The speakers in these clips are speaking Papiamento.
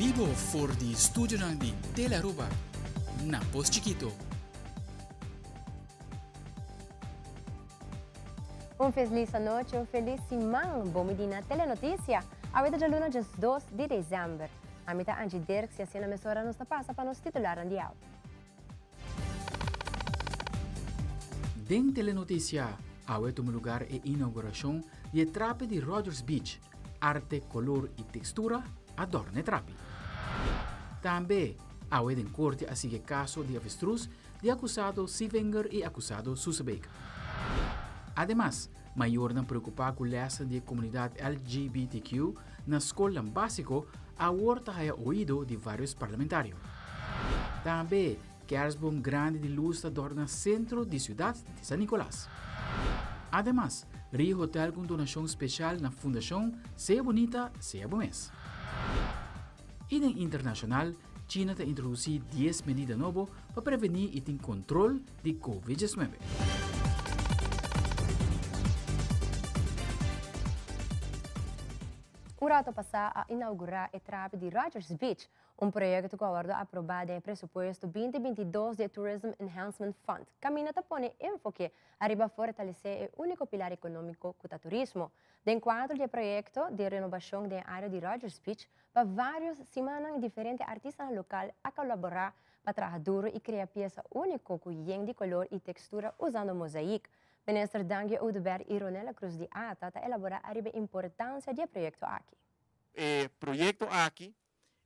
Bibo for di studionan di Telearuba na Pos Chikito. Un felis anochi, un felis siman. Bon bini na Telenoticia. Awe ta djaluna 12 di december. Ami ta Angie Dirks y asina mesora nos ta pasa pa nos titularnan di awe. Den Telenoticia, awe tuma lugar e inauguracion di e trapi di Rogers Beach. Arte, color y textura adorna e trapi. Tambe, awe den corte a sigui e caso di avestruz di acusado Sievinger y acusado Susebeek. Ademas, mayornan preocupa cu lessen di e comunidad LGBTQ na scolnan basico awor ta haya oido di varios parlamentario. Tambe, kerstboom grandi di luz ta dorna centro di ciudad di San Nicolas. Ademas, Rio Hotel cu un donacion special na Fundacion Sea Bunita, Sea Bo Mes. Y den internacional, China ta introduci 10 medida nobo pa preveni y tin control di Covid 19. Un rato pasá a inaugurá e trapi di Rogers Beach, un proyekto ku a wòrdu aprobá den e presupuesto 2022 di e Tourism Enhancement Fund. Kaminda ta pone enfoke ariba fortalesé e úniko pilar ekonómiko ku ta turismo. Den kuadro di e proyekto di renobashon den e área di Rogers Beach, pa vários simannan diferente artistanan lokal a kolaborá pa traha duro i krea piesa úniko ku yen di kolor i tekstura usando mozaïek. Minister Dangui Oduber i Ronella Cruz di ata ta elaborá ariba e importansia di e proyekto aki. E proyekto aki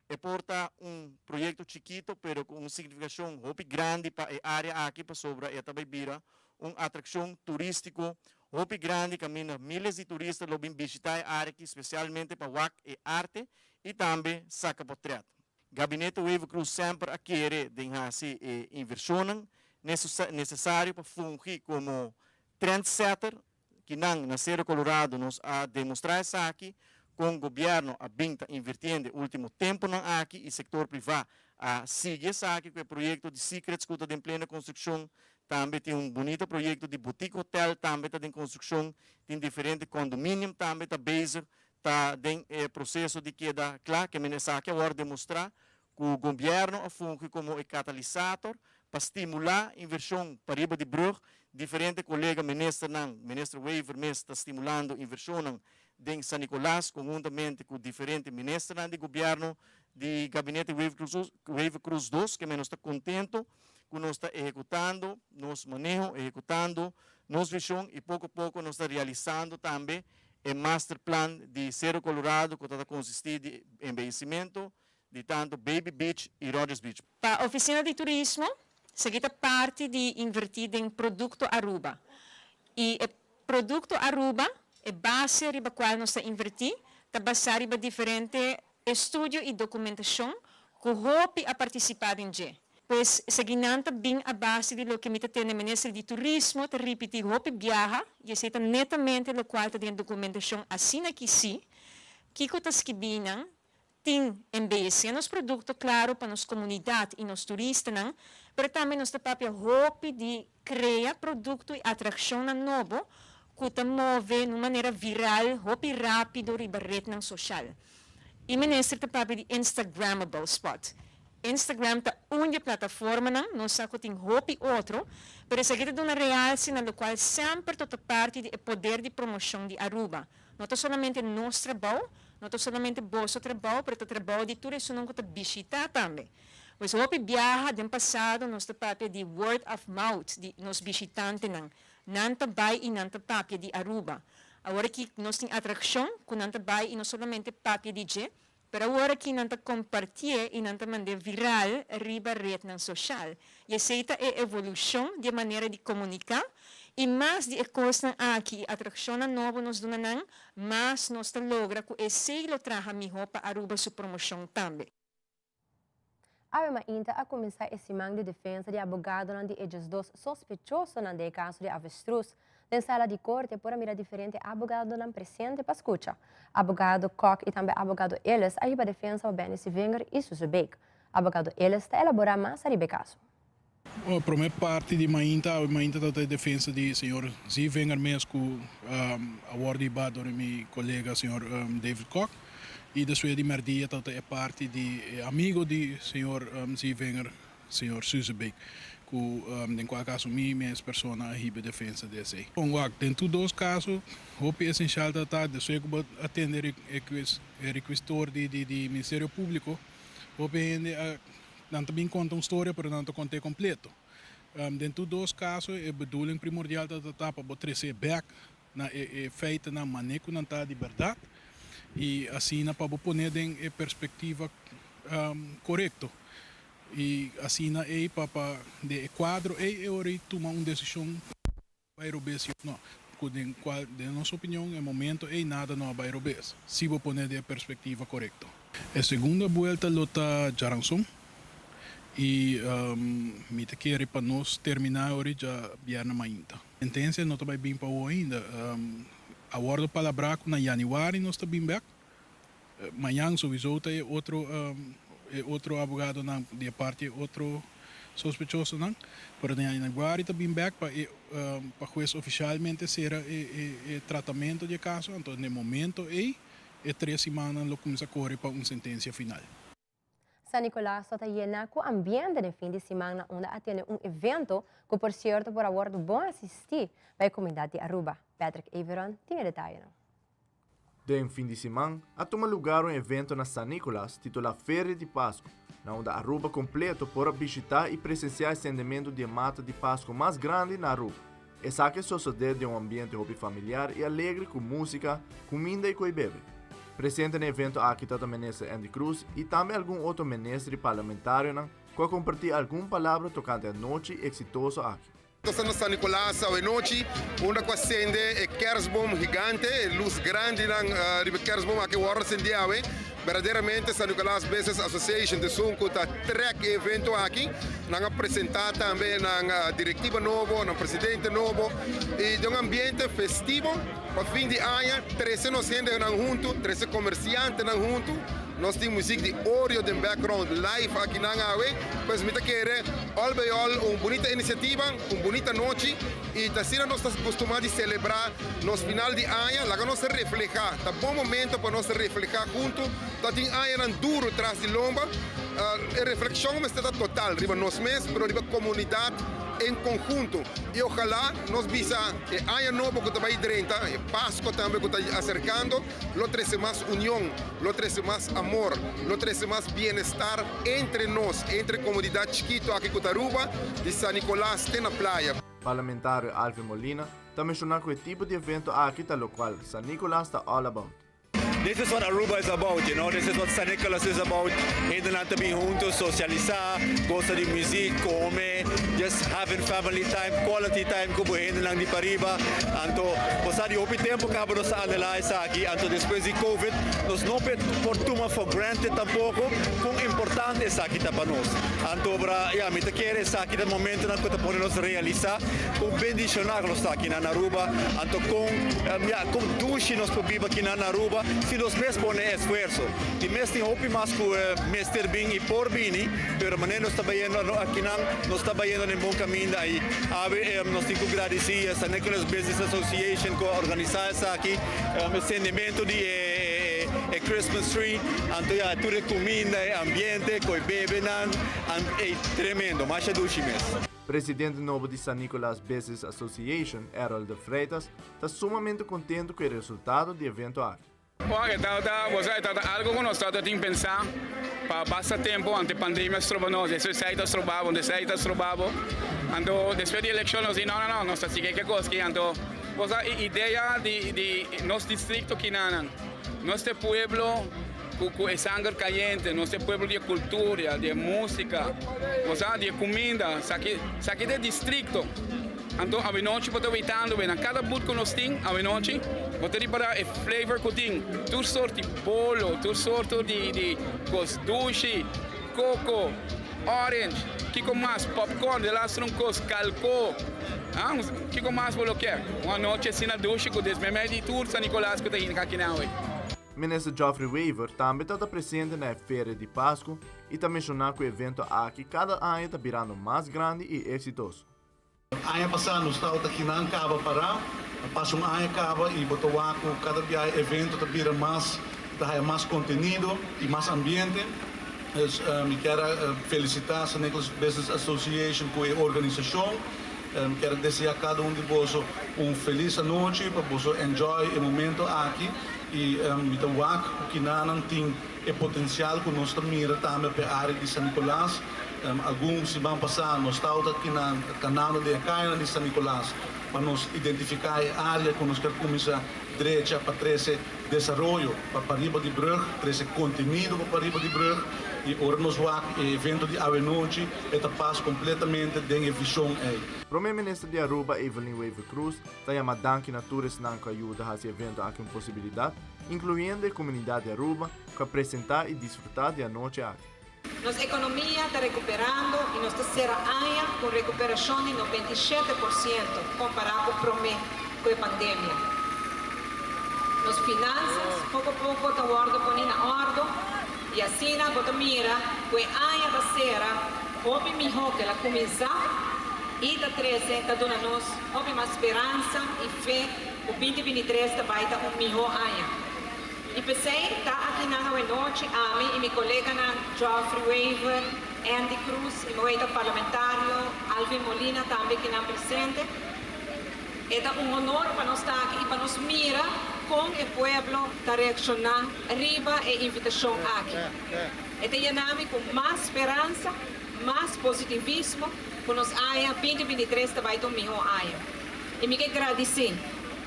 e por ta un proyekto chikito pero ku un signifikashon hopi grandi pa e área aki pasobra e ta bai bira un atrakshon turístiko hopi grandi kaminda miles di turista lo bin bishitá e área aki spesialmente pa wak e arte i tambe saka potrèt. Gabinete Wever-Croes semper a kere den hasi e invershonnan nesesario pa fungi komo trendsetter. Kinan na Cerro Colorado nos a demostrá esaki kon gobièrnu a bin ta invirtiendo e último tempunan aki i sektor privá a sigui esaki ku e proyekto di Secrets ku ta den plena konstrukshon. Tambe tin un bunita proyekto di boutique hotel tambe ta den konstrukshon. Tin diferente condominium tambe ta bezig ta den e proseso di keda kla. Ke men esaki a wòrdu demostrá ku gobièrnu a fungi komo e katalisator pa stimulá invershon pariba di brùg. Diferente kolega ministernan, Minister Wever mes ta stimulando invershonnan den San Nicolas konhuntamente ku diferente ministernan di gobièrnu di Gabinete Wever-Croes dos. Ke men nos ta kontento ku nos ta ehekutando nos maneho, ehekutando nos vishon i poko poko nos ta realisando tambe E master plan di Cerro Colorado cu ta ta consisti di embeyecimento di tanto Baby Beach y Rogers Beach. Pa Oficina di Turismo, esaki ta parti di inverti den Producto Aruba. Y e Producto Aruba, e base riba cual nos ta inverti, ta basa riba diferente Estudio i dokumentashon ku hopi a partisipá den dje. Pues esakinan ta bin a base di loke mi ta tende Minister di Turismo ta ripití hopi biaha i esei ta netamente lokual ta den dokumentashon asina ki si kiko ta skibí nan tin embeyesé nos produkto klaro pa nos komunidat i nos turistanan pero tambe nos ta papia hopi di Krea produkto i atrakshonnan nobo ku ta move na un manera viral hopi rápido riba retnan soshal. E minister ta papia di Instagrammable spot. Instagram ta un di e plataformanan, nos sa ku tin hopi otro, pero esaki ta duna realse na lokual semper ta ta parti di e poder di promoshon di Aruba. No ta solamente nos trabou, no ta solamente boso trabou, pero ta trabou di tur esunnan ku ta bishitá tambe. Pues hopi biaha den pasado nos ta papia di word of mouth di nos bishitantenan. Nan ta bai y nan ta papia di Aruba. Awor aki nos tin atraccion cu nan ta bai y no solamente papia di dje, pero awor aki nan ta compartie y nan ta mand'e viral riba rednan social. Y esey ta e evolucion di e manera di comunica y mas di e cosnan aki y atraccionnan nobo nos duna nan, mas nos ta logra cu esey lo traha miho pa Aruba su promocion tambe. Awe mainta a kuminsá e siman di defensa di abogadonan di e 12 sospechosonan den e kaso di avestruz. Den sala di korte por a mira diferente abogadonan presente pa skucha. Abogado Kok i tambe abogado Ellis a hiba defensa pa Benny Sievinger i Suze Beek. Abogado Ellis ta elaborá mas ariba e kaso. Prome parti di mainta, awe mainta ta e defensa di señor Zievinger mes cu a wordo hiba door mi colega señor David Kok. Y despues di merdia tabata e parti di e amigo di señor Zievinger, señor Suzebeek, cu den cual caso mi mes persona a hiba defensa di esey. Bon wak, den tur dos caso hopi esencial ta ta despues cu bo atende e requistor di Ministerio Publico, hopi hende a nan ta bin conta un storia pero nan ta cont'e completo. Den tur dos caso e bedoeling primordial ta ta pa bo trece bek na e feitenan mané ku nan ta di bèrdat i asina pa bo pone den e perspektiva korekto i asina ei pa pa den e kuadro ei e ora ei tuma un desishon bai robes òf no ku den kual den nos opinion e momento ei nada no a bai robes si bo pone den e perspektiva korekto. E segunda buelta lo ta djaranson i mi ta kere pa nos terminá e ora ei dja bièrnè mainta. Sentencia no ta bay bin pa awo ainda. A wordo palabrá cu na januari nos ta bin bek. Mañan souiso ta e otro e otro abogadonan di e parti e otro sospechosonan. Pero den januari ta bin bek pa e pa hues oficialmente cera e e tratamento di e caso. Anto na e momento ey e tres simannan lo cuminsa core pa un sentencia final. San Nicolas ta yena cu ambiente den fin di siman na unda a tene un evento cu por cierto por a wordo bon asisti pa e comunidad di Aruba. Patrick Averon tin e detayenan. Den fin di siman a tuma lugar un evento na San Nicolas titula Feria di Pasco, na unda Aruba completo por a bishita y presencia e sendemento di e mata di Pasco mas grandi na Aruba. Esaki a sosode den un ambiente hopi familiar y alegre cu musica, cuminda y coy bebe. Presente na e evento aki tata Minister Endy Croes y tambe algun otro minister y parlamentarionan cu a comparti algun palabra tocante anochi exitoso aki. Nos ta na San Nicolas awe nochi unda cu a sende e kerstboom gigante, e luz grandinan riba e kerstboom aki wordo sendi awe. Berdaderamente San Nicolas Business Association ta esun cu ta trek e evento aki. Nan a presenta tambe nan directiva nobo, nan presidente nobo y den un ambiente festivo pa fin di aña trece nos hendenan hunto, trece comerciantenan hunto. Nos tin muziek di Oreo den background live akinan awe. Pues mi ta kere all by all un bunita iniciativa, un bunita nochi y ta asina nos ta costuma di celebra nos final di aña. Laga nos refleha, ta bon momento pa nos refleha hunto. Ta tin añanan duro tras di lomba. E reflexion mester ta total riba nos mes, pero riba comunidad en conhunto. Y ojalá nos bisa e aña nobo cu ta bay drenta, e Pascua tambe cu ta acercando, lo trece mas union, lo trece mas amor, lo trece mas bienestar entre nos, entre comunidad chikito aki cu ta Aruba, di San Nicolas te na Playa. Parlamentario Alvin Molina ta menciona cu e tipo di evento aki ta locual San Nicolas ta all about. This is what Aruba is about, you know, this is what San Nicolas is about. Hendenan ta bin hunto, socialisa, gosa di muziek, come, just having family time, quality time cu bo hendenan di pariba. Anto, bo sa di hopi tempo caba nos ta anhela esaki, anto despues di Covid nos no por tuma for granted tampoco con importante esaki ta pa nos. Anto, bra, ya, mi ta kere esaki ta momentonan cu ta pone nos realisa con bendiciona cu nos ta aki na Aruba, anto con, ya, con dushi nos por biba aki na Aruba si nos mes pone esfuerso. Di mes tin hopi mas cu mester bin y por bini, pero manera nos ta bayendo akinan, nos ta bayendo den bon caminda y awe nos tin cu gradici San Nicolas Business Association cu a organisa esaki, e sendimento di e Christmas tree, anto ya tur e cuminda, e ambiente, cu e bebenan, ey tremendo, masha dushi mes. Presidente nobo di San Nicolas Business Association, Errol de Freitas, ta sumamente contento cu e resultado di evento aki. Wak, e tabata, bo sa, e tabata algo ku nos tabata tin pensá pa basta tempu ante pandemia stroba nos, eso esei ta stroba bo, esei ta stroba bo. Anto despues di elekshon nos di no, no, no, nos ta sigui ke kos ki. Anto bo sa e idea di di nos distrikto kinanan, nos ta e pueblo ku ku e sanger kayente, nos ta e pueblo di e kultura, di e músika, bo sa, di e kuminda, esaki esaki ta e distrikto. Anto awenochi bo ta weitando be na kada but ku nos tin awenochi bo ta ripará e flavor ku tin tur sort di bolo tur sorto di di kos dushi koko orange kiko mas popcorn de las un kos kalko ah kiko mas bo lo ke un anochi asina dushi ku desmemei di tur San Nicolas ku ta hinka aki na awe. Minister Geoffrey Wever tambe ta ta presente na e Feria di Pascu y ta menciona cu e evento aki cada aña ta birando mas grandi y exitoso. Aña pasá nos tabata kinan kaba pará, a pasa un aña kaba i bo ta wak ku kada biaha e evento ta bira mas ta haya mas contenido y mas ambiente. Dus mi kier a felicita San Nicolas Business Association cu e organisacion. Mi kier a desea cada un di boso un feliz anochi pa boso enjoy e momento aki y mi ta wak cu kinanan tin e potencial cu nos ta mira tambe pa e area di San Nicolas. Algun siman pasa nos tawata kinan canando den e cayanan di San Nicolas pa nos identifica e area cu nos kier cuminsa drecha pa trece desaroyo pa pariba di brug, trece contenido pa pariba di brug y ora nos wak e evento di awenochi e ta pas completamente den e vision ey. Prome Minister di Aruba Evelyn Wever-Croes ta yama danki na tur esnan cu a yuda haci e evento aki un posibilidad, incluyendo e comunidad di Aruba cu a presenta y disfruta di anochi aki. Nos ekonomia ta rekuperando i nos ta sera aña ku un rekuperashon di 97% kompará ku promé ku e pandemia. Nos finansas poko poko ta wòrdu poní na òrdu i asina bo ta mira ku e aña ta sera hopi mihó ku el a kuminsá i ta trese ta duna nos hopi mas speransa i fe ku 2023 ta bai ta un mihó aña. I p'esei ta akinan awenochi ami i mi koleganan Geoffrey Wever, Endy Croes i moeta parlamentario Alvin Molina tambe kinan presente. E ta un honor pa nos ta aki i pa nos mira kon e pueblo ta reakshoná riba e invitashon aki. E ta yena mi ku mas speransa, mas positivismo ku nos aña 2023 ta bai ta un mihó aña. I mi ke gradisí,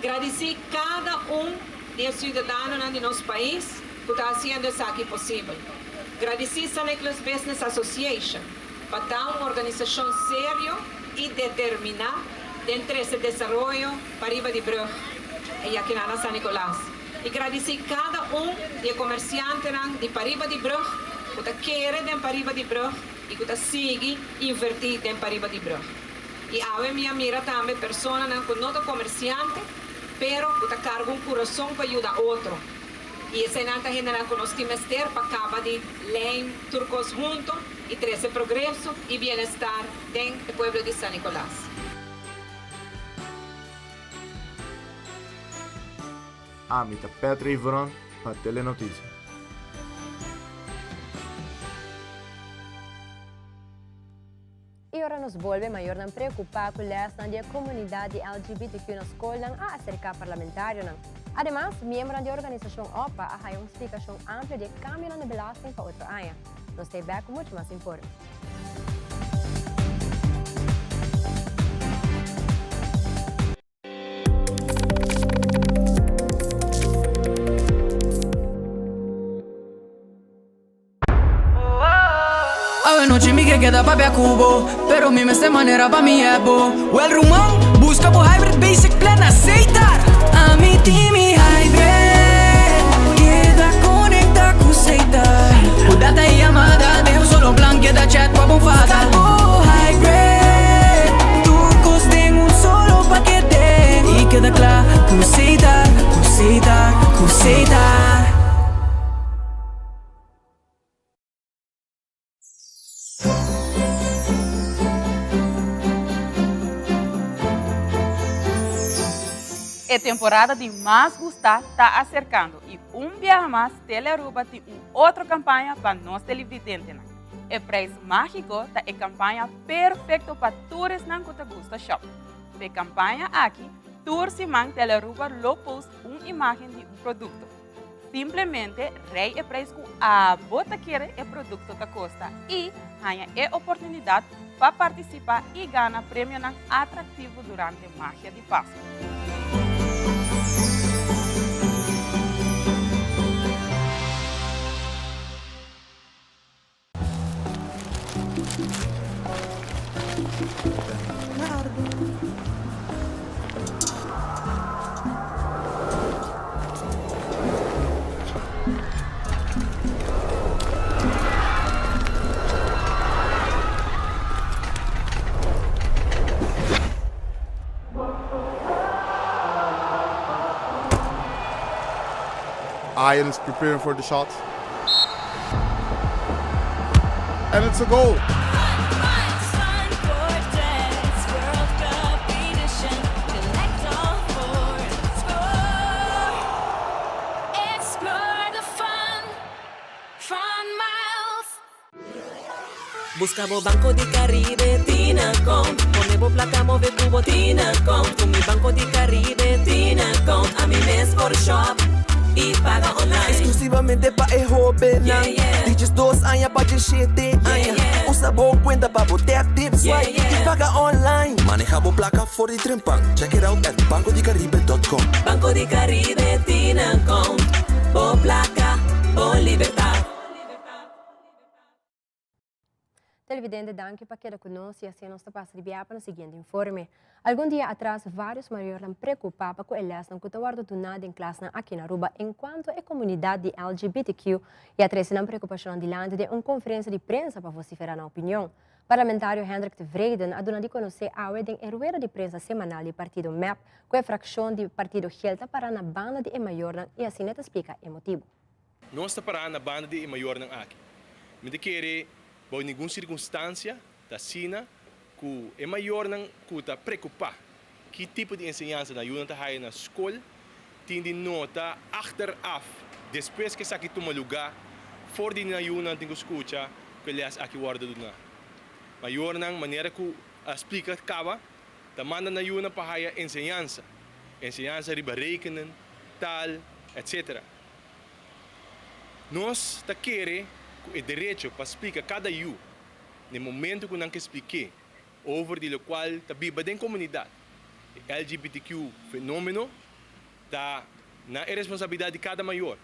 gradisí kada un di e ciudadanonan di nos pais cu ta haciendo esaki posibel. Gradici San Nicolas Business Association pa ta un organisacion serio y determina den trece desaroyo pariba di brug y akinan na San Nicolas. Y gradici cada un di e comerciantenan di pariba di brug cu ta kere den pariba di brug y cu ta sigui inverti den pariba di brug. Y awe mi a mira tambe personanan cu no ta comerciante, pero ku ta karga un kurason pa yuda otro. I eseinan ta hendenan ku nos tin mester pa kaba di lijm tur kos hunto i trese progreso i bienestar den e pueblo di San Nicolas. Ami ta Patrick Veron pa Telenoticia. I ora nos bolbe, mayornan preokupá ku lèsnan di e komunidat di LGBTQ na skolnan a aserká parlamentarionan. Ademas, miembronan di e organisashon opa a haña un splikashon amplio di e kambionan di belasting pa otro aña. Nos ta e bèk ku muchu mas informe. Awenochi mi ke keda papia ku bo Pero mi mester manera pa mi ebo Wel ruman, buska bo hybrid basic plan na Setar Ami tin mi hybrid Keda konekta ku Setar Ku data i yamada den un solo plan Keda chat pa bo fada Buska bo hybrid Tur kos den un solo pakete I keda kla ku Setar Ku Setar, ku Setar. E temporada di mas gusta ta acercando y un biaha mas Telearuba tin un otro campaña pa nos televidentenan. E prijs magico ta e campaña perfecto pa tur esnan cu ta gusta shop. P'e campaña aki, tur siman Telearuba lo post un imagen di un producto. Simplemente rei e prijs ku abo ta kere e produkto ta kosta i haña e oportunidat pa partisipá i gana premionan atraktivo durante Magia di Pasku. Ian is preparing for the shot. And it's a goal. Busca bo Banco di Caribe tin account. Pone bo placa move cu bo tin account. Cu mi Banco di Caribe tin account. Ami mes por shop y paga online. Exclusivamente pa e hobennan di 12 aña pa 17 aña. Usa bo cuenta pa bo tap, tip, swipe y paga online. Maneha bo placa for di trempan. Check it out at bancodicaribe.com. Banco di Caribe tin account. Bo placa, bo libertad. Televidente danki pa keda ku nos i asina nos ta pasa di bia pa nos siguiente informe. Algun dia atras varios mayornan preocupa pa ku e lesnan ku ta wordo duna den klasnan aki na Aruba encuanto e comunidad di LGBTQ i a trece nan preocupacionnan dilanti den un conferencia di prensa pa vocifera nan opinion. Parlamentario Hendrik Tevreden a duna di conoce awe den e rueda di prensa semanal di partido mep ku e fraccion di partido gel ta para na banda di e mayornan i asina ta splica e motibo. Nos ta pará na banda di e mayornan aki. Mi ta kere bou ningun sirkunstansia ta asina ku e mayornan ku ta preokupá ki tipo di enseñansa nan yunan ta haya na skol tin di nota achteraf despues ku esaki tuma lugá for di nan yunan tin ku skucha ku e lès aki wòrdu duná. Mayornan manera ku a splika kaba ta manda nan yunan pa haya enseñansa, enseñansa riba rekenen, taal, etc. Nos ta kere ku e derecho pa splika kada yu na e momento ku nan ke splik'é over di lokual ta biba den komunidat, e LGBTQ fenomeno, ta na e responsabilidat di kada mayor.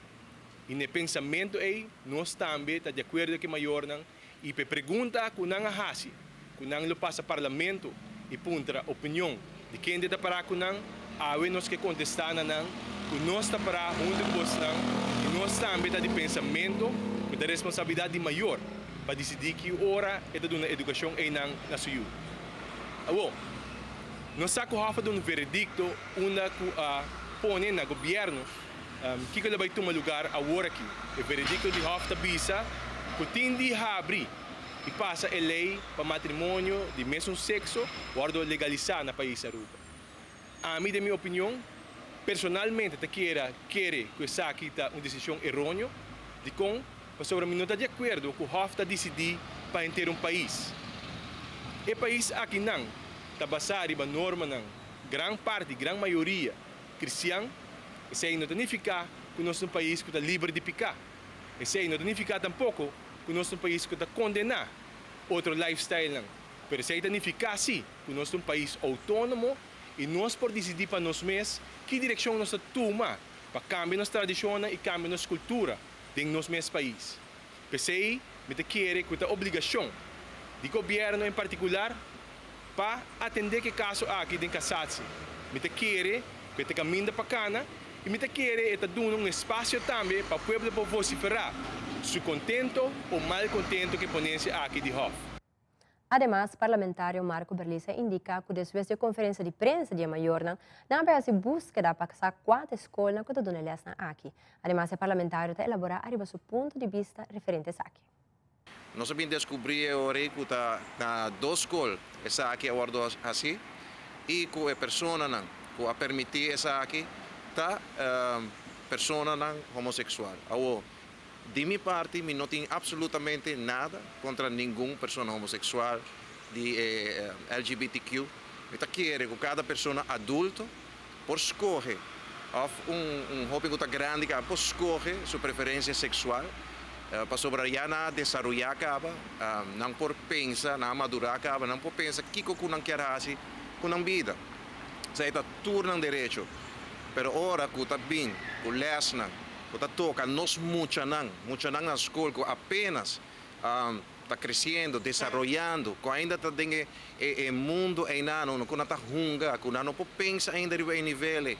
I na e pensamentu ei nos tambe ta di akuerdo ku e mayornan i pa e pregunta ku nan a hasi ku nan lo pasa parlamento i puntra opinion di kende ta pará ku nan, awe nos ke kontestá na nan ku nos ta pará huntu ku bosnan i nos tambe ta di pensamentu ku ta responsabilidat di mayor pa disidí ki ora e ta duna edukashon einan na su yu. Awor, nos sa ku Hof a duna un veredikto unda ku a pone na gobièrnu kiko lo bai tuma lugar awor aki. E veredikto di Hof ta bisa ku tin di habri i pasa e lei pa matrimonio di mesun sekso wòrdu legalisá na pais Aruba. Ami den mi opinion, personalmente ta kier kere ku esaki ta un desishon eróneo. Dikon? Pasobra mi no ta di akuerdo ku Hof ta disidí pa henter un pais. E pais akinan ta basá riba normanan, gran parti, gran mayoria, kristian. Esei no ta nifiká ku nos ta un pais ku ta liber di piká. Esei no ta nifiká tampoko ku nos ta un pais ku ta kondená otro lifestylenan, pero esei ta nifiká sí ku nos ta un pais outónomo i nos por disidí pa nos mes ki direkshon nos ta tuma pa kambia nos tradishonnan i kambia nos kultura den nos mes pais. P'esei mi ta kere ku ta obligashon di gobièrnu en partikular pa atendé ku e kaso aki den Kasatsi. Mi ta kere ku e ta kaminda pa kana i mi ta kere e ta duna un espasio tambe pa pueblo por vosiferá su kontento o malkontento ku e ponensia aki di Hof. Ademas, parlamentario Marco Berlis a indica cu despues di e conferencia di prensa di e mayornan, nan a bay haci buskeda pa sa cua ta e scolnan cu ta duna e lesnan aki. Ademas, e parlamentario ta elabora ariba su punto di bista referente esaki. Nos a bin deskubrí e ora ei ku ta na dos skol esaki a wòrdu hasí i ku e personanan ku a permití esaki ta personanan homoseksual. Awor, di mi parti mi no tin absolutamente nada kontra ningun persona homoseksual di e LGBTQ. Mi ta kere ku kada persona adulto por skohe òf un hóben ku ta grandi kaba por skohe su preferensia seksual pasobra ya nan a desaroyá kaba, nan por pensa, nan a madurá kaba, nan por pensa kiko ku nan kier hasi ku nan bida. Esei ta tur nan derecho. Pero ora ku ta bin ku lèsnan ku ta toka nos muchanan, muchanan na skol ku apenas ta creciendo, desaroyando, cu ainda ta den e e mundo eynano, cu nan ta hunga, cu nan no por pensa ainda riba e nivel ey.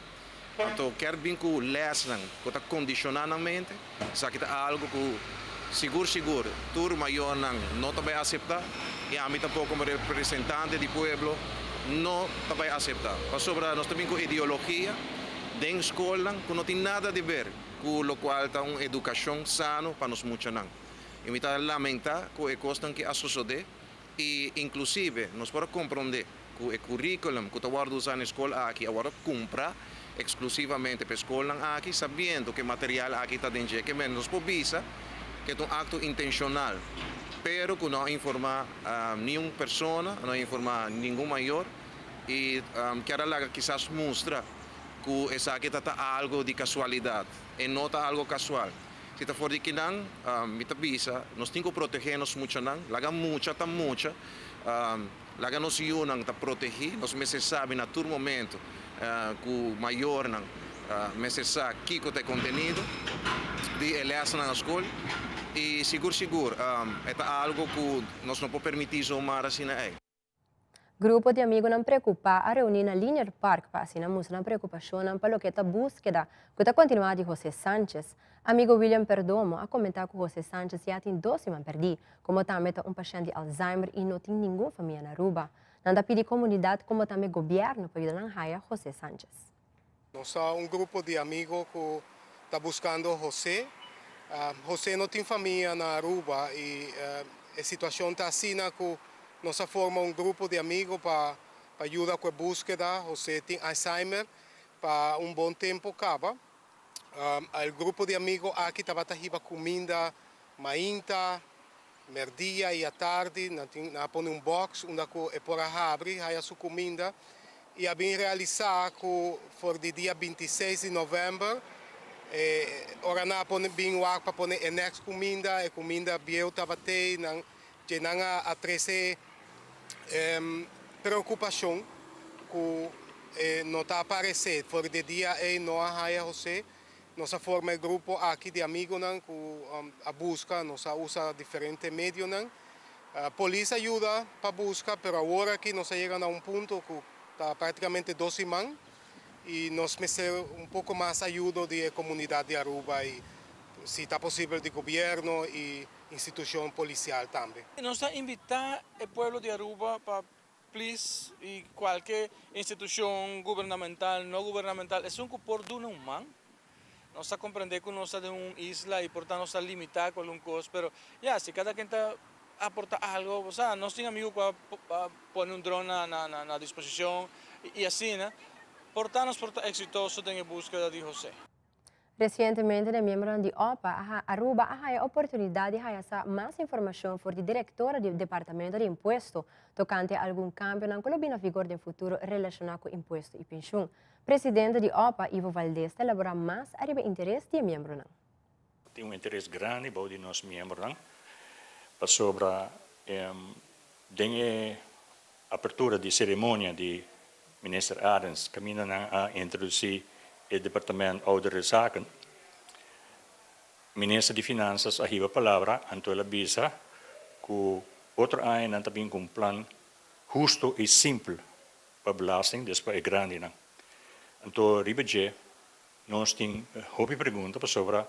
Anto kier bin cu lesnan cu ta condiciona nan mente, esaki ta algo cu sigur sigur tur mayornan no ta bay acepta y ami tampoco como representante di pueblo no ta bay acepta. Pasobra nos ta bin cu ideologia den scolnan cu no tin nada di ber cu locual ta un educacion sano pa nos muchanan. I mi ta lamentá ku e kosnan ki a sosodé i inklusive nos por a komprondé ku e curriculum ku ta wòrdu usá na e skol aki a wòrdu kumprá eksklusivamente pa e skolnan aki sabiendo ku e material aki ta den dje. Ke men nos por bisa ku e ta un akto intenshonal. pero ku no a informá niun persona, no a informá ningun mayor i kier a laga kisas mustra ku esaki ta ta algu di kasualidat. E no ta algu kasual. Si ta for di kinan, mi ta bisa, nos tin ku protegé nos muchanan, laga mucha ta mucha, laga nos yunan ta protegí, nos mester sabi na tur momento ku mayornan mester sa kiko ta e kontenido di e lèsnan na skol i sigur sigur e ta algu ku nos no por permití zomaar asina ei. Grupo di amigunan preokupá a reuní na Linear Park pa asina mustra nan preokupashonnan pa loke ta búskeda ku ta kontinuá di José Sanchez. Amigo William Perdomo a komentá ku José Sanchez ya tin dos siman pèrdí, komo tambe ta un pashènt di Alzheimer i no tin ningun famia na Aruba. Nan ta pidi komunidat komo tambe gobièrnu pa yuda nan haya José Sanchez. Nos ta un grupo di amigo cu ta buscando José. José no tin famia na Aruba y e situacion ta asina cu nos a forma un grupo di amigo pa pa yuda cu e buskeda. José tin Alzheimer pa un bon tempo caba. E grupo di amigo aki tabata hiba cuminda mainta, merdia y atardi. Nan tin nan a pone un box unda cu e por a habri haya su cuminda y a bin realisa cu for di dia 26 di november e ora nan a pone bin wak pa pone e next cuminda, e cuminda bieu tabatey nan dje nan a a trece preocupacion cu e no ta aparece. For di e dia ey no a haya Jose. Nos a forma e grupo aki di amigonan cu a busca, nos a usa diferente medionan. Polis a yuda pa busca, pero awor aki nos a yega na un punto cu ta practicamente dos siman y nos mester un poco mas ayudo di e comunidad di Aruba y si ta posibel di gobierno y institucion policial tambe. Nos ta invita e pueblo di Aruba pa Please y cualke institucion gubernamental, no gubernamental, esun cu por duna un man. Nos ta comprende cu nos ta den un isla y por ta nos ta limita cu algun cos, pero ya, si cada ken ta aporta algo, bo sa, nos tin amigo cu a pone un drone na na disposicion y asina, por ta nos por ta exitoso den e busqueda di Jose. Resientemente de miembronan di OPA a Aruba a haya oportunidad di haya sa mas informacion for di directora di Departamento di Impuesto tocante algun cambionan cu lo bini na vigor den futuro relaciona cu impuesto y pensioen. Presidente di OPA, Ivo Valdez, ta elabora mas ariba interes di e miembronan. Tin un interes grandi bou di nos miembronan pasobra den e apertura di ceremonia di Minister Arends caminda nan a introduci e Departement Oudere Zaken, Minister di Finanzas a hiba palabra anto el a bisa cu otro aña nan ta bin cu un plan husto y simpel pa belasting, des pa e grandinan. Anto riba dje nos tin hopi pregunta pasobra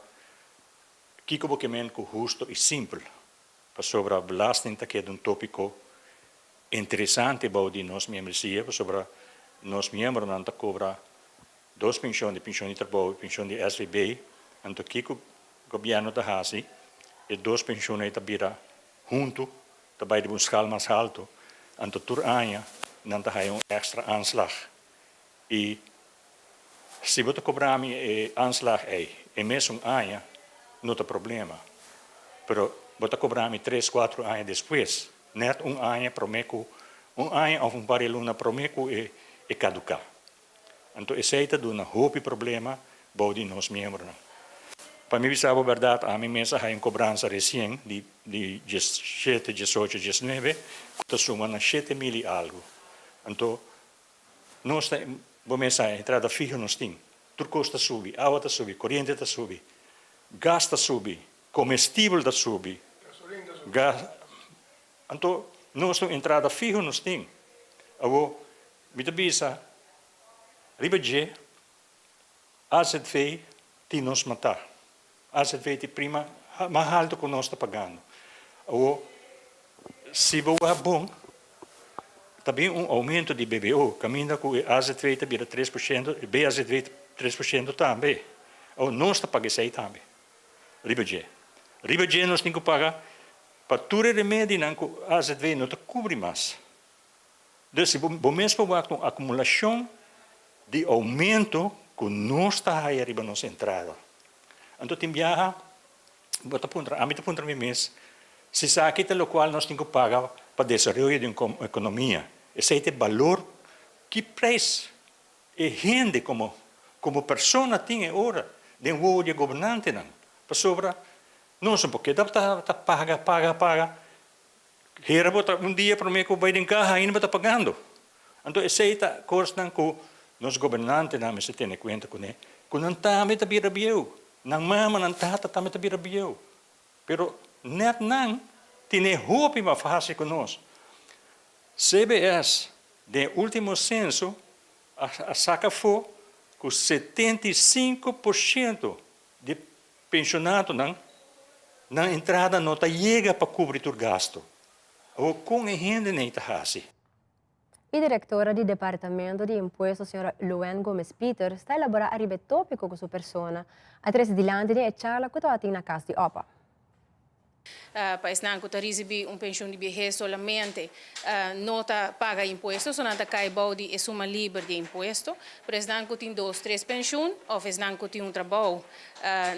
kico bo ke men cu husto y simpel? Pasobra belasting ta keda un topico interesante bou di nos miembresia pasobra nos miembronan ta cobra dos pension, di pension di trabou y pension di SVB, anto kico gobierno ta haci? E dos pension ey ta bira hunto, ta bay riba un schaal mas halto, anto tur aña nan ta haya un extra aanslag y Si bo ta kobra mi e aanslag ei e mesun aña, no ta problema. Pero bo ta kobra mi tres, kuatro aña despues, nèt un aña promé ku, un aña òf un par di luna promé ku e e kaduká. Anto esei ta duna hopi problema bou di nos miembronan. Pa mi bisa bo bèrdat, ami mes a haña un kobransa resien di di diesshete, diesocho, diesnuebe ku ta suma na 7000 i algu. Anto Nos ta, bo mes sa, entrada fiho nos tin. Tur kos ta subi, awa ta subi, koriente ta subi, gas ta subi, komestibel ta subi, gas, anto nos ta un entrada fiho nos tin. Awor, mi ta bisa, riba dje, AZV tin nos matá. AZV tin prima mas halto ku nos ta pagando. Awor, si bo wak bon, ta bin un oumento di BBO, kaminda ku e AZV ta bira 3%, e BAZV 3% tambe. Awor, nos ta paga esei tambe riba dje. Riba dje nos tin ku paga pa tur e remedinan ku AZV no ta kubri mas. Dus si bo mes por wak un akumulashon di oumento ku nos ta haya riba nos entrada. Anto tin biaha bo ta puntra, ami ta puntra mi mes, Si esaki ta locual nos tin cu paga pa desaroyo di un economia, esey ta e balor ki prijs e hende como como persona tin e ora den wowo di e gobernantenan. Pasobra nos no por keda ta paga, paga, paga. Hera bo ta un dia prome cu bo bay den caha ainda bo ta pagando. Anto esey ta cosnan cu nos gobernantenan mester tene cuenta cune, cu nan tambe ta bira bieu, nan mama, nan tata tambe ta bira bieu. Pero net nan tene hopi mas facil cu nos. CBS den e ultimo censo a saca afo cu 75 por ciento di pensionadonan nan entrada no ta yega pa cubri tur gasto. Awor con e hendenan ta haci? E directora di Departamento di Impuesto Sra. Luen Gomez Pieters ta elabora ariba e topico cu su persona a trece dilanti den e charla cu tabatin na cas di opa. Pa esnan cu ta ricibi un pensioen di biehes solamente no ta paga impuesto, so nan ta cay bou di e suma liber di impuesto. Pero esnan cu tin dos, tres pensioen of esnan cu tin un trabou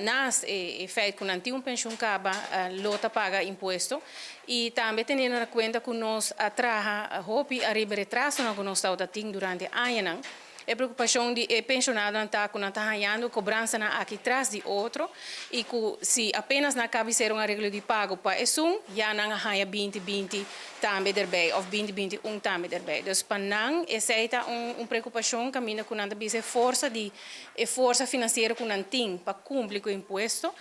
naast e feit cu nan tin un pensioen caba lo ta paga impuesto. Y tambe teniendo na cuenta cu nos a traha hopi ariba e retrasonan cu nos tabata tin durante añanan. E preocupacion di e pensionadonan ta cu nan ta hañando cobransanan aki tras di otro y cu si apenas nan caba di cera un areglo di pago pa esun, ya nan a haña binti binti tambe derbij of binti binti un tambe derbij. Dus pa nan esey ta un preocupacion caminda cu nan ta bisa e forsa di e forsa financiero cu nan tin pa cumpli cu impuesto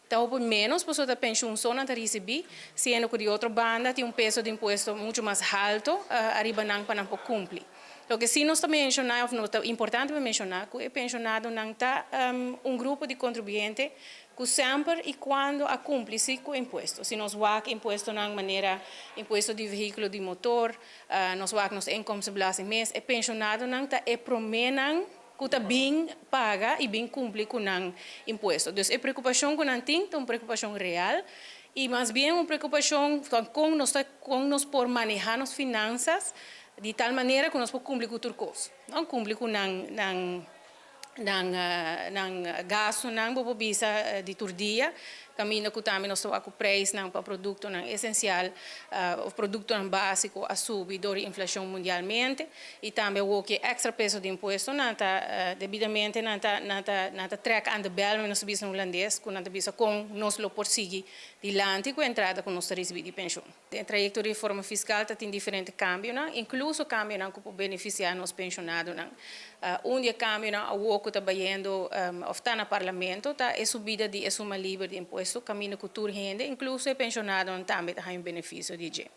ta hopi menos pasobra ta pensioen so nan ta ricibi, siendo cu di otro banda tin un peso di impuesto mucho mas halto ariba nan pa nan por cumpli. Loke si nos ta menciona of no ta importante pa menciona cu e pensionadonan ta un grupo di contribuyente cu semper y cuando a cumpli si cu impuesto. Si nos wak impuestonan manera impuesto di vehiculo di motor, nos wak nos inkomstenbelasting mes, e pensionadonan ta e promenan cu ta bin paga y bin cumpli cu nan impuesto. Dus e preocupacion cu nan tin ta un preocupacion real y mas bien un preocupacion con nos ta con nos por maneha nos finanzas di tal manera cu nos por cumpli cu tur cos, no? Cumpli cu nan nan nan nan gastonan bo por bisa di tur dia, caminda cu tambe nos ta wak cu prijsnan pa productonan esencial of productonan basico a subi door di inflacion mundialmente. Y tambe awor cu e extra peso di impuesto nan ta debidamente nan ta nan ta nan ta trek aan de bel nos ta bisa na hulandes cu nan ta bisa con nos lo por sigui dilanti cu e entrada cu nos ta ricibi di pensioen. Den e trayecto di reforma fiscal ta tin diferente cambionan, incluso cambionan cu por beneficia nos pensionadonan. Un di e cambionan awor cu ta bayendo of ta na parlamento ta e subida di e suma liber di impuesto caminda cu tur hende, incluso e pensionadonan tambe ta haña un beneficio di dje.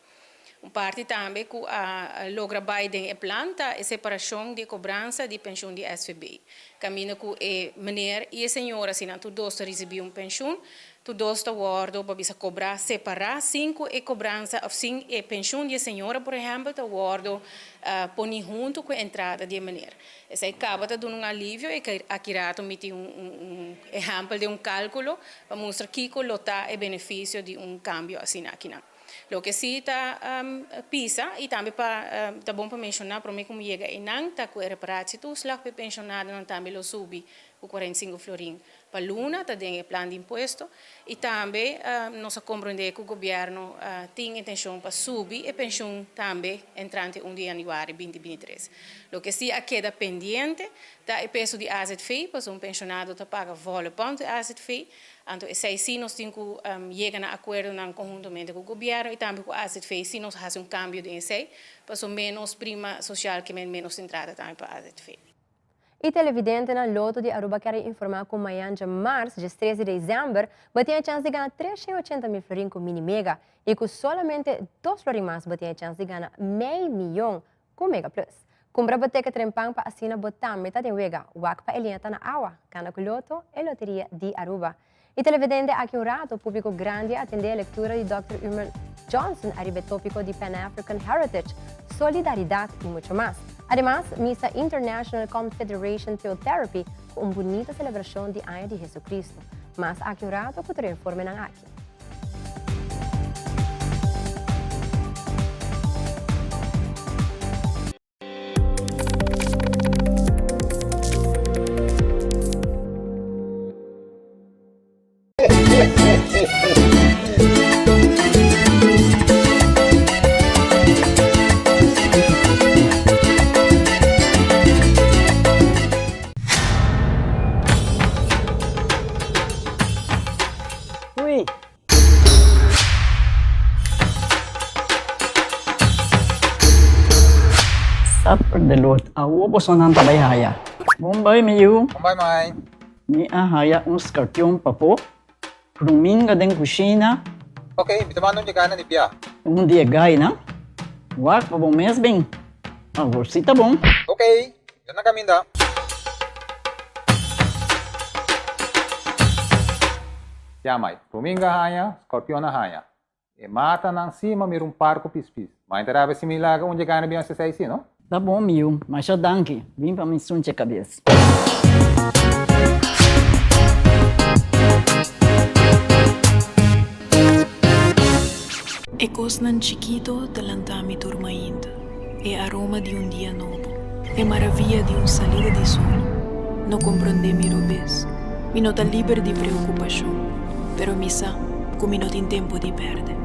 Un parti tambe ku a logra bai den e plan ta e separashon di e kobransa di penshun di SVB. Kaminda ku e meneer i e señora si nan tur dos ta risibí un penshun, tur dos ta wòrdu pa bisa kobrá separá sin ku e kobransa òf sin e penshun di e señora por ehèmpel ta wòrdu poní huntu ku e entrada di e meneer. Esei kaba ta duna un alivio i aki rato mi tin un ehèmpel den un kálkulo pa mustra kiko lo ta e benefisio di un kambio asina akinan. Loke si ta pisa y tambe pa ta bon pa menciona prome cu mi yega eynan ta cu e reparatietoeslag pa e pensionadonan tambe lo subi cu 45 florin pa luna ta den e plan di impuesto y tambe nos a comprende cu gobierno tin intencion pa subi e pensioen tambe entrante un di januari 2023. Loke si a keda pendiente ta e peso di azv pasobra un pensionado ta paga volle pond di azv Anto esei sí nos tin ku yega na akuerdonan konhuntamente ku gobièrnu i tambe ku azv si nos hasi un kambio den esei, paso ménos prima sosial ke men ménos entrada tambe pa azv. E televidentenan Loto di Aruba kier a informa cu mayan dje mars, djes tres di december, bo tin e chans di gana 380 mil florin cu Mini Mega y cu solamente dos florin mas bo tin e chans di gana mei miyon Ku Mega Plus. Kumpra bo teket trempan pa asina bo tambe ta den wega. Wak pa e liña ta na awa. Gana ku Loto, e loteria di Aruba. E televidente aki un rato, publico grandi a atende e lectura di Dòkter Umer Johnson ariba e topico di Pan African Heritage, solidaridad y mucho mas. Ademas, misa International Confederation Theotherapy cu un bunita celebracion di Aña di Jesucristo. Mas aki un rato cu tur e informenan aki. Gatverdelot, awo bosonan ta bai haya. Bon bai mi yu. Bon bai mai. Mi a haya un skarpion pafó, Ruminga den kushina. Ok, mi ta manda un yegana di bia. Un di e gainan. Wak pa bo mes bin. Awor si ta bon. Ok, mi ta na kaminda. Ya mai, Ruminga haña, skorpion a haña. E matanan si ma mira un par ku pispis. Ma e ta rabia si mi laga un yegana bin hasi esei si, no? Ta bon mi yu, masha danki. Bin pa mi sunche kabes. E kosnan chikito ta lanta mi tur mainta, e aroma di un dia nobo, e maravia di un salida di sol. No komprondé mi robes, mi no ta liber di preokupashon, pero mi sa ku mi no tin tempu di pèrdè.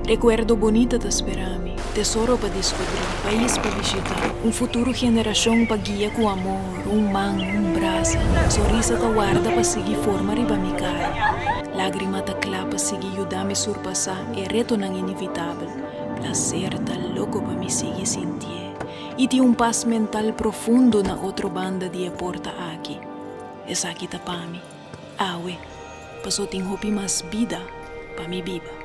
Rekuerdo bonita ta spera mi. Tesoro pa diskubrí, pais pa bishitá, un futuro generashon pa guia ku amor, un man, un brasa, sonrisa ta warda pa sigui forma riba mi kara, lágrima ta kla pa sigui yuda mi surpasá e retonan inevitabel, plaser ta loko pa mi sigui sintié i tin un pas mental profundo na otro banda di e porta aki. Esaki ta pa mi, awe, paso tin hopi mas bida pa mi biba.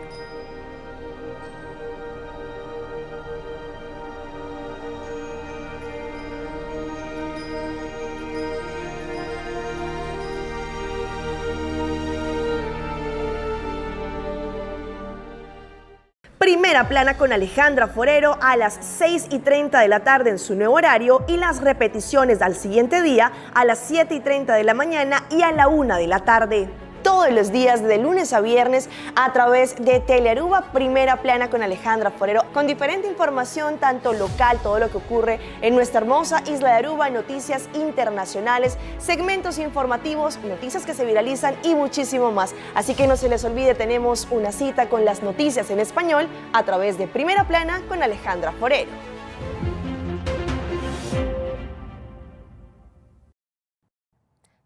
Primera Plana con Alejandra Forero a las 6 y 30 de la tarde en su nuevo horario y las repeticiones al siguiente día a las 7 y 30 de la mañana y a la 1 de la tarde todos los días de lunes a viernes a través de Telearuba Primera Plana con Alejandra Forero, con diferente información, tanto local, todo lo que ocurre en nuestra hermosa isla de Aruba, noticias internacionales, segmentos informativos, noticias que se viralizan y muchísimo más. Así que no se les olvide, tenemos una cita con las noticias en español a través de Primera Plana con Alejandra Forero.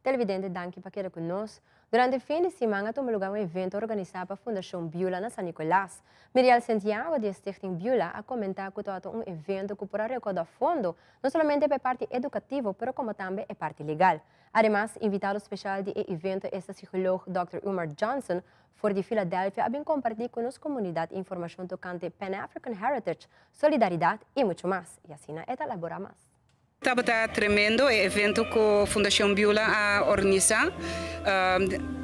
Televidente danki pa keda ku nos. Durante fin di siman a tuma luga un evento organisá pa Fundashon Beulah na San Nicolas. Miriel Santiago di e Stichting Beulah a komentá ku tabata un evento ku por a rekoudá fondo no solamente pa e parti edukativo pero komo tambe e parti legal. Ademas, invitado speshal di e evento esta psikoloog Dòkter Umar Johnson for di Philadelphia a bin kompartí ku nos komunidat informashon tokante Pan African Heritage, solidaridat i muchu mas. I asina e ta laborá mas. Tabata tremendo e evento ku Fundashon Beulah a organisá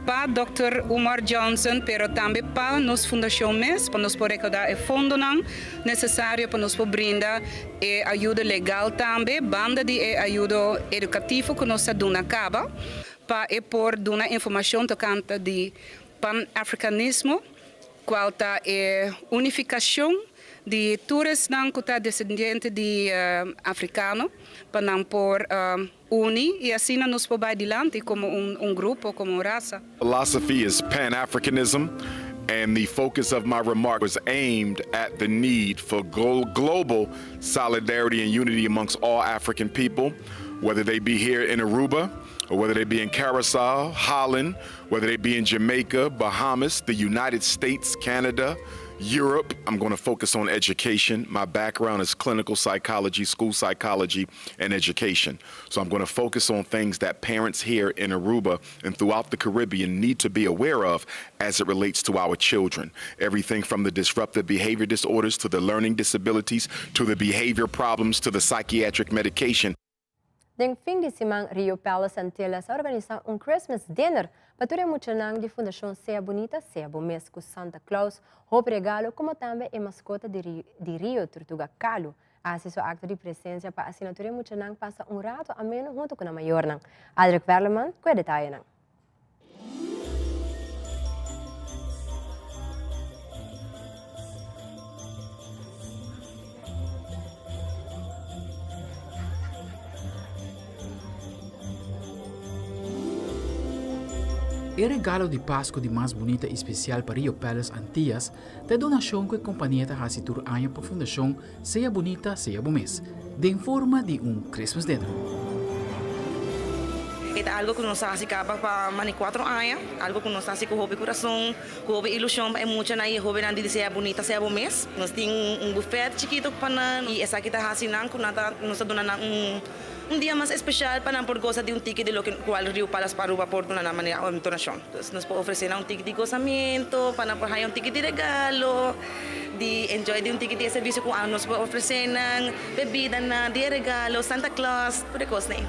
pa Dòkter Umar Johnson pero tambe pa nos fundashon mes pa nos por rekoudá e fondonan nesesario pa nos por brinda e ayudo legal tambe banda di e ayudo edukativo ku nos ta duna kaba pa e por duna informashon tokante di Pan-Afrikanismo kual ta e unifikashon di tur esnan ku ta desendiente di afrikano pa nan por uni i asina nos por bai dilanti komo un grupo, komo un rasa. Philosophy is Pan-Africanism and the focus of my remark was aimed at the need for global solidarity and unity amongst all African people, whether they be here in Aruba or whether they be in Curacao, Holland, whether they be in Jamaica, Bahamas, the United States, Canada, Europe. I'm going to focus on education. My background is clinical psychology, school psychology, and education. So I'm going to focus on things that parents here in Aruba and throughout the Caribbean need to be aware of as it relates to our children. Everything from the disruptive behavior disorders to the learning disabilities to the behavior problems to the psychiatric medication. Den fin di siman Rio Palace Antillas a organisá un Christmas Dinner pa tur e muchanan di Fundashon Sea Bunita Sea Bo Mes ku Santa Claus, hopi regalo komo tambe e maskota di di Rio Turtuga Kalu a hasi su akto di presensia pa asina tur e muchanan pasa un rato ameno huntu ku nan mayornan. Aldrich Werleman ku e detayenan. E regalo di Pasku di mas bunita i spesial pa Rio Palace Antillas ta e donashon ku e kompania ta hasi tur aña pa Fundashon Sea Bunita Sea Bo Mes, den forma di un Christmas Dinner. E ta algo ku nos a hasi kaba pa mas di kuatro aña, algo ku nos a hasi ku hopi kurason, ku hopi ilushon pa e muchanan i e hóbennan di Sea Bunita Sea Bo Mes. Nos tin un bufèt chikitu pa nan i esaki ta hasi nan ku nan ta nos ta duna nan un un dia mas espeshal pa nan por gosa di un tiki di loke kual Riu Palace pa Aruba por duna nan manera un donashon. Dus nos por ofresé nan un tiki di gosamentu pa nan por haña un tiki di regalo, di enjoy di un tiki di e servisio ku nos por ofresé nan, bebidanan, di e regalo, Santa Claus, tur e kosnan ei.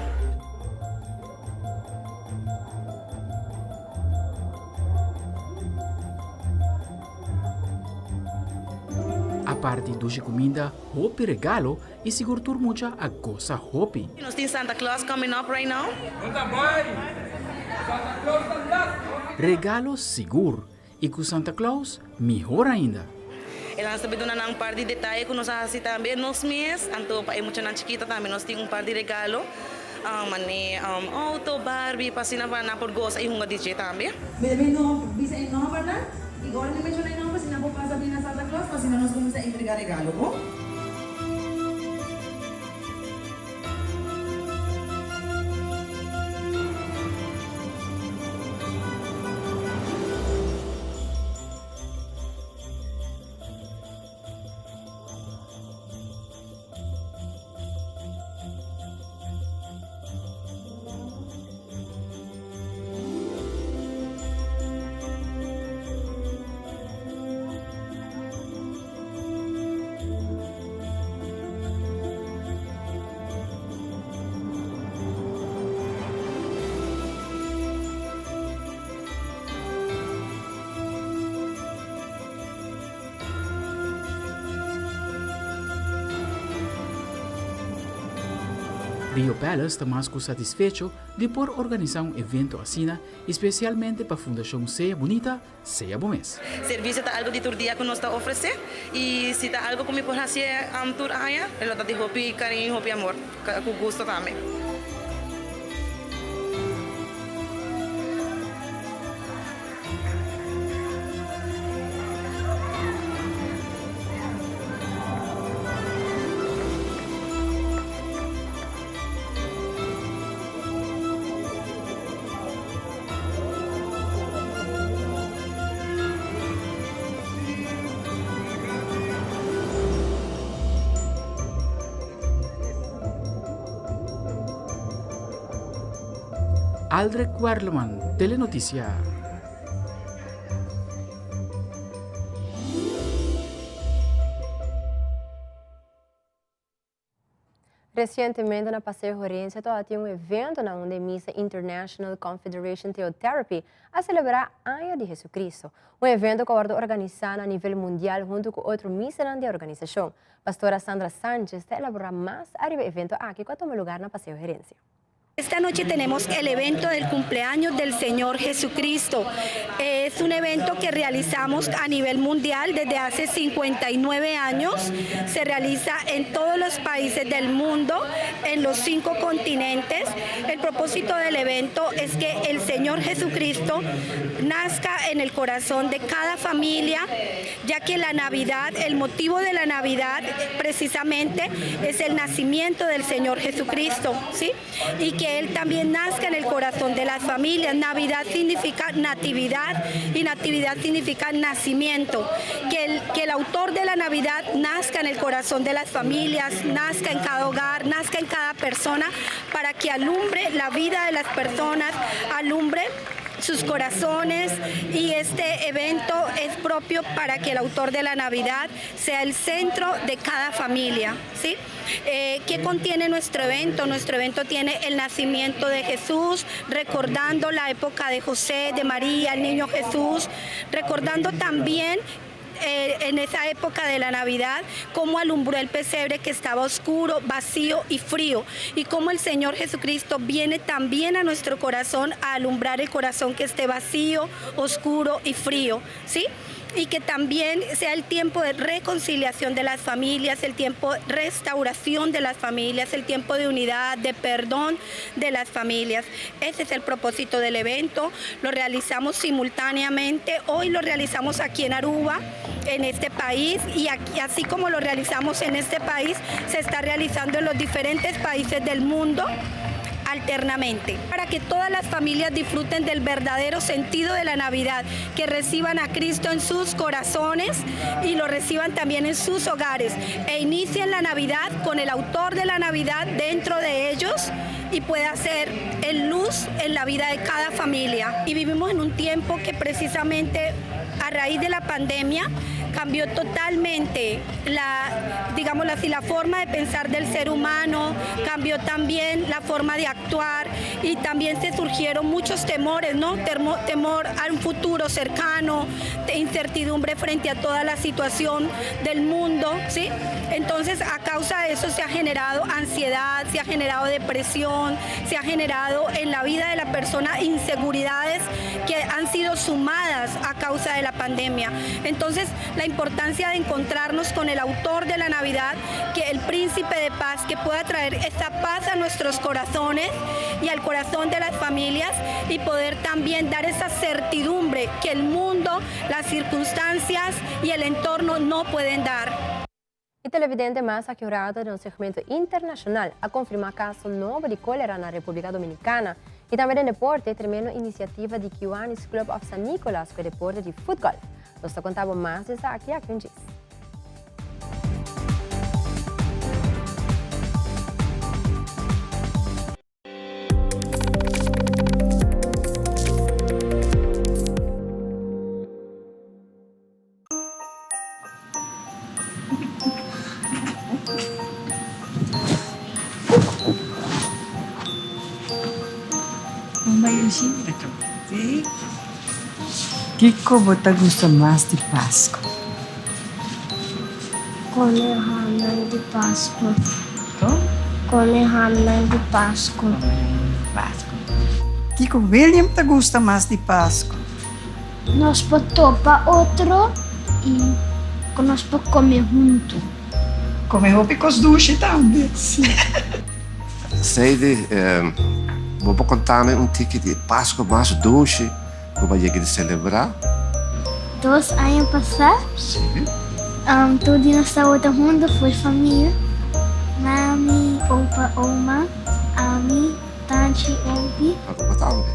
Apart di dushi kuminda, hopi regalo i sigur tur mucha a gosa hopi. Nos tin Santa Claus coming up right now. No ta bai! Santa Claus ta lat! Regalo sigur i ku Santa Claus mihor ainda. E lan sabi duna nan un par di detaye ku nos a hasi tambe nos mes, anto pa e muchanan chikito tambe nos tin un par di regalo, mane auto, Barbie, pa asina pa nan por gosa i hunga di dje tambe. Mi ta bin bisa e nombernan i ora mi menciona e nomber si nan por pasa bin na Santa Claus pa asina nos cuminsa entrega regalo, bo? Rio Palace ta mas ku satisfecho di por organisá un evento asina, i spesialmente pa Fundashon Sea Bunita, Sea bo mes. Servisio ta algo di tur dia ku nos ta ofresé i si ta algo ku mi por hasié tur aña, e lo ta di hopi kariño i hopi amor, ku gusto tambe. Aldrich Werleman, Telenoticia. Recientemente na Paseo Horensia tabatin un evento na unda e misa International Confederation Theotherapy a celebra Aña di Jesucristo, un evento cu a wordo organisa na nivel mundial hunto cu otro misanan di e organisacion. Pastora Sandra Sanchez ta elabora mas ariba e evento aki cu a tuma lugar na Paseo Herencia. Esta noche tenemos el evento del cumpleaños del Señor Jesucristo. Es un evento que realizamos a nivel mundial desde hace 59 años. Se realiza en todos los países del mundo, en los cinco continentes. El propósito del evento es que el Señor Jesucristo nazca en el corazón de cada familia, ya que la Navidad, el motivo de la Navidad precisamente es el nacimiento del Señor Jesucristo, ¿sí? Y que Él también nazca en el corazón de las familias. Navidad significa natividad y natividad significa nacimiento. Que el, que el autor de la Navidad nazca en el corazón de las familias, nazca en cada hogar, nazca en cada persona, para que alumbre la vida de las personas, alumbre sus corazones y este evento es propio para que el autor de la Navidad sea el centro de cada familia. ¿sí? Eh, ¿Qué contiene nuestro evento? Nuestro evento tiene el nacimiento de Jesús, recordando la época de José, de María, el niño Jesús, recordando también eh, en esa época de la Navidad, cómo alumbró el pesebre que estaba oscuro, vacío y frío, y cómo el Señor Jesucristo viene también a nuestro corazón a alumbrar el corazón que esté vacío, oscuro y frío, ¿sí? y que también sea el tiempo de reconciliación de las familias, el tiempo de restauración de las familias, el tiempo de unidad, de perdón de las familias. Ese es el propósito del evento. Lo realizamos simultáneamente. Hoy lo realizamos aquí en Aruba, en este país, y así como lo realizamos en este país, se está realizando en los diferentes países del mundo. alternamente, para que todas las familias disfruten del verdadero sentido de la Navidad, que reciban a Cristo en sus corazones y lo reciban también en sus hogares e inicien la Navidad con el autor de la Navidad dentro de ellos y pueda ser en luz en la vida de cada familia. Y vivimos en un tiempo que precisamente a raíz de la pandemia cambió totalmente la, digámoslo así, la forma de pensar del ser humano, cambió también la forma de actuar y también se surgieron muchos temores, ¿no? Temor a un futuro cercano, incertidumbre frente a toda la situación del mundo, ¿sí? Entonces, a causa de eso se ha generado ansiedad, se ha generado depresión, se ha generado en la vida de la persona inseguridades que han sido sumadas a causa de la pandemia. Entonces, la importancia de encontrarnos con el autor de la Navidad, que el príncipe de paz, que pueda traer esa paz a nuestros corazones y al corazón de las familias y poder también dar esa certidumbre que el mundo, las circunstancias y el entorno no pueden dar. E televidente mas aki un rato den un segmento internacional a confirma caso nobo di colera na Republica Dominicana y tambe den deporte tremendo iniciativa di Kiwanis Club of San Nicolas cu e deporte di footgolf. Nos ta conta bo mas di esaki aki un djis. Kiko bo ta gusta mas di Pasku? Come hamnan di Pasku. Come hamnan di Pasku. Kiko William ta gusta mas di Pasku? Nos por topa otro y cu nos por come hunto. Come hopi cos dushi tambe. Si. Sadie, bo por conta mi un tiki di e Pascu mas dushi cu bo a yega di celebra? Dos aña pasa. Si. Tur di nos tabata hunto for famia. Mami, opa, oma, ami. Tanchi Ompi. Aruba tambe.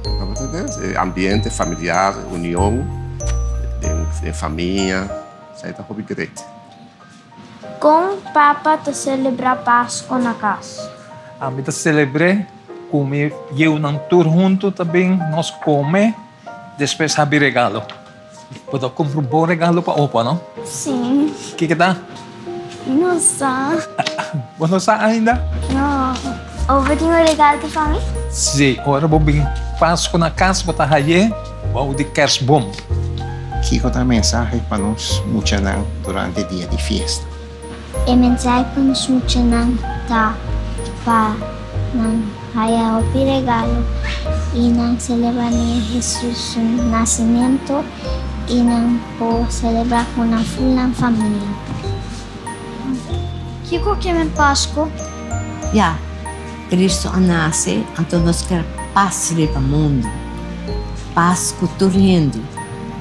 Aruba ta den e ambiente familiar, union den famia, esei ta hopi great. Kon papa ta selebrá Pasko na kas? Ami ta selebr'é ku mi yiunan tur huntu ta bin nos kome, despues habi regalo. Bo ta kumpra un bon regalo pa opa, no? Sí. Kiko ta? No sa. Bo no sa ainda? No. Opa tin un regalo pa mi? Sí, ora bo bin Pasku na kas bo ta haye bou di kersboom. Kiko ta mensahe pa nos muchanan durante dia di fiesta? E mensahe pa nos muchanan ta pa nan haya hopi regalo y nan celebra Niño Jesus su nacimento y nan por celebra cu nan full nan familia. Kico ke men Pasco? Ya, Cristo a nace, anto nos kier pas riba mundo, pas cu tur hende,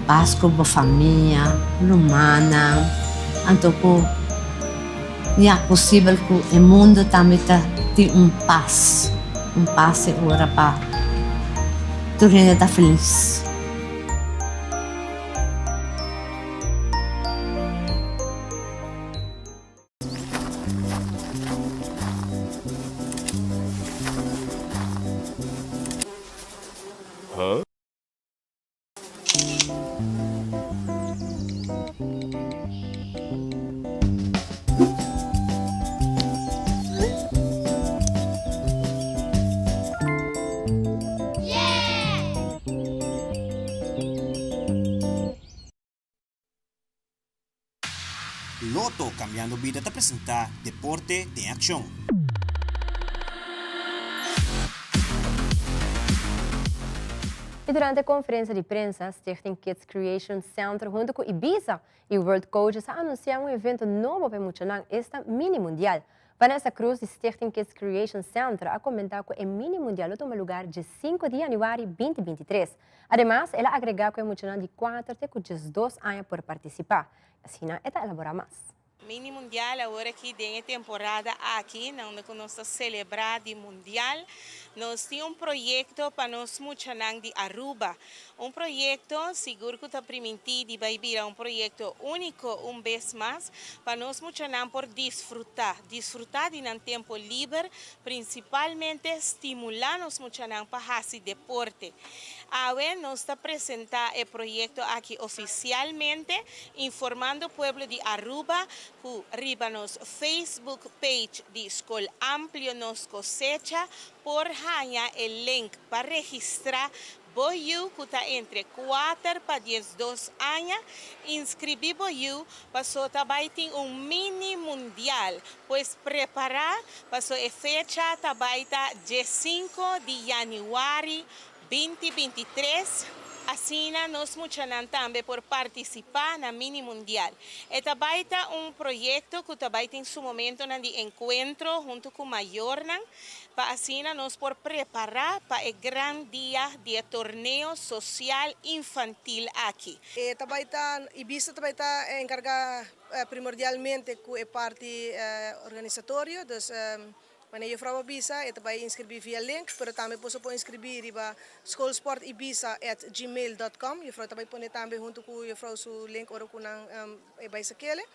pas cu bo famia, rumannan, anto cu ya posibel cu e mundo tambe ta tin un pas, un pas e ora pa tur hende ta feliz. Lotto Cambiando Bida ta presenta Deporte den Accion. Y durante e conferencia di prensa, Stichting Kids Creation Center hunto cu Ibiza y World Coaches a anuncia un evento nobo pa e muchanan, esta Mini Mundial. Vanessa Cruz di Stichting Kids Creation Center a comenta cu e Mini Mundial lo tuma lugar dje sinku di januari binti bintitres. Ademas, el a agregá ku e muchanan di kuater te ku diesdos aña por partisipá. Asina e ta elaborá mas. Mini Mundial awor aki den e temporada aki na unda ku nos ta selebrá di Mundial nos tin un proyekto pa nos muchanan di Aruba. Un proyekto sigur ku ta primintí di bai bira un proyekto úniko un bes mas pa nos muchanan por disfrutá, disfrutá di nan tempu liber, prinsipalmente stimulá nos muchanan pa hasi deporte. Awe nos ta presenta e proyecto aki oficialmente, informando pueblo di Aruba cu riba nos Facebook page di Scol Amplio Nos Cosecha por haña e link pa registra bo yu cu ta entre kuater pa 12 aña. Inscribi bo yu paso ta bay tin un mini mundial, pues prepara paso e fecha ta bay ta 15 di januari 2023, asina nos muchanan tambe por partisipá na Mini Mundial. E ta bai ta un proyekto ku ta bai tin su momentonan di enkuentro huntu ku mayornan pa asina nos por prepará pa e gran dia di e torneo sosial infantil aki. E ta bai ta, Ibisa ta bai ta enkargá primordialmente ku e parti organisatorio, dus Wanneer juffrouw a bisa, e ta bai inscribí via link, pero tambe boso por inscribí riba schoolsportibisa at gmail dot com. Juffrouw ta bai pone tambe hunto cu juffrouw su link ora cu nan e bai sakele.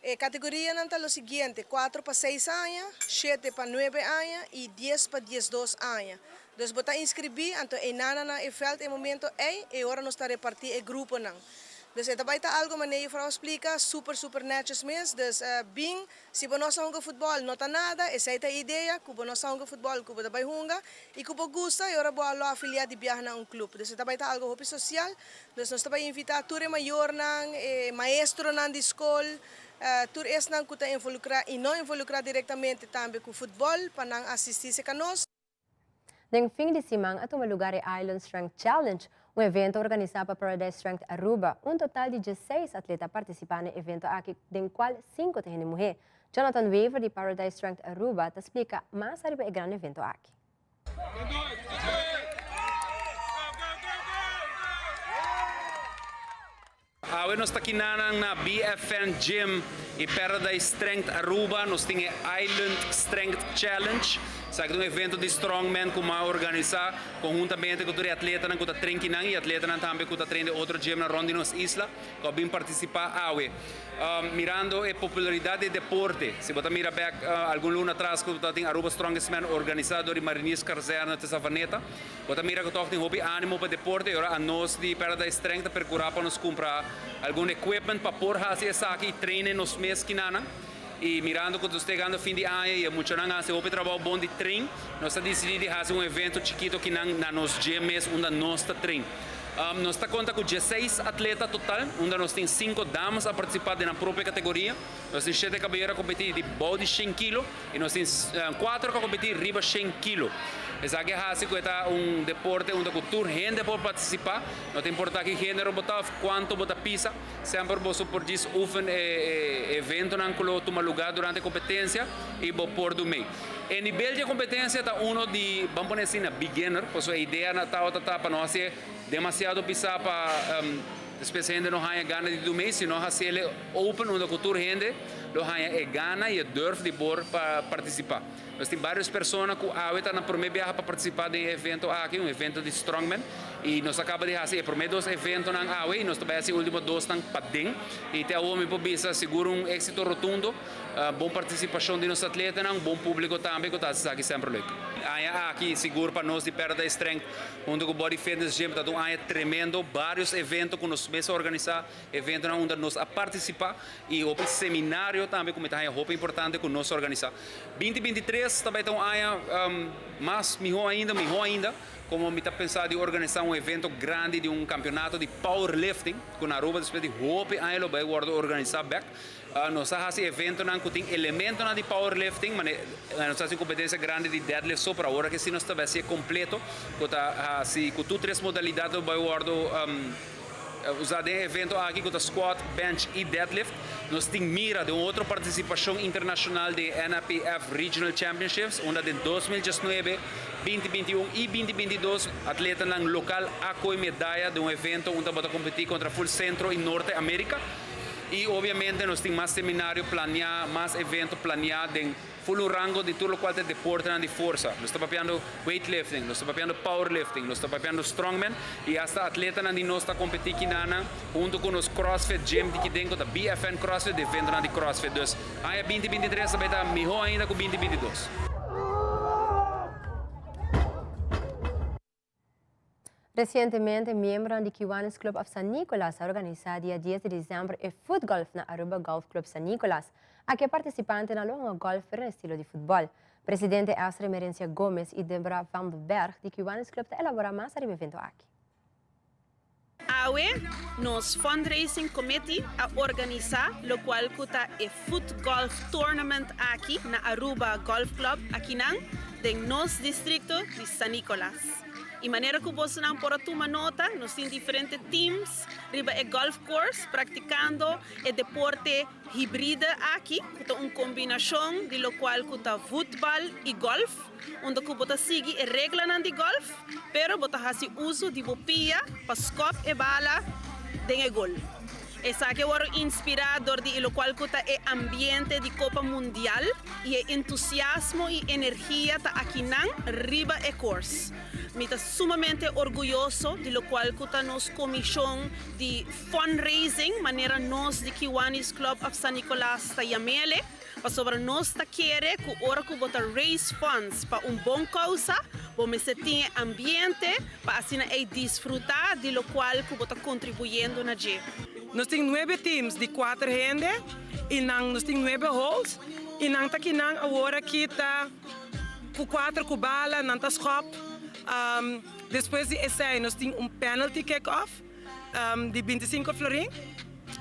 E categorianan ta lo siguiente, cuatro pa seis aña, shete pa nuebe aña y dies pa 12 aña. Dus bo ta inscribí, anto eynana na e veld e momento ey, e ora nos ta repartí e gruponan. Dus e ta bai ta algo manera juffrouw a splica, super super netjes mes, dus bin. Si bo no sa hunga futbòl, no ta nada, esei ta e idea, ku bo no sa hunga futbòl, ku bo ta bai hunga i ku bo gusta i ora bo a lo afiliá di biaha na un klup. Dus e ta bai ta algu hopi sosial. Dus nos ta bai invitá tur e mayornan, e maestronan di skol, tur esnan ku ta involukrá i no involukrá direktamente tambe ku futbòl pa nan asistí serka nos. Den fin di siman a tuma lugar e Island Strength Challenge, un evento organisa pa Paradise Strength Aruba. Un total di 16 atleta a participa na e evento aki, den cual 5 ta hende muhe. Jonathan Wever di Paradise Strength Aruba ta splica mas ariba e gran evento aki. Awe nos ta kinanan na BFN Gym y Paradise Strength Aruba. Nos tin e Island Strength Challenge. Esaki ta un evento di strongman cu m'a organisa conhuntamente cu tur e atletanan cu ta train kinan y atletanan tambe cu ta train den otro gymnan rond di nos isla cu a bin participa awe. Mirando e popularidad di e deporte, si bo ta mira bek algun luna atras cu ta tin Aruba Strongest Man organisa door di Mariniers Kazerne te Savaneta, Bo ta mira ku tòg tin hopi ánimo pa deporte i ora anos di Paradise Strength ta perkurá pa nos kumpra algun equipment pa por hasi esaki i train den nos mes kinanan. I mirando ku nos ta yegando fin di aña i e muchanan a hasi hopi trabou bon di train, nos a disidí di hasi un evento chikito kinan na nos gym mes unda nos ta train. Nos ta konta ku dieseis atleta total, unda nos tin sinku damas a partisipá den nan propio kategoria. Nos tin shete kabayero a kompetí di bou di shen kilo. I nos tin kuater ku a kompetí riba shen kilo. Esaki a hasi ku e ta un deporte unda ku tur hende por partisipá. No ta importá ki género bo ta òf kuantu bo ta pisa. Semper boso por djis oefen e eventonan ku lo tuma lugá durante e kompetensia i bo por du mee. E nivel di e kompetensia ta uno di, ban pone asina, beginner, pasobra e idea tabata ta pa no hasié demasiado pisá pa despues hende no haña gana di du mee, sino hasiel open unda ku tur hende lo haña e gana i e durf di por pa partisipá. Nos tin vários persona ku awe ta nan promé biaha pa partisipá den e evento aki, un evento di strongman, i nos a kaba di hasi e promé dos eventonan awe i nos ta bai hasi e último dosnan paden. I te awor mi por bisa sigur un éksito rotundo. Bon partisipashon di nos atletanan, bon públiko tambe ku ta hasi esaki semper leuk. Aña aki sigur pa nos di Paradise Strength huntu ku Body Fitness Gym ta un aña tremendo, vários evento ku nos mes a organisá. Eventonan unda nos a partisipá i hopi seminario tambe ku mi ta haña hopi importante ku nos organisá. 2023 ta bai ta un aña mas mihó ainda, mihó ainda, komo mi ta pensá di organisá un evento grandi di un kampionato di powerlifting ku na Aruba despues di hopi aña lo bai wòrdu organisá bèk. Nos a hasi eventonan ku tin elementonan di powerlifting, mane nos a hasi un kompetensia grandi di deadlift so, pero awor aki si nos ta bai hasi e kompleto ku ta hasi ku tur tres modalidat lo bai wòrdu. Usa den e evento aki ku ta squat, bench i deadlift. Nos tin mira den un otro partisipashon internashonal den e NAPF Regional Championships unda den 2019, 2021 i 2022 atletanan lokal a koe medaya den un evento unda bo ta kompetí kontra ful Sentro i Norte Amerika. I obviamente nos tin mas seminario planeá, mas evento planeá den full un rango di tur lokual ta e deportenan di forsa. Nos ta papiando weightlifting, nos ta papiando powerlifting, nos ta papiando strongman i asta atletanan di nos ta kompetí kinanan huntu ku nos crossfit gym di kiden ku ta BFN Crossfit di eventonan di crossfit. Dus aña binti 23 ta bai ta mihó ainda ku binti 22. Recientemente miembronan di Kiwanis Club of San Nicolas a organisa dia dies di december e Footgolf na Aruba Golf Club San Nicolas. Aki e participantenan lo hunga golf pero na estilo di futbol. Presidente Esther Emerencia Gomez y Debra van de Berg di Kiwanis Club ta elabora mas ariba evento aki. Awe nos Fundraising Committee a organisa locual cu ta e Footgolf Tournament aki na Aruba Golf Club akinan den nos districto di San Nicolas. Y manera cu bosonan por a tuma nota, nos tin diferente teams riba e golf course practicando e deporte hibride aki, cu ta un combinacion di locual cu ta voetbal y golf, unda cu bo ta sigui e reglanan di golf, pero bo ta haci uso di bo pia pa scop e bala den e gol. Esaki a wòrdu inspirá dor di e lokual ku ta e ambiente di Kopa Mundial i e entusiasmo i energia ta akinan riba e course. Mi ta sumamente orguyoso di lokual ku ta nos komishon di fundraising, manera nos di Kiwanis Club of San Nicolas ta yam'ele, pasobra nos ta kere ku ora ku bo ta raise funds pa un bon kousa, bo mester tin e ambiente pa asina ei disfrutá di lokual ku bo ta kontribuyendo na dje. Nos tin nuebe teams di kuater hende i nan nos tin nuebe holes i nan ta kinan awor aki ta ku kuater ku bala nan ta schop. Despues di esei nos tin un penalty kick off di bintisinko florin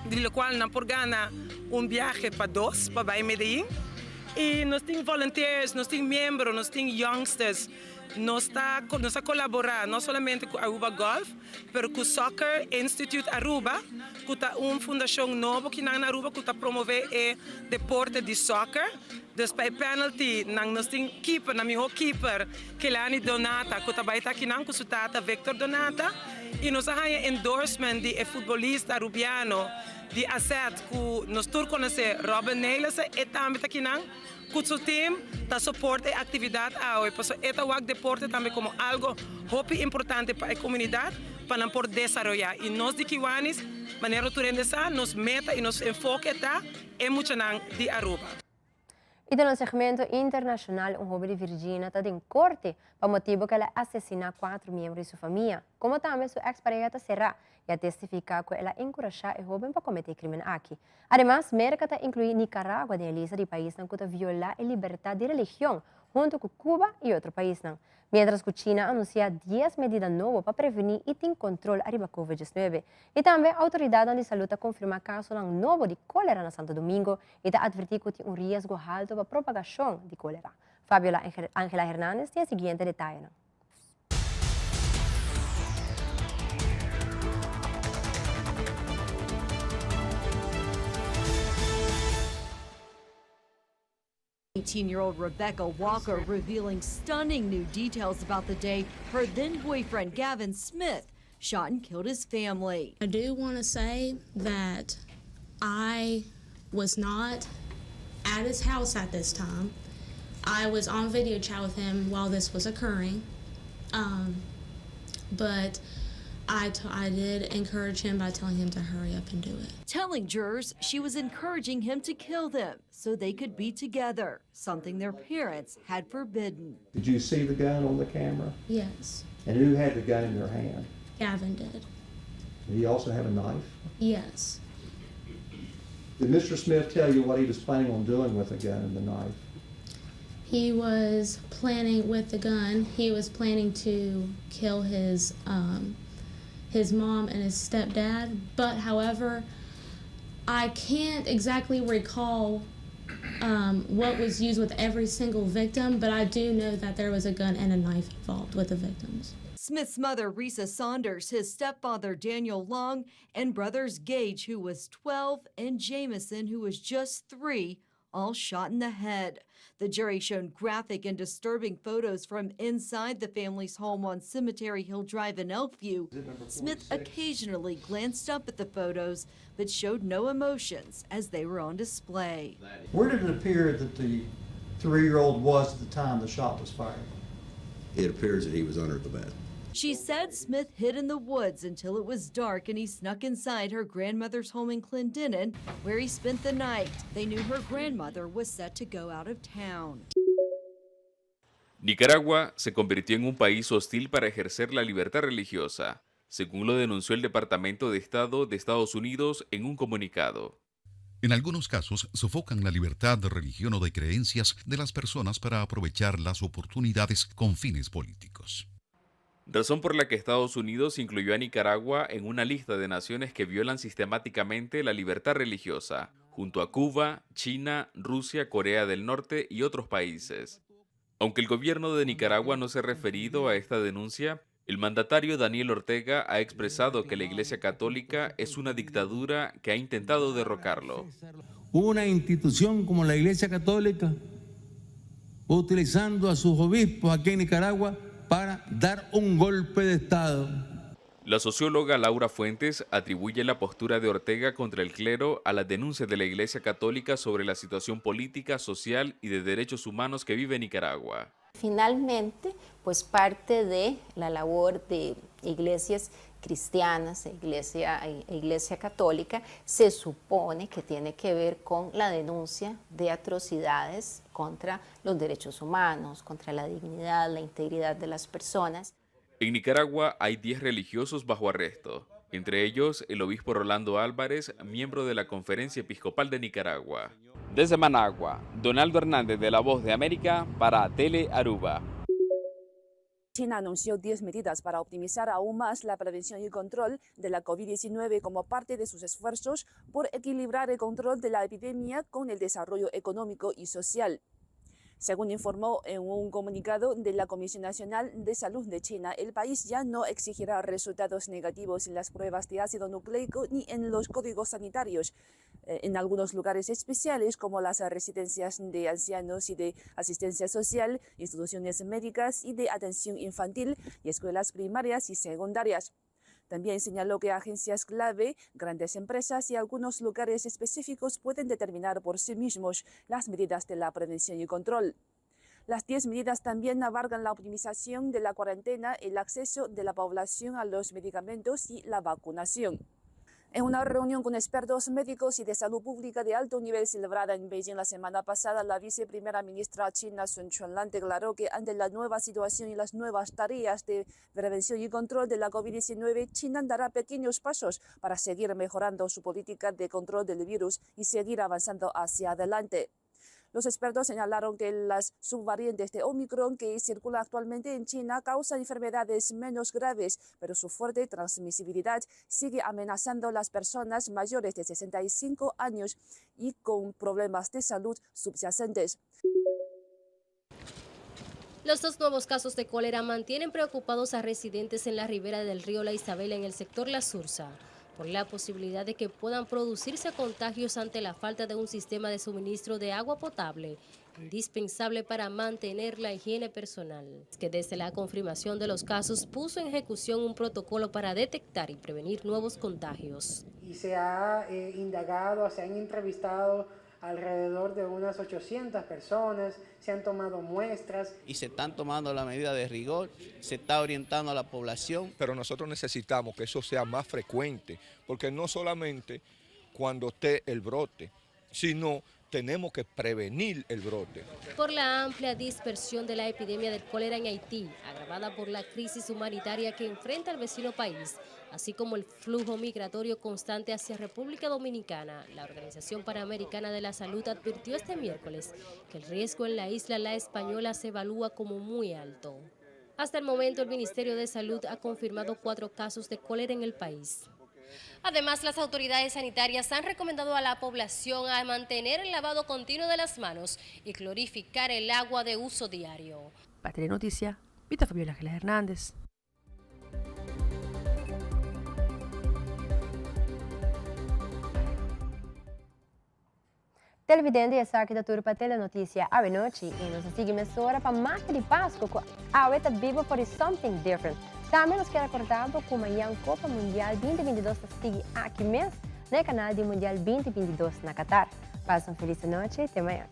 di lokual nan por gana un biahe pa dos pa bai Medellin i nos tin volunteers nos tin miembro nos tin youngsters. Nos ta nos a kolaborá no solamente ku Aruba Golf, pero ku Soccer Institute Aruba, ku ta un fundashon nobo kinan na Aruba ku ta promové e deporte di soccer. Dus pa e penalty nan nos tin keeper, nan mihó keeper, Kelani Donata, ku ta bai ta akinan ku su tata Victor Donata. I nos a haña endorsement di e futbolista Arubiano di AZ ku nos tur konosé, Robin Nelissen, e tambe ta akinan. Ku su team ta soporta e aktividat awe pasobra e ta wak deporte tambe komo algo hopi importante pa e komunidat pa nan por desaroyá. I nos di Kiwanis, manera tur hende sa, nos meta i nos enfoke ta e muchanan di Aruba. I den un segmento internashonal un hoben di Virginia ta den korte pa motibu ku el a asesiná kuater miembro di su famia, komo tambe su eks pareha ta será i a testifiká ku el a enkurashá e hoben pa kometé e krimen aki. Ademas, Merka ta inkluí Nicaragua den e lista di paisnan ku ta violá e libertat di religion, huntu ku Cuba i otro paisnan. Miéntras ku China a anunsiá dies medida nobo pa prevení i tin kontrol ariba Covid diesnuebe. I tambe outoridatnan di salú ta konfirmá kasonan nobo di kólera na Santo Domingo i ta atvertí ku tin un riesgo haltu pa propagashon di kólera. Fabiola Angela Hernandez tin e siguiente detayenan. 18-year-old Rebecca Walker revealing stunning new details about the day her then-boyfriend Gavin Smith shot and killed his family. I do want to say that I was not at his house at this time. I was on video chat with him while this was occurring. Um, but I, t- I did encourage him by telling him to hurry up and do it. Telling jurors she was encouraging him to kill them so they could be together, something their parents had forbidden. Did you see the gun on the camera? Yes. And who had the gun in their hand? Gavin did. Did he also have a knife? Yes. Did Mr. Smith tell you what he was planning on doing with the gun and the knife? He was planning with the gun. He was planning to kill his um, his mom and his stepdad. But however, I can't exactly recall um, what was used with every single victim, but I do know that there was a gun and a knife involved with the victims. Smith's mother, Risa Saunders, his stepfather, Daniel Long, and brothers Gage, who was 12, and Jameson, who was just 3, all shot in the head. The jury shown graphic and disturbing photos from inside the family's home on Cemetery Hill Drive in Elkview. Smith occasionally glanced up at the photos, but showed no emotions as they were on display. Where did it appear that the three-year-old was at the time the shot was fired? It appears that he was under the bed. She said Smith hid in the woods until it was dark and he snuck inside her grandmother's home in Clendenin, where he spent the night. They knew her grandmother was set to go out of town. Nicaragua se convirtió en un país hostil para ejercer la libertad religiosa, según lo denunció el Departamento de Estado de Estados Unidos en un comunicado. En algunos casos, sofocan la libertad de religión o de creencias de las personas para aprovechar las oportunidades con fines políticos. Razón por la que Estados Unidos incluyó a Nicaragua en una lista de naciones que violan sistemáticamente la libertad religiosa, junto a Cuba, China, Rusia, Corea del Norte y otros países. Aunque el gobierno de Nicaragua no se ha referido a esta denuncia, el mandatario Daniel Ortega ha expresado que la Iglesia Católica es una dictadura que ha intentado derrocarlo. Una institución como la Iglesia Católica, utilizando a sus obispos aquí en Nicaragua para dar un golpe de Estado. La socióloga Laura Fuentes atribuye la postura de Ortega contra el clero a la denuncia de la Iglesia Católica sobre la situación política, social y de derechos humanos que vive Nicaragua. Finalmente, pues parte de la labor de iglesias cristianas, iglesia, iglesia católica, se supone que tiene que ver con la denuncia de atrocidades contra los derechos humanos, contra la dignidad, la integridad de las personas. En Nicaragua hay 10 religiosos bajo arresto, entre ellos el obispo Rolando Álvarez, miembro de la Conferencia Episcopal de Nicaragua. Desde Managua, Donaldo Hernández de La Voz de América para Tele Aruba. China anunció 10 medidas para optimizar aún más la prevención y control de la COVID-19 como parte de sus esfuerzos por equilibrar el control de la epidemia con el desarrollo económico y social. Según informó en un comunicado de la Comisión Nacional de Salud de China, el país ya no exigirá resultados negativos en las pruebas de ácido nucleico ni en los códigos sanitarios. Eh, en algunos lugares especiales, como las residencias de ancianos y de asistencia social, instituciones médicas y de atención infantil y escuelas primarias y secundarias. También señaló que agencias clave, grandes empresas y algunos lugares específicos pueden determinar por sí mismos las medidas de la prevención y control. Las 10 medidas también abarcan la optimización de la cuarentena, el acceso de la población a los medicamentos y la vacunación. En una reunión con expertos médicos y de salud pública de alto nivel celebrada en Beijing la semana pasada, la viceprimera ministra china Sun Chunlan declaró que ante la nueva situación y las nuevas tareas de prevención y control de la COVID-19, China dará pequeños pasos para seguir mejorando su política de control del virus y seguir avanzando hacia adelante. Los expertos señalaron que las subvariantes de Omicron que circula actualmente en China causan enfermedades menos graves, pero su fuerte transmisibilidad sigue amenazando a las personas mayores de 65 años y con problemas de salud subyacentes. Los dos nuevos casos de cólera mantienen preocupados a residentes en la ribera del río La Isabela en el sector La Sursa por la posibilidad de que puedan producirse contagios ante la falta de un sistema de suministro de agua potable, indispensable para mantener la higiene personal. Que desde la confirmación de los casos puso en ejecución un protocolo para detectar y prevenir nuevos contagios. Y se ha eh, indagado, se han entrevistado alrededor de unas 800 personas, se han tomado muestras. Y se están tomando la medida de rigor, se está orientando a la población. Pero nosotros necesitamos que eso sea más frecuente, porque no solamente cuando esté el brote, sino tenemos que prevenir el brote. Por la amplia dispersión de la epidemia del cólera en Haití, agravada por la crisis humanitaria que enfrenta el vecino país, así como el flujo migratorio constante hacia República Dominicana, la Organización Panamericana de la Salud advirtió este miércoles que el riesgo en la isla La Española se evalúa como muy alto. Hasta el momento, el Ministerio de Salud ha confirmado cuatro casos de cólera en el país. Además, las autoridades sanitarias han recomendado a la población a mantener el lavado continuo de las manos y clorificar el agua de uso diario. Para Telenoticia, Vita Fabiola Ángeles Hernández. Televidente esaki ta tur pa Telenoticia awe nochi y nos a sigui mesora pa Magia di Pasco cu awe ta bibo for di Something Different. Tambe nos kier acorda bo cu mañan Copa Mundial 2022 ta sigui aki mes na e canal di Mundial 2022 na Qatar. Pasa un feliz anochi, te mañan.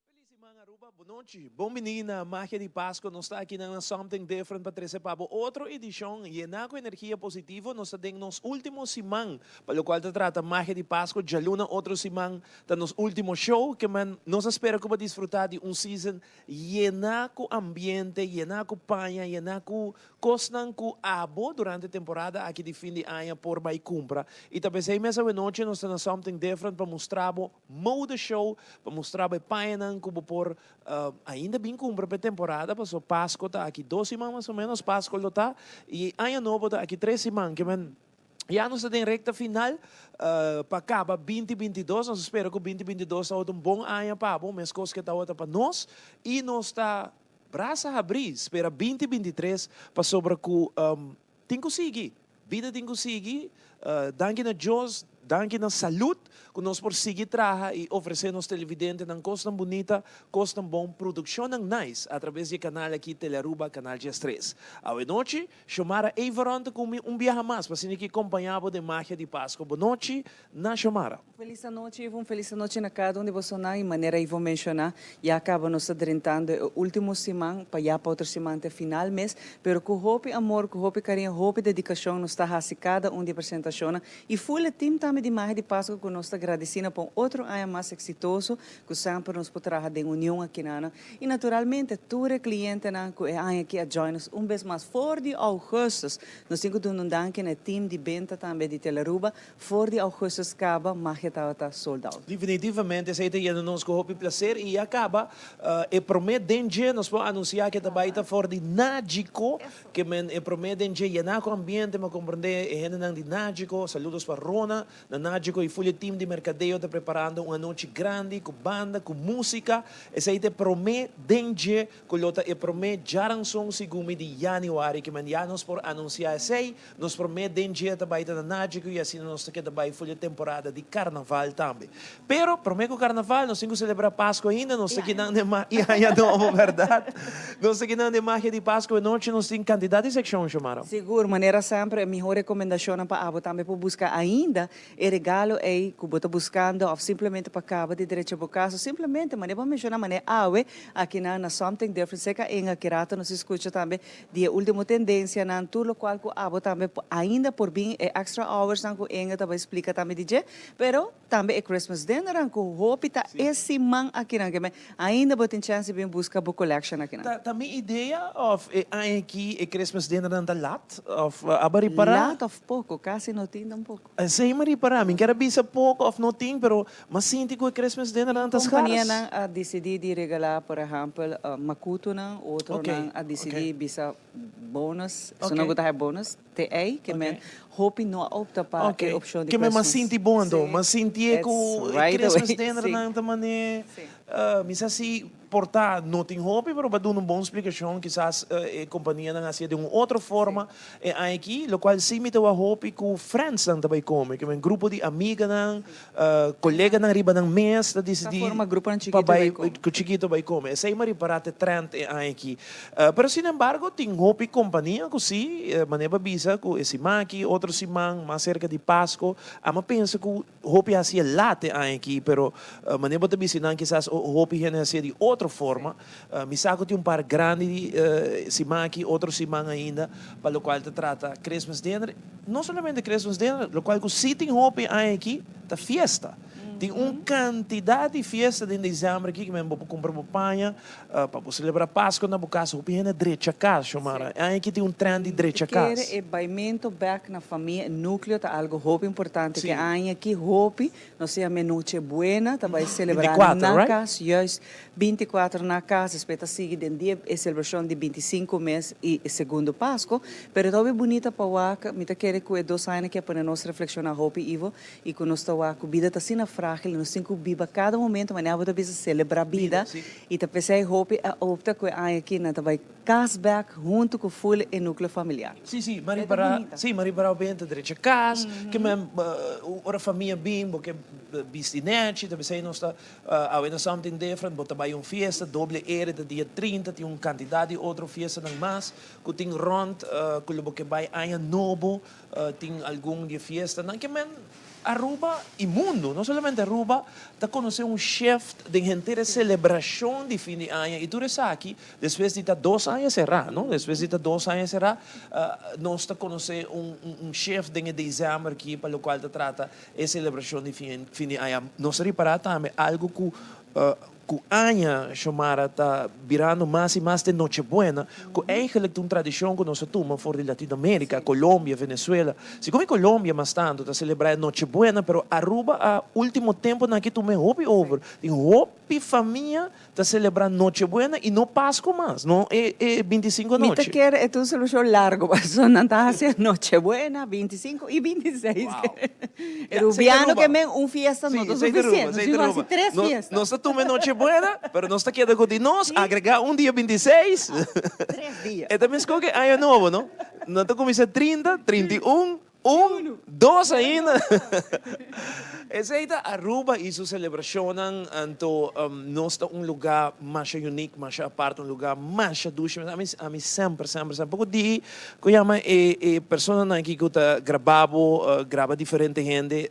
Feliz siman Aruba, bon nochi. Bon bini na Magia di Pasco. Nos ta aki na Something Different pa trece pa bo otro edicion yena cu energia positivo. Nos ta den nos ultimo siman pa locual ta trata Magia di Pasco. Djaluna otro siman ta nos ultimo show. Ke men nos a spera cu bo a disfruta di un season yena cu ambiente, yena cu paña, yena cu Kosnan ku abo durante temporada aki di fin di aña por bai kumpra. I ta p'esei mes awenochi nos ta na Something Different pa mustra bo mode show, pa mustra bo e pañanan ku bo por ainda bin kumpra p'e temporada, paso Pasko ta aki dos siman mas o menos, Pasko lo ta, i Aña Nobo ta aki tres siman. Ke men ya nos ta den rekta final pa kaba binti 22. Nos ta spera ku binti 22 tabata un bon aña pa bo, meskos ku e tabata pa nos, i nos ta Brasa habrí, spera 20 23 pasobra ku tin ku sigui. Bida tin ku sigui. Danki na Dios, danki na salud ku nos por sigui traha i ofresé nos televidentenan kosnan bunita, kosnan bon, produkshonnan nice atraves di e kanal aki Telearuba Kanal 13. Awe nochi, Xiomara Everon ta ku mi un biaha mas pa asina ki kompañá bo den magia di Pasko. Bo nochi na Xiomara. Un felis anochi Ivo, un felis anochi na kada un di bosonan y manera Ivo menciona ya caba nos ta drentando e ultimo siman pa ya pa otro siman te final mes pero cu hopi amor cu hopi cariño hopi dedicacion nos ta haci cada un di e presentacionnan y full e team tambe di Magia di Pascua cu nos ta gradicina pa un otro aña mas exitoso cu semper nos por traha den union akinana Y naturalmente tur e clientenan cu e aña aki a join nos un bes mas for di augustus. Nos tin cu duna un danki na e team di benta tambe di Telaruba. For di augustus caba magia tabata sold out. Definitivamente esey ta yena nos cu hopi placer y ya caba e prome den dje nos por anuncia cu e ta bay ta for di Nagico ke men e prome den dje yena cu ambiente mi a comprende e hendenan di Nagico saludos pa Rona Na Nagico y full e team di mercadeo ta preparando un anochi grandi cu banda, cu musica. Esey ta e prome den dje cu lo ta e prome djaranson sigumi di januari. Ki men ya nos por anuncia esey. Nos prome den dje ta bay ta na Nagico y asina nos ta keda bay full e temporada di carnaval tambe. Pero prome cu carnaval nos tin cu celebra Pasco ainda. Nos ta kinan den ma y aña nobo, berdad? Nos ta kinan den magia di Pasco. E nochi nos tin cantidad di seccion, Xiomara. Sigur, manera semper e mihó rekomendashonnan pa abo tambe por buska ainda e regalo ei ku bo ta buskando òf simplemente pa kaba di drecha bo kas òf simplemente manera bo a menshoná manera awe akinan na Something Different seka Inga ki rato nos skucha tambe di e último tendensianan tur lokual ku abo tambe ainda por bin e extra hoursnan ku Inga ta bai splika tambe di dje pero Tambe e Christmas dinnernan ku hopi ta e siman akinan ke men ainda bo tin chance di bin buska bo collection akinan. Ta mi idea of e aña aki e Christmas dinnernan ta lat of aba ripara? Lat of poko, kasi no tin tampoco. Esei mi ripara. ripará, mi kier a bisa poko òf no tin, pero m'a sinti ku e Christmas dinnernan ta skars. Kompanianan a disidí di regalá, por ehèmpel, makutunan, otronan a disidí bisa bonus, esunnan ku ta haña bonus te ei, ke men hopi no a opta pa e opshon di Ke men m'a Christmas. sinti bon anto, m'a sintié ku It's e right Christmas away, dinnernan ta manera, mi sa si Por ta no tin hopi, pero pa duna un bon splikashon kisas e kompanianan hasié den un otro forma e aña aki, lokual sí mi ta wak hopi ku friendsnan ta bai kome, ke men grupo di amiganan, koleganan riba nan mes ta disidí pa bai ku chikito bai kome. Esei mi a ripará ta e trend e aña aki. Pero sinembargo tin hopi kompania ku sí, manera bo a bisa ku e siman aki, otro siman mas serka di Pasko, amo a pensa ku Hopi hasié lat e aña aki, pero manera bo ta bisa nan kisas hopi hende hasié di otro forma. Mi sa ku tin un par grandi di siman aki, otro siman ainda, pa lokual ta trata Christmas dinner. No solamente Christmas dinner, lokual ku si tin hopi e aña aki ta fiesta. Tin un kantidat di fiesta den desèmber aki ku men bo por kumpra bo paña Pa bo celebra Pasco na bo cas, hopi hende drecha cas, Xiomara. E aña aki tin un trend di drecha cas. Kere e baimento bek na famia, e nucleo ta algo hopi importante. Ke aña aki hopi, nos yama e Noche Buena, ta bai celebra na cas, juist 24 na cas, despues ta sigui den dia e celebracion di 25 mes y e segundo Pasco. Pero ta hopi bunita pa wak, mi ta kere cu e dos aña aki a pone nos reflexiona hopi, Ivo, Y cu nos ta wak cu bida ta asina fragil y nos tin cu biba cada momento manera bo ta bisa celebra bida y ta pesey hopi a opta cu e aña aki nan ta bay cas bek hunto cu full e nucleo familiar. Sí, sí, ma ripara, sí, ma ripara bo benta drecha cas, ke men ora famia bin bo ke bisti nechi, ta pesey nos ta awe na Something Different, bo ta bay un fiesta, doble ere ta dia 30, tin un cantidad di otro fiestanan mas cu tin rond cu lo bo ke bay aña nobo. Tin algun di e fiestanan ke men Aruba y mundo, no solamente Aruba, ta conoce un shift den henter e celebracion di fin di aña y tur esaki despues di ta dos aña cera, no? Despues di ta dos aña cera, nos ta conoce un shift den e december aki pa locual ta trata e celebracion di fin di aña. Nos ta ripara tambe algo cu Ku aña Xiomara ta birando mas i mas den Nochebuena, ku eigenlijk ta un tradishon ku nos a tuma for di Latinoamerica, Colombia, Venezuela. Segun mi Colombia mas tantu ta selebrá e Nochebuena, pero Aruba a ultimo temponan aki tuma e hopi over. Tin hopi famia ta selebrá Nochebuena i no Pasku mas, no e e 25 Mi ta anochi. kere e ta un solushon largo pasobra nan ta hasi e Nochebuena, 25 i 26. E rubiano ke men un fiesta no ta suficiente, nos tin ku hasi tres fiesta. Nos ta tuma e noche buena, pero nos ta keda ku di nos, agrega un dia 26. Tres dia. E ta meskos ke año nobo, no? Nan ta kuminsá 30, 31, un, dos ainda. Esei ta Aruba i su selebrashonnan, anto nos ta un lugá masha unique, masha apart, un lugá masha dushi. Ami semper, semper, semper poko di Ku yama e e personanan aki ku ta graba bo, graba diferente hende,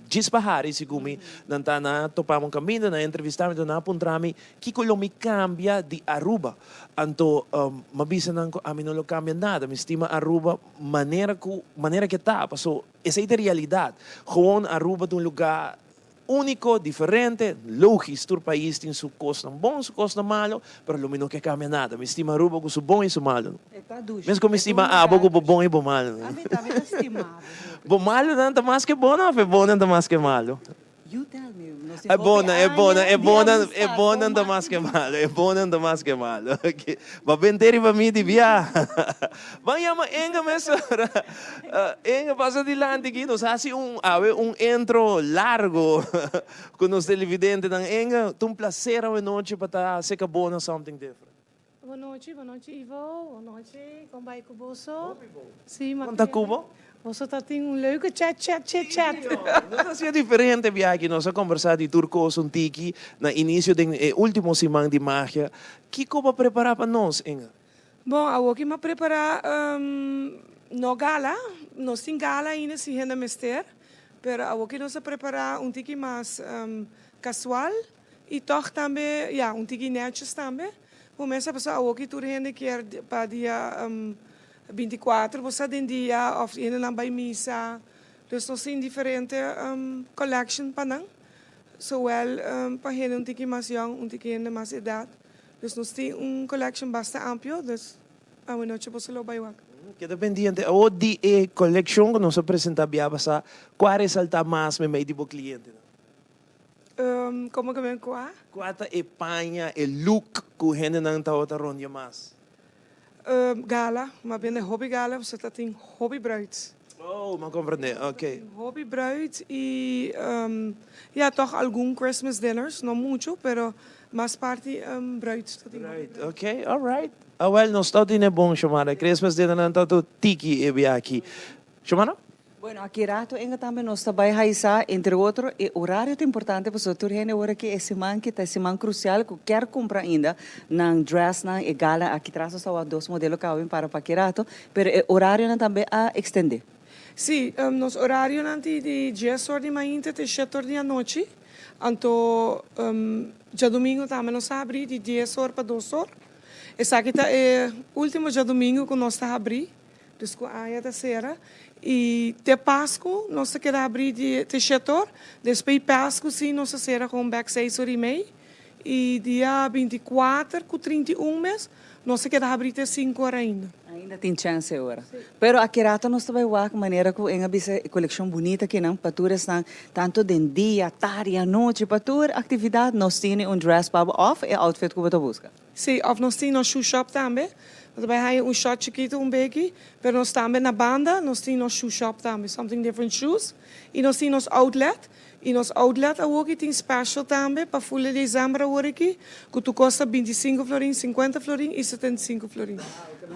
djis pa hari segun mi, nan ta na topa mi un kaminda, nan a entrevista mi, nan a puntra mi kiko lo mi kambia di Aruba. Anto mi a bisa nan ku ami no lo kambia nada, mi stima Aruba manera ku manera ke ta, paso esei ta e realidat. Gewoon Aruba ta un luga Úniko, diferente, logis, tur pais tin su kosnan bon, su kosnan malo, pero lo mi no ke kambia nada. Mi stima Aruba ku su bon i su malo. Mes ku mi stima abo ku bo bon i bo malo. Bo malonan ta mas ke bonnan òf e bonnan ta mas ke malo? E bonnan, e bonnan, e bonnan, e bonnan ta mas ke malo, e bonnan ta mas ke malo. Bo a bente riba mi di bia. Ban yama Enga mesora. Enga pasa dilanti aki, nos hasi un awe un intro largo cu nos televidentenan. Enga, ta un placer awe nochi pa ta acerca bo na Something Different. Bon nochi, bon nochi Ivo, bon nochi, con bai cu boso? Hopi bon. Si, Con ta cu bo? Boso ta tin un leuke chat, chat, chit chat. Nos a hacia diferente biaha aki, nos a conversa di tur cos un tiki na inicio den e ultimo siman di magia. Kico bo a prepara pa nos, Enga? Bon, awoki m'a prepará no gala, nos tin gala ainda si hende mester, pero awoki nos a prepará un tiki mas kasual i tòg tambe, ya, un tiki nètjes tambe. Bo mes a pasá awoki tur hende kier pa dia 24 bo sa den dia òf hendenan bai misa, dus nos tin diferente collection pa nan, zowel pa hende un tiki mas yòn, un tiki hende mas edat. Dus nos tin un collection basta amplio, dus awanochi boso lo bay wak. Keda pendiente awor di e coleccion cu nos a presenta bia pasa, cua a resalta mas memey di bo clientenan? Como que men cua? Cua ta e paña, e look cu hendenan tabata rondia mas? Gala, m'a bende hopi gala pasobra ta tin hopi bruid. Oh, m'a comprende, ok. Ta tin hopi bruid y ya toch algun Christmas dinners, no mucho, pero mas parti bruid ta tin hopi bruid. Ok, alright. Awel, nos ta tene bon, Shomara. Christmas dinnernan ta tur tiki e bia aki. Shomara? Bueno, aki rato enga tambe nos ta bai haisa, entre otro, e horario ta importante pasobra tur hende ora ki e siman ki ta e siman crucial cu kier cumpra ainda nan dressnan, e gala aki tras nos ta wak dos modelo caba bin para pa aki rato, pero e horarionan tambe a extende. Sí, nos horarionan ti di dies or di mainta te shete or di anochi, anto djadumingo tambe nos ta habri di dies or pa dos or. Esaki ta e ultimo djadumingo cu nos ta habri. Dus ku aña ta sera i te Pasku nos ta keda habrí di te shetor. Despues Pasku si nos ta sera kon bek seis or i mei i dia 24 ku 31 mes nos ta keda habrí te sinku or ainda. Ainda tin chèns e ora. Pero aki rato nos ta bai wak manera ku en a bisa e kolekshon bunita akinan pa tur esnan tantu den dia, tardi, anochi, pa tur aktividat nos tini un dress pa bo òf e outfit ku bo ta buska. Sí, of nos tin nos shoe shop tambe. Nos ta bai haña un shop chikitu, un beki, pero nos tambe na banda nos tin nos shoe shop tambe, Something Different Shoes. I nos tin nos outlet, i nos outlet awoki tin special tambe pa ful di december aworiki, ku tur kos ta 25 florin, 50 florin i 75 florin.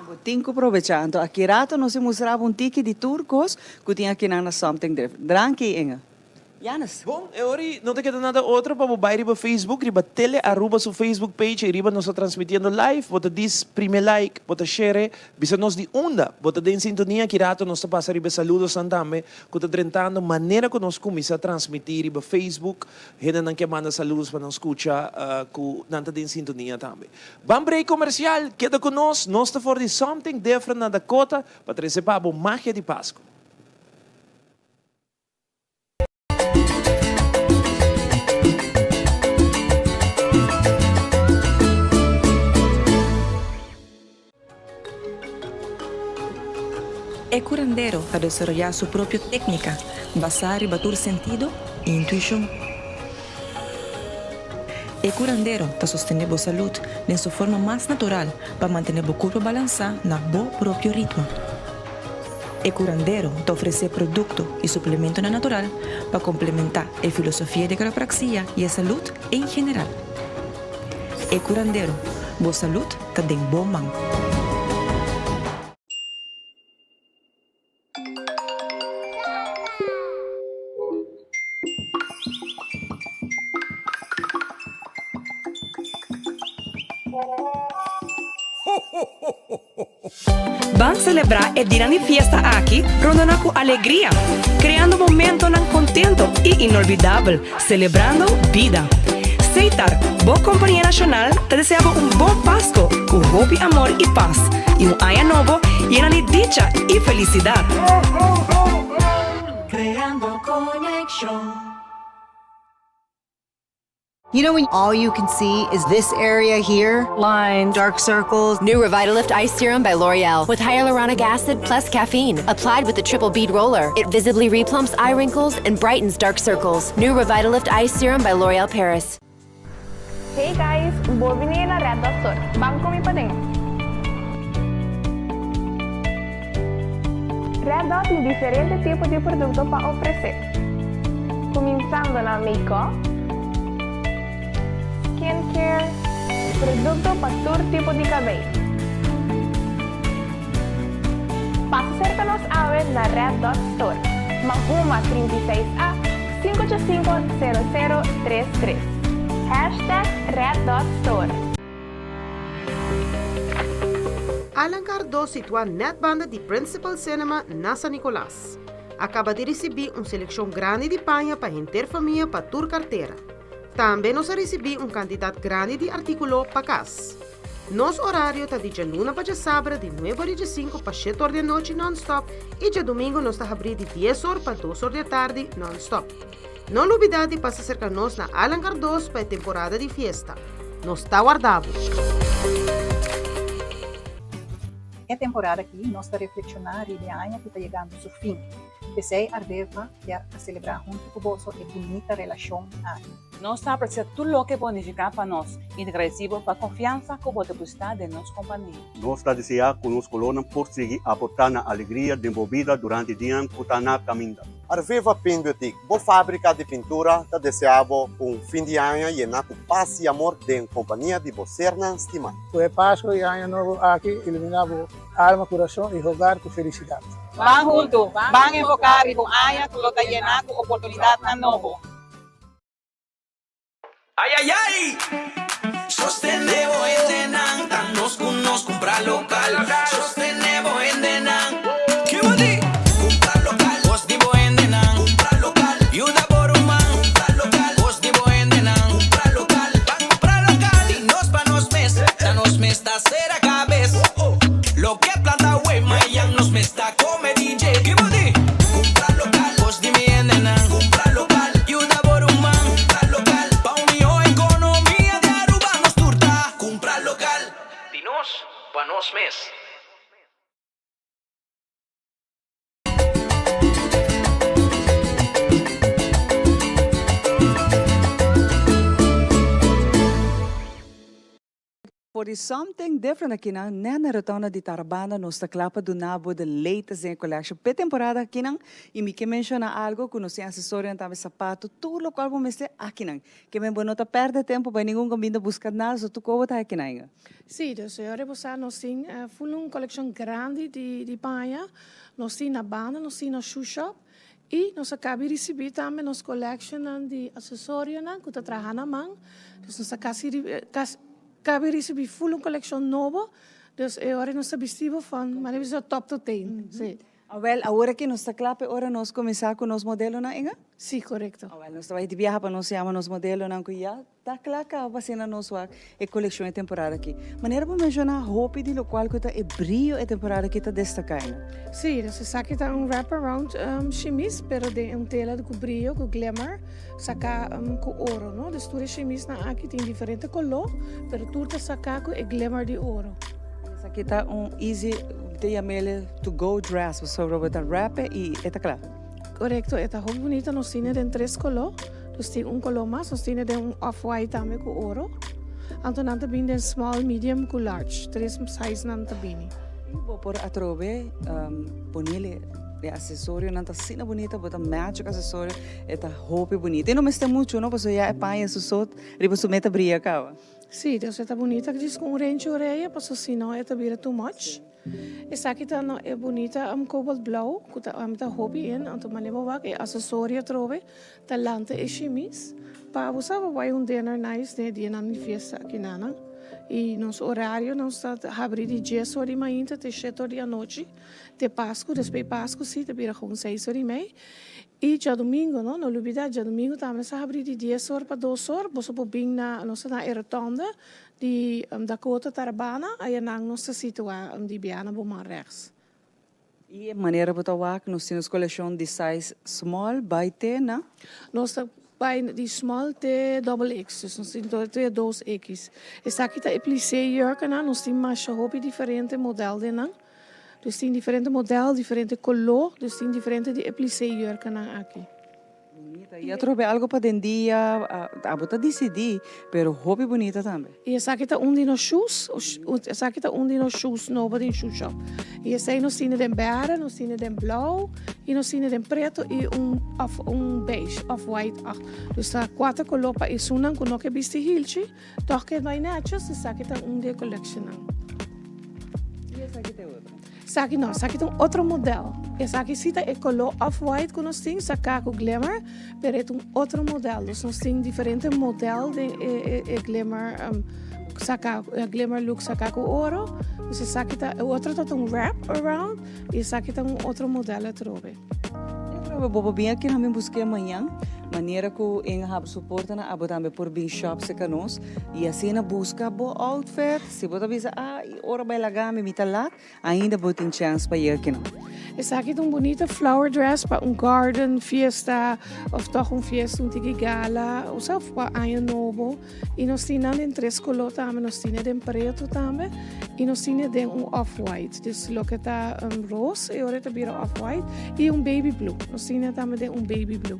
Bo tin ku probecha. Anto aki rato nos a mustra bo un tiki di tur kos ku tin akinan na Something Different. Dranki, Inge. Janus. Bon, e ora ei no ta keda nada otro pa bo bai riba Facebook, riba Tele Aruba su Facebook page, ei riba nos ta transmitiendo live, bo ta dis prime like, bo ta share, bisa nos di unda bo ta den sintonia, ki rato nos ta pasa riba e saludosnan tambe ku ta drentando manera ku nos kuminsá transmití riba Facebook, hendenan ke manda saludos pa nan skucha ku nan ta den sintonia tambe. Ban break komersial, keda ku nos, nos ta for di Something Different na Dakota pa trese pa bo magia di Pasku. E curandero ta desaroyá su propio técnica basá riba tur sentido i intuishon. E curandero ta sostené bo salud den su forma mas natural pa mantené bo curpa balansá na bo propio ritmo. E curandero ta ofresé produkto i suplementonan natural pa komplementá e filosofia di quiropraxia i e salud en general. E curandero, bo salud ta den bo man. Ban selebrá e dianan di fiesta aki rondona ku alegria, kreando momentonan kontento i inolvidabel, selebrando bida. Seitar, bo kompania nashonal, ta desea bo un bon Pasko ku hopi amor i pas, i un aña nobo yena di dicha i felisidat. Creando conexion. You know when all you can see is this area here? Lines, dark circles. New Revitalift Ice Serum by L'Oreal with hyaluronic acid plus caffeine. Applied with the triple bead roller. It visibly replumps eye wrinkles and brightens dark circles. New Revitalift Ice Serum by L'Oreal Paris. Hey guys, bon bini na Red Dot Store. Ban cu mi paden. Red Dot tin diferente tipo di producto pa ofrece. Cuminsando na make-up, skincare, producto pa tur tipo di cabey. Pasa cerca nos awe na Red Dot Store, Mahuma 36 A, 585 0033. Hashtag Red Dot Store. Alan Cardo situá nèt banda di Principal Cinema na San Nicolas. A kaba di risibí un selekshon grandi di paña pa henter famia pa tur kartera. Tambe nos a risibí un kantidat grandi di artíkulo pa kas. Nos orario ta di djaluna pa djasabra di nuebe or i djesinku pa shete or di anochi nònstòp i djadumingu nos ta habrí di dies or pa dos or di atardi nònstòp. No lubidá di pasa serka nos na Alan Cardoz pa e temporada di fiesta. Nos ta warda bo! E temporada aki nos ta reflekshoná riba e aña ku ta yegando su fin. P'esei Ardeva kier a selebrá huntu ku boso e bunita relashon aki. Nos ta apresia tur loke bo a nifiká pa nos i ta gradisí bo pa konfiansa ku bo depositá den nos kompania. Nos ta deseá ku nos kolónan por sigui aportá na alegria den bo bida durante dianan ku ta na kaminda. Arveva Paint Boutique, bo fábrika di pintura, ta deseá bo un fin di aña yená ku pas i amor den kompania di bo sernan stimá. Ku e Pasku i Aña Nobo aki iluminá bo alma, kurason i hogar ku felisidat. Ban huntu, ban enfoká riba un aña ku lo ta yená ku oportunidatnan nobo. Ay ay ay! Sostené bo hendenan, ta nos ku nos kumpra lokal. Sostené bo hendenan. Ki bo di? Kumpra lokal. Kos di bo hendenan. Kumpra lokal. Yuda bo ruman. Kumpra lokal. Kos di bo hendenan. Kumpra lokal. Ban kumpra lokal. Di nos pa nos mes. Ta nos mes ta sera kabes. Loke planta awe, mayan nos mes ta kome DJ. Ki bo di? Kumpra lokal. Kos di mi hendenan. Kumpra lokal. Yuda bo ruman. Kumpra lokal. Pa un mihó ekonomia di Aruba nos tur ta kumpra lokal. Di nos pa nos mes. For di Something Different akinan net na rotonda di Tarabanda nos ta kla pa duna bo the latest den e collection p'e temporada akinan y mi ke menciona algo cu nos tin accesorionan tambe sapato tur locual bo mester akinan ke men bo no ta perde tempo bay ningun caminda busca nada so tur co bo ta akinan inga. Si, dus e ora bo sa nos tin full un coleccion grandi di paña, nos tin na banda, nos tin na shoe shop Y nos a cabi ricibi tambe nos collectionnan di accesorionan cu ta traha na man. Dus nos a casi cabi ricibi full un coleccion nobo. Dus e ora nos ta bisti bo van, manera bisa top to teen. Si. Awel, awor aki nos ta cla p'e ora nos cuminsa cu nos modelonan, Inga? Si, corecto. Awel, nos ta bay di biaha pa nos yama nos modelonan cu ya Ta kla kaba pa asina nos wak e kolekshon e temporada aki. Manera bo menshoná hopi di lokual ku ta e brio e temporada aki ta destaká ena. Sí, dus esaki ta un wrap around shimis pero den un tela ku brio, ku glimmer, saká ku oro, no. Dus tur e shimisnan aki tin diferente koló pero tur ta saká ku e glimmer di oro. Esaki ta un easy, te yam'el to go dress pasobra bo ta wrap e i e ta kla. Korekto, e ta hopi bunita, nos tin e den tres koló. Nos tin un koló mas, nos tin e den un off white tambe ku oro. Anto nan ta bini den small, medium ku large. Tres size nan ta bini. I bo por atrobe ponele e asesorionan ta asina bunita, bo ta match ku asesorio, e ta hopi bunita. I no mester muchu no, pasobra ya e paña su sot riba su meta bria kaba. Sí, dus e ta bunita djis ku un renchi oreya, pasobra si no e ta bira too much. Esaki ta no e bunita cobalt blauw ku ta ami ta hopi in, anto manera bo wak e asesorio atrobe Ta lanta e shimis pa bo sa bo bai un dinner nice den e dianan di fiesta aki nanan y nos orario nos ta habri di dies or di mainta te shete or di anochi te pascu despues pascu si ta bira gewoon seis or y mei y djadomingo no no lubida djadomingo tambe nos ta habri di dies or pa dos or boso por bin na nos ta na e rotonda di Dakota Tarabana ayanan nos ta situa di biana bo man rechts. I e manera bo ta wak, nos tin nos kolekshon di size small bai te na. Nos ta bai di small te double X, dus nos tin te dos X. Esaki ta e plissé jurkennan, nos tin masha hopi diferente model den nan. Dus tin diferente model, diferente koló, dus tin diferente di e plissé jurkennan aki. Bunita. Y atrobe algo pa den dia, abo ta dicidi, pero hopi bunita tambe. Y esaki ta un di nos shoes, esaki ta un di nos shoes nobo den shoe shop. Y esey nos tine den berde, nos tine den blauw y nos tine den preto y un of un beige of white ach. Dus ta cuater color pa esunnan cu no ke bisti hilchi, toch ke bay netjes, esaki ta un di e collectionnan. Y esaki ta e otro? Esaki no, esaki ta un otro model. Esaki si ta e color off white cu nos tin, saca cu glimmer, pero e ta un otro model. Dus nos tin diferente model den e, e, e glimmer um, saca, e glimmer look saca cu oro. Dus esaki ta, e otro ta un wrap around y esaki ta un otro model atrobe. Atrobe, bo por bin aki na mi busque mañan. Manera ku Inge habri su portanan abo tambe por bin shop serka nos i asina buska bo outfit. Si bo ta bisa ah i ora bai laga mi mi ta lat, ainda bo tin chèns pa yega kinan. Esaki ta un bunita flower dress pa un garden fiesta of tòg un fiesta un tiki gala osea pa aña nobo. I nos tin nan den tres koló tambe, nos tin e den pretu tambe i nos tin e den un off white. Dus loke ta ros e ora e ta bira off white i un baby blue. Nos tin e tambe den un baby blue.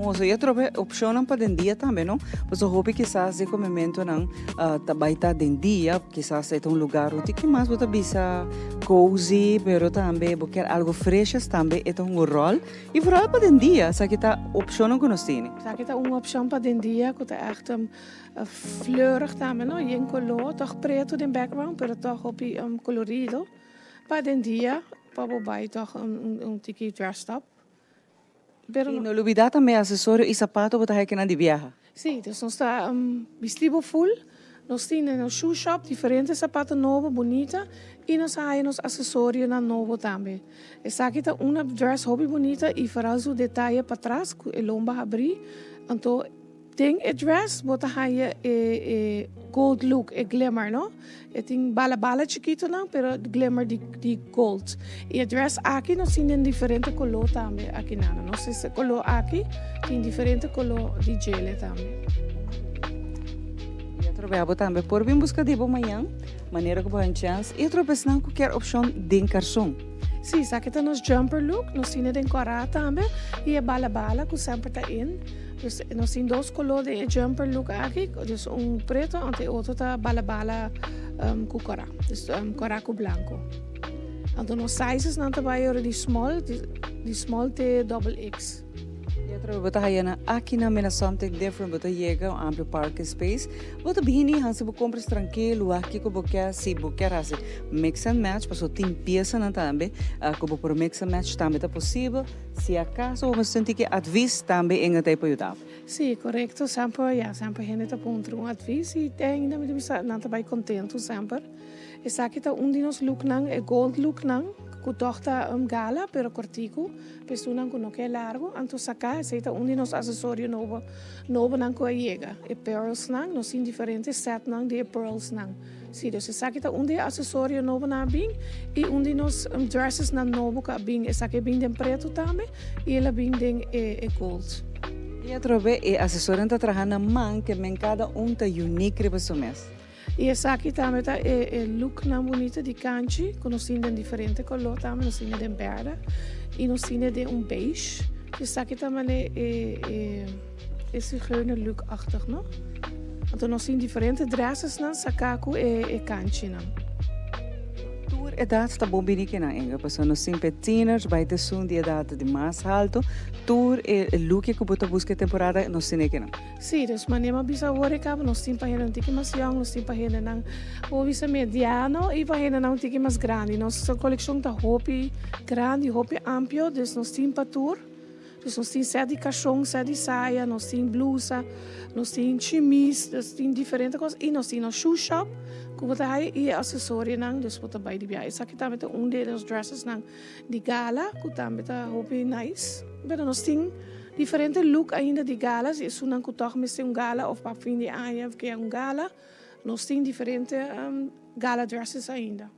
Hermoso. I atrobe opshonnan pa den dia tambe, no? Pasobra hopi kisas di komementunan ta bai ta den dia, kisas e ta un lugar roti ki mas bo ta bisa cozy, pero tambe bo kier algo freshes tambe e ta hunga un ròl. I vooral pa den dia, esaki ta opshonnan ku nos tene. Esaki ta un opshon pa den dia ku ta ègt fleurig tambe, no? Yen koló, tòg pretu den background, pero tòg hopi kolorido. Pa den dia, pa bo bai tòg un tiki dressed up. Pero. I no lubidá tambe asesorio i sapato bo ta haya kinan di biaha. Sí, dus nos ta bisti bo full. Nos tin den nos shoe shop diferente sapato nobo bunita y nos a haya nos accesorionan nobo tambe. Esaki ta una dress hopi bunita y vooral su detaye patras cu e lomba habri. Anto den e dress bo ta haya e e gold look, e glimmer no. E tin bala bala chikitonan pero glimmer di di gold. Y e dress aki nos tin den diferente color tambe aki nan. Nos e color aki tin diferente color di djele tambe. Y atrobe abo tambe por bin busca di bo mañan manera cu bo haña chance y atrobe esnan cu kier opcion den carson. Si, esaki ta nos jumper look. Nos tin e den cora tambe y e bala bala cu semper ta in. Dus nos tin dos color den e jumper look aki, dus un preto anto e otro ta bala bala cu cora, dus cora cu blanco. Anto nos sizes nan ta bay ora di small, di small te double X. Y atrobe bo ta haya nan aki nan mira something different, bo ta yega un amplio parking space, bo ta bini hasi bo compras trankil, wak kico bo kier, si bo kier hasi mix and match, pasobra tin piesanan tambe cu bo por mix and match tambe ta posibel. Si acaso bo mester sinti ki advies tambe Inge ta e por yuda bo. Sí, corecto. Semper, ya, semper hende ta puntra un advies y te ainda mi ta bisa nan ta bay contento semper. Esaki ta un di nos looknan, e gold looknan, cu toch ta gala pero cortico, pa esunnan cu no ke largo. Anto saca, esey ta un di nos accesorio nobo, nobonan cu a yega. E pearlsnan, nos tin diferente setnan di e pearlsnan. Sí, dus esaki ta un di e asesorio nobo nan a bin i un di nos dressesnan nobo ku a bin. Esaki a bin den pretu tambe i el a bin den e gold. I atrobe e asesorionan ta traha na man ke men kada un ta unique riba su mes. I esaki tambe ta e looknan bunita di kanchi ku nos tin den diferente koló tambe. Nos tin e den bèrdè i nos tin e den un beige. Esaki ta manera e. E zigeuner look achtig no. Anto nos tin diferente dressesnan saká ku e kanchinan. Tur edat ta bon bini kinan Inge, pasobra nos tin p'e tieners bai te esun di edat di mas halto, tur e look ku bo ta buska e temporada nos tin e kinan. Sí, dus manera mi a bisa awor e kaba nos tin pa hendenan un tiki mas yòn, nos tin pa hendenan bo bisa mediano i pa hendenan un tiki mas grandi. Nos kolekshon ta hopi grandi, hopi amplio, dus nos tin pa tur. Dus nos tin set di kashon, set di saya, nos tin blusa, nos tin chimis, nos tin diferente kos i nos tin nos shoe shop ku bo ta haya i e asesorionan dus bo ta bai di biaha. Esaki tambe ta un di nos dressesnan di gala ku tambe ta hopi nice. Pero nos tin diferente look ainda di gala, si esunnan ku tòg mester un gala òf pa fin di aña ke un gala, nos tin diferente gala dresses ainda.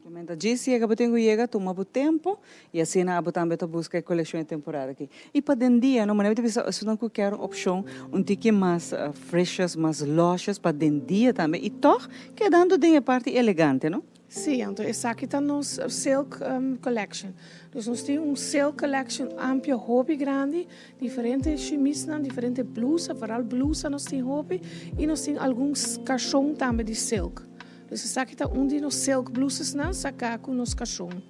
Menta djis yega bo tin ku yega, tuma bo tempu i asina abo tambe ta buska e kolekshon e temporada aki. I pa den dia no, manera mi ta bisa esunnan ku kier un opshon un tiki mas freshes, mas loshes pa den dia tambe i tòg kedando den e parti elegante no. Sí, anto esaki ta nos silk collection. Dus nos tin un silk collection amplio hopi grandi, diferente shimisnan, diferente blusa, vooral blusa nos tin hopi i nos tin algun karshon tambe di silk. Dus esaki ta un di nos silk blusesnan saká ku nos kashon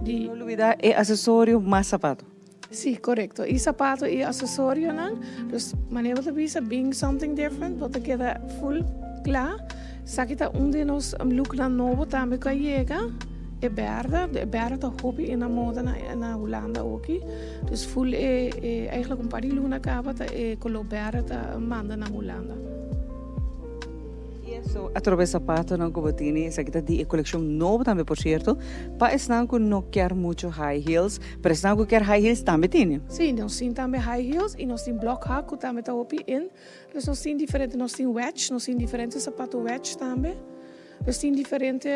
di. No lubidá e asesorio mas sapato. Sí, korekto. I sapato i asesorionan. Dus manera bo ta bisa bin something different, bo ta keda full kla. Esaki ta un di nos looknan nobo tambe ku a yega, e bèrdè. E bèrdè ta hopi in na moda na Hulanda oki. Dus full e eigenlijk un par di luna kaba ta e koló bèrdè ta manda na Hulanda. So, atrobe zapatonan cu bo tini, esaki ta di e coleccion nobo tambe por cierto, pa esnan cu no kier mucho high heels, pero esnan cu kier high heels tambe tini. Si, nos tin tambe high heels y nos tin block hak cu tambe ta hopi in. Dus nos tin diferente, nos tin wedge, nos tin diferente zapato wedge tambe. Nos tin diferente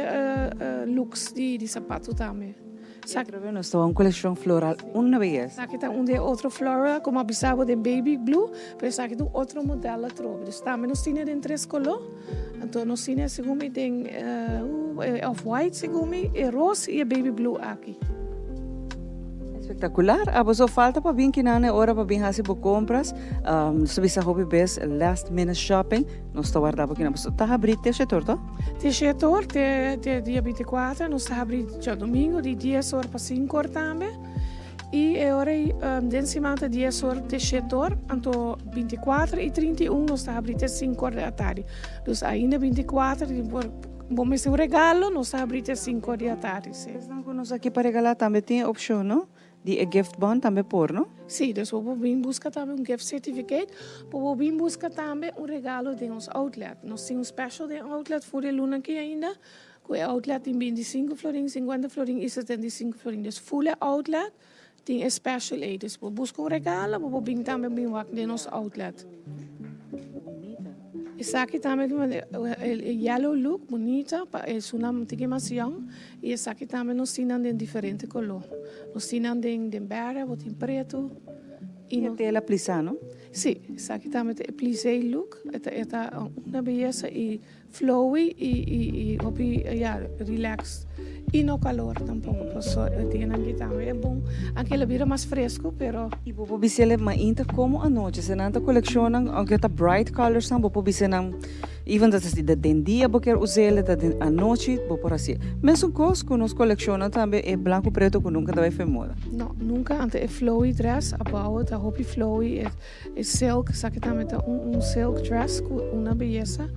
looks di zapato tambe. Y atrobe nos ta un coleccion floral una beyesa. Esaki ta un di e otro floral, como a bisa bo den baby blue, pero esaki ta un otro model atrobe. Dus tambe nos tine den tres color. Anto nos tine segun mi den off white segun mi, e roos y e baby blue aki. Espectacular! Abo so falta pa bin kinan e ora pa bin haci bo compras. Nos ta bisa hopi bes last minute shopping. Nos ta warda bo kinan. Boso ta habri te shetor to? Te shetor, te te dia binticuater. Nos ta habri djadomingo di dies or pa cinco or tambe. Y e ora ei den siman ta dies or te shetor. Anto binticuater y 31 nos ta habri te cinco or di atardi. Dus ainda binticuater di por bo mester un regalo nos ta habri te cinco or di atardi, si. Esnan cu nos aki pa regala tambe tin e opcion, no? Di e gift bon tambe por, no? Sí, dus bo por bin busca tambe un gift certificate, bo por bin busca tambe un regalo den ons outlet. Nos tin un special den outlet for e luna aki ainda, cu e outlet tin 25 florin, 50 florin y 75 florin. Dus full e outlet tin e special ey. Dus bo busca un regalo, bo por bin tambe bin wak den nos outlet. Esaki tambe e yellow look bunita pa esunnan tin mas young. Y esaki tambe nos tin nan den diferente color. Nos tin nan den den berde, bo tin preto. Y e tela plisa, no? Si, esaki tambe ta e plise look. E ta e ta una beyesa y flowy y y y hopi ya relax y no calor tampoco. Paso e dianan aki tambe e bon. Aunke el a bira mas fresco pero. Y bo por bis'el mainta como anochi. Si nan ta coleccionnan, aunke ta bright colors nan, bo por bis'e nan. Even ta si den dia bo kier us'el, ta den anochi bo por haci'e. Mesun cos cu nos coleccionnan tambe e blanco preto cu nunca ta bay fen moda. No, nunca anto e flowy dress abao ta hopi flowy e silk esaki tambe ta un silk dress cu una beyesa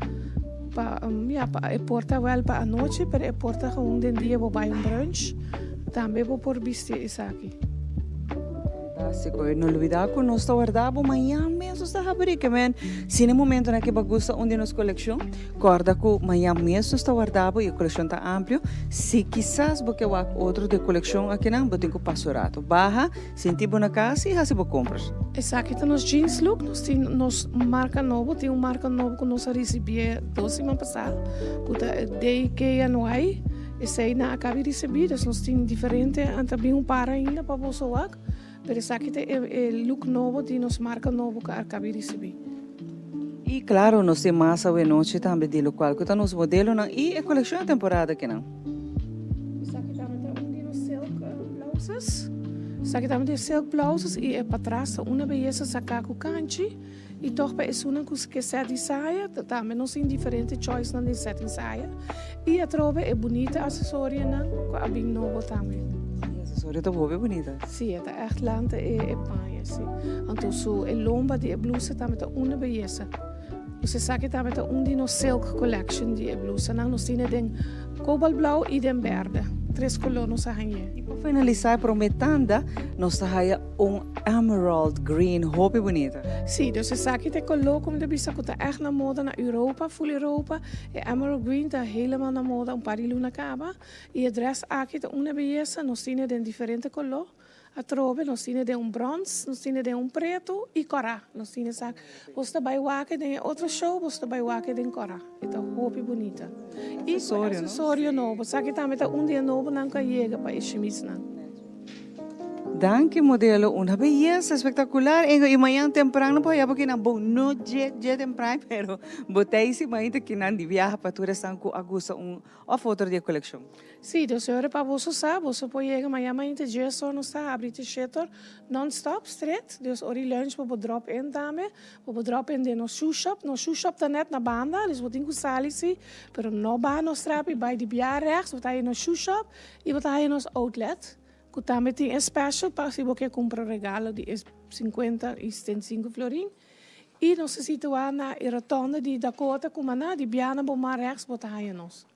pa ya pa e por ta wel pa anochi pero e por ta gewoon den dia bo bay un brunch tambe bo por bisti esaki. Fantástico. Y no olvida cu nos ta warda bo mañan mes nos ta habri. Ke men, si na e momentonan ke bo a gusta un di nos coleccion, corda cu mañan mes nos ta warda bo y e coleccion ta amplio. Si kisas bo ke wak otro di e coleccion akinan, bo tin cu pasa un rato. Baha, sinti bo na cas y haci bo compras. Esaki ta nos jeans look. Nos tin nos marca nobo. Tin un marca nobo cu nos a ricibi dos siman pasa, cu ta DKNY. Esei nan a caba di ricibi, dus nos tin diferente, anta bin un par ainda pa boso wak, pero esaki ta e look nobo di nos marca nobo cu a caba di ricibi. Y claro, nos tin mas awenochi tambe di locual cu ta nos modelonan y e coleccion e temporada akinan. Esaki tambe ta un di nos silk blouses. Esaki tambe ta e silk blouses y e patras ta una beyesa saca cu canchi. I tòg pa esunnan ku ke sèt di saya, ta tambe nos tin diferente choicenan den sèt di saya. I atrobe e bunita asesorionan ku a bin nobo tambe. E asesorio ta hopi bunita. Sí, e ta ègt lanta e e paña, sí. Anto su e lomba di e blusa tambe ta una beyesa. Nos esaki tambe ta un di nos silk collection di e blusanan. Nos tin e den kobalt blou i den bèrdè. Tres koló nos a hañ'é. I pa finalisá e promé tanda, nos ta haya Un emerald green hopi bunita. Sí, dus esaki ta e color como ta bisa cu ta echt na moda na Europa, full Europa. E emerald green ta helemaal na moda un par di luna caba. Y e dress aki ta una beyesa, nos tine den diferente color. Atrobe nos tine den un brons, nos tine den un preto y cora. Nos tine esaki. Bos ta bay wak den e otro show, bos ta bay wak den cora. E ta hopi bunita. Y cu e accesorio nobo. Esaki tambe ta un di e nobonan cu a yega pa e shimisnan. Danki modelo, una beyesa espectacular Ingo y mañan tempran no por haya bo kinan bon no dje dje tempran pero bo ta ey si mainta kinan di biaha pa tur esnan cu a gusta un of otro di e coleccion. Si, dus ora pa boso sa, boso por yega mañan mainta djes or nos ta habri te shet or non stop stret, dus ora di lunch bo por drop in tambe, bo por drop in den nos shoe shop, nos shoe shop ta net na banda, dus bo tin cu sali si, pero no baha nos trapi bay di bia rechts bo ta haña nos shoe shop y bo ta haña nos outlet. Ku tambe tin e special pa si bo ke kumpra regalo di e 50 i 75 florin. I nos ta situá na e rotonde di Dakota ku Maná, di biaha na bo man rechts bo ta haña nos.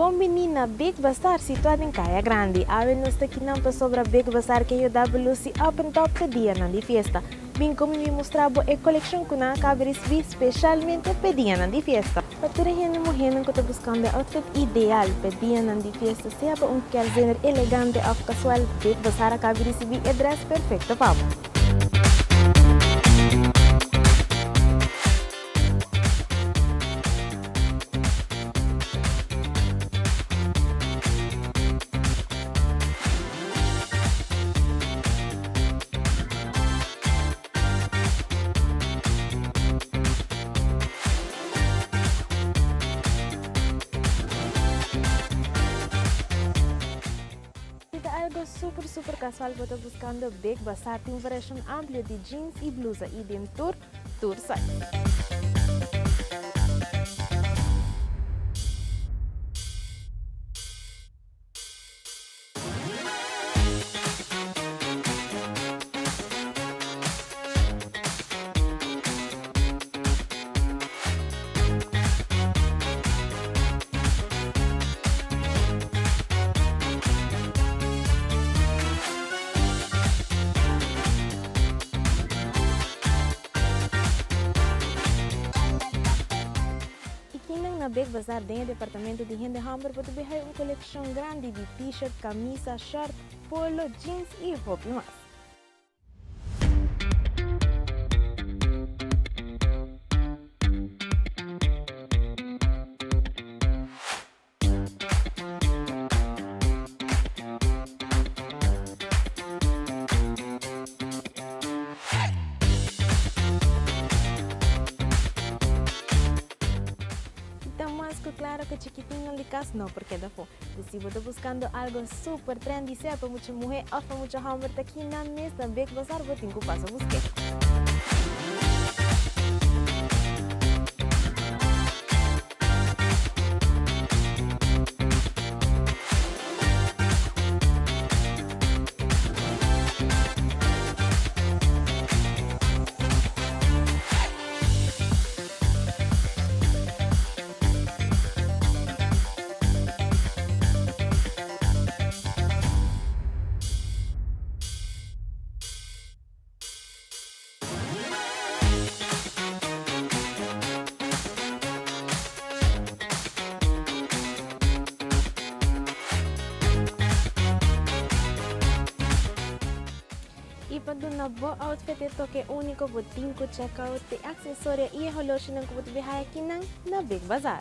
Bon bini na Big Bazaar situá den Kaya Grandi. Awe nos ta kinan pasobra Big Bazaar ke yuda bo lusi up en top te dianan di fiesta. Bin ku mi mi mustra bo e kolekshon ku nan a kaba risibí speshalmente p'e dianan di fiesta. Pa tur e hende muhénan ku ta buskando e outfit ideal p'e dianan di fiesta, sea pa un kerstdiner elegante òf kasual, Big Bazaar a kaba risibí e drès perfekto pa bo. Si ta algo super super casual bo ta buscando Big Bazaar tin un variacion amplio di jeans y blusa y den tur tur size. I kinan na Big Bazaar den e departamento di hende hòmber bo ta bihai un kolekshon grandi di t-shirt, kamisa, shòrt, polo, jeans i hopi mas. Ta mas cu claro cu chikitinnan di cas no por keda afo. Si bo ta buscando algo super trendy sea pa mucha muhe of pa mucha homber ta kinan mes na Big Bazaar bo tin cu pasa busque. Y pa duna bo outfit e toke unico bo tin cu check out e accesorio y e holoshinan cu bo ta biaha akinan na Big Bazaar.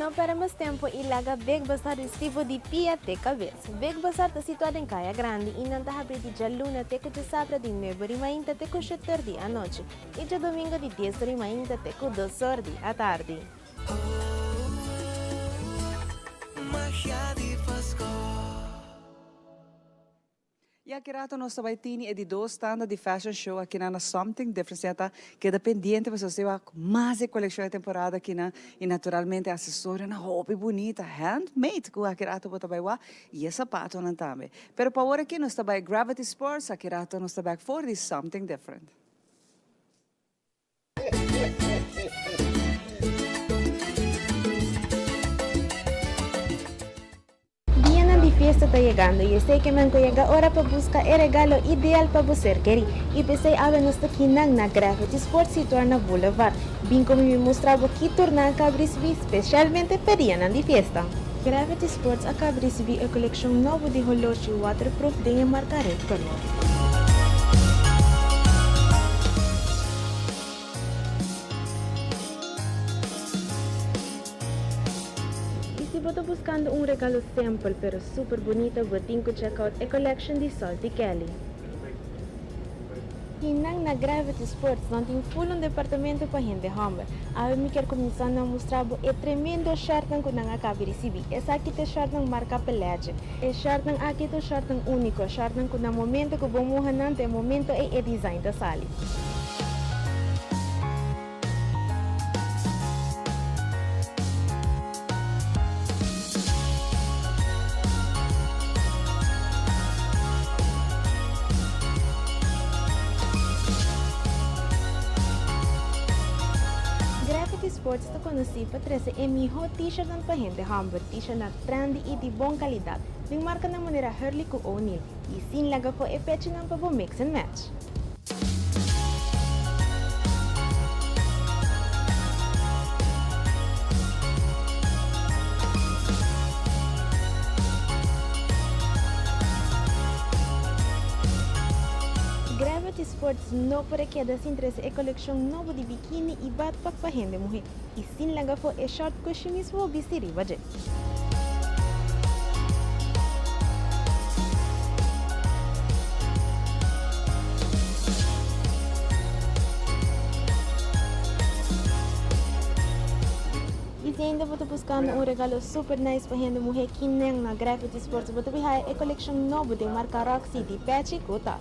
No perde mas tempo y laga Big Bazaar bisti bo di pia te cabes. Big Bazaar ta situa den Caya Grandi y nan ta habri di djaluna te cu djasabra di nuebe ori mainta te cu sheter di anochi y djadomingo di dies ori mainta te cu dos or di atardi. Magia di Pasco. Y aki rato nos ta bay tini e di dos tanda di fashion show akinan na Something Different. Sea ta keda pendiente pasobra si wak mas e coleccion e temporada akinan y naturalmente accesorionan hopi bunita handmade cu aki rato bo ta bay wak y e zapatonan tambe. Pero pa awor aki nos ta bay Gravity Sports aki rato nos ta back for di Something Different. Dianan di fiesta ta yegando y esey ke men cu yega ora pa busca e regalo ideal pa bo ser keri. Y p'esey awe nos ta kinan na Gravity Sports situa na Boulevard. Bin cu mi mi mustra bo ki tur nan a caba ricibi specialmente p'e dianan di fiesta. Gravity Sports a caba ricibi e coleccion nobo di holoshi waterproof den e marca Red Color. Y si bo ta buscando un regalo simpel pero super bunita bo tin cu check out e collection di Salty Kelly. Y nan na Gravity Sports nan tin full un departamento pa hende homber. Awe mi kier cuminsa na mustra bo e tremendo shortnan cu nan a cabi ricibi. Esaki ta e shortnan marca Pelagic. E shortnan aki ta un shortnan unico, shortnan cu na momento cu bo muha nan ta e momento ey e design ta sali. Sports ta konosí pa trese e mihó t-shirtnan pa hende hòmber, t-shirtnan trendy i di bon kalidat, den markanan manera Hurley ku O'Neill, i sin laga for e pechinan pa bo mix and match. Gravity Sports no por a keda sin trese e kolekshon nobo di bikini i badpak pa hende muhé i sin laga afó e short ku shimis bo bisti riba dje. I si ainda bo ta buskando un regalo super nice pa hende muhé kinen na Gravity Sports bo ta bin haya e kolekshon nobo den marka Roxy di pechi ku tas.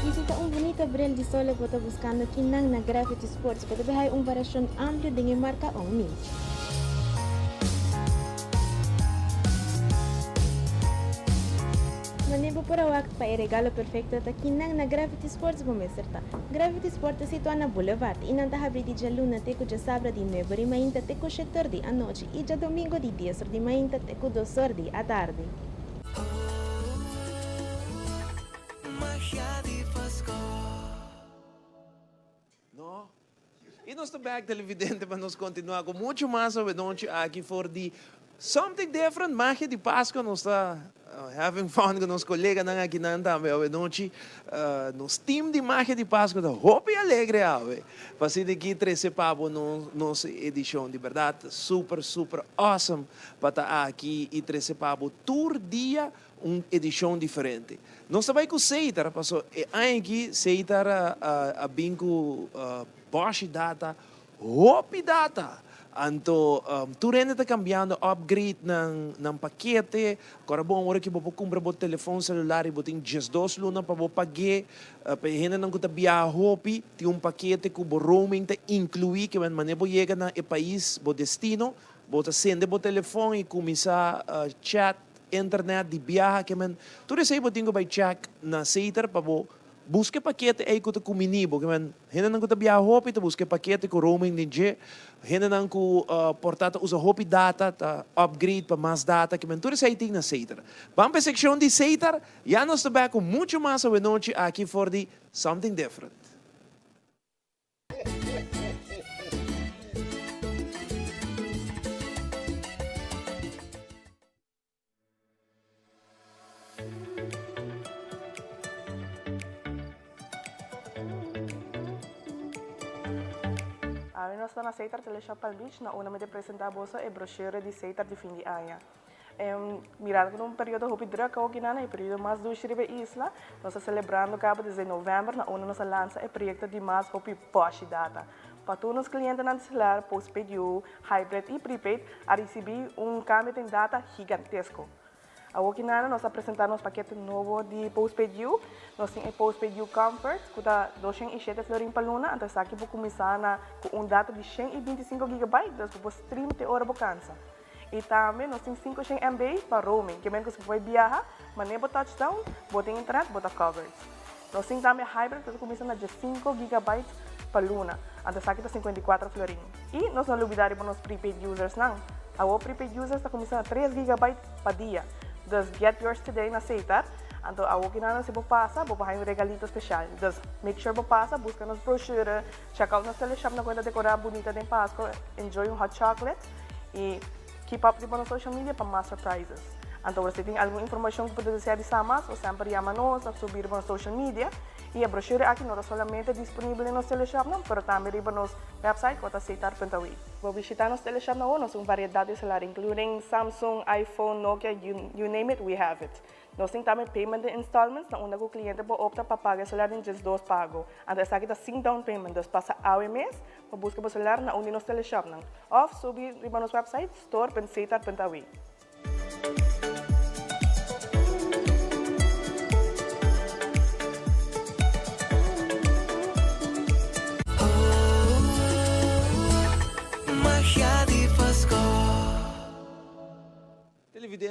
Y si ta un bunita bril di sole bo ta buscando kinan na Gravity Sports bo ta bay haya un variacion amplio den e marca O'Neill. Mane bo por a wak pa e regalo perfecto ta kinan na Gravity Sports bo mester ta. Gravity Sport ta situa na Boulevard y nan ta habri di djaluna te cu djasabra di nuebe or di mainta te cu shete or di anochi y djadomingo di dies or di mainta te cu dos or di atardi. Magia di Pasco. No. Y nos ta bek televidente pa nos continua cu mucho mas awenochi aki for di Something Different, Magia di Pascua. Nos ta having fun cu nos coleganan akinan tambe awenochi. Nos team di Magia di Pascua ta hopi alegre awe pa asina aki trece pa bo nos edicion. Di berdad super super awesome pa ta aki y trece pa bo tur dia un edicion diferente. Nos ta bay cu Seitar, paso e aña aki Seitar a bin cu boshi data, hopi data! Anto tur hende ta cambiando, upgrade nan nan pakete. Ora bon ora ki bo por cumpra bo telefon celular y bo tin 12 luna pa bo pag'e. Pa e hendenan cu ta biaha hopi, tin un pakete cu bo roaming ta inclui, ke manera bo yega na e pais, bo destino, bo ta sende bo telefon y cuminsa chat Internet di biaha ke men tur esei bo tin ku bai check na Seter pa bo buska e pakete ei ku ta kumini bo ke men hendenan ku ta biaha hopi ta buska e pakete ku roaming den dje hendenan ku por ta ta usa hopi data ta upgrade pa mas data ke men tur esei tin na Seter. Ban pa e sekshon di Seter ya nos ta bek ku muchu mas awenochi aki for di Something Different. Awe nos ta na Seitar Teleshop Palm Beach na unda mi ta presenta boso e brochure di Seitar di fin di aña. Mirando ku ta un periodo hopi druk awo kinan, e periodo mas dushi riba e isla, nos ta selebrando kaba desde november na unda nos a lansa e proyekto di mas hopi boshi data. Pa tur nos klientenan di selular, postpaid yu, hybrid i prepaid, a risibí un kambio den data gigantesko. Awo kinan nos a presentá nos pakete nobo di postpaid yu. Nos tin e postpaid yu Comfort ku ta 207 florin pa luna, anto esaki bo kuminsá na ku un data di 125 gigabyte, dus bo por stream te ora bo kansa. I tambe nos tin 500 MB pa roaming, ke men ku si bo bai biaha, manera bo touch down, bo tin internet, bo ta covered. Nos tin tambe hybrid ku ta kuminsa na 15 gigabytes pa luna, anto esaki ta 54 florin. I nos no lubida riba nos prepaid users nan. Awor prepaid users ta kuminsa na 3 gigabyte pa dia. Dus get yours today na Setar, anto awor ki nan si bo pasa, bo por haña un regalito speshal. Dus make sure bo pasa, buska nos brochure, check out nos teleshop na ku nan ta dekorá bunita den Pasko, enjoy un hot chocolate. Y keep up riba nos social media pa mas surprises. Anto ora si tin algun informacion cu bo ta desea di sa mas, bo semper yama nos of subi riba nos social media. Y e brochure aki no ta solamente disponibel den nos teleshopnan, pero tambe riba nos website cu ta setar.aw. Bo bishita nos teleshop na nos un variedad di celular including Samsung, iPhone, Nokia, you you name it, we have it. Nos tin tambe payment den installments na unda cu cliente por opta pa paga e celular den djes dos pago. Anto esaki ta sin down payment, dus pasa awe mes pa buska bo celular na un di nos teleshopnan of subi riba nos website store.setar.aw.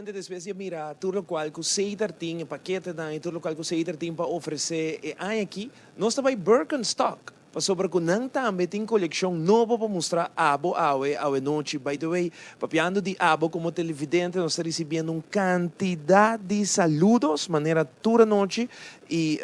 Televidente despues di a mira tur locual cu Setar tin, e paketenan y tur locual cu Setar tin pa ofrece e aña aki, nos ta bay Birkenstock pasobra cu nan tambe tin coleccion nobo pa mustra abo awe, awe nochi. By the way, papiando di abo como televidente nos ta ricibiendo un cantidad di saludos manera tur anochi y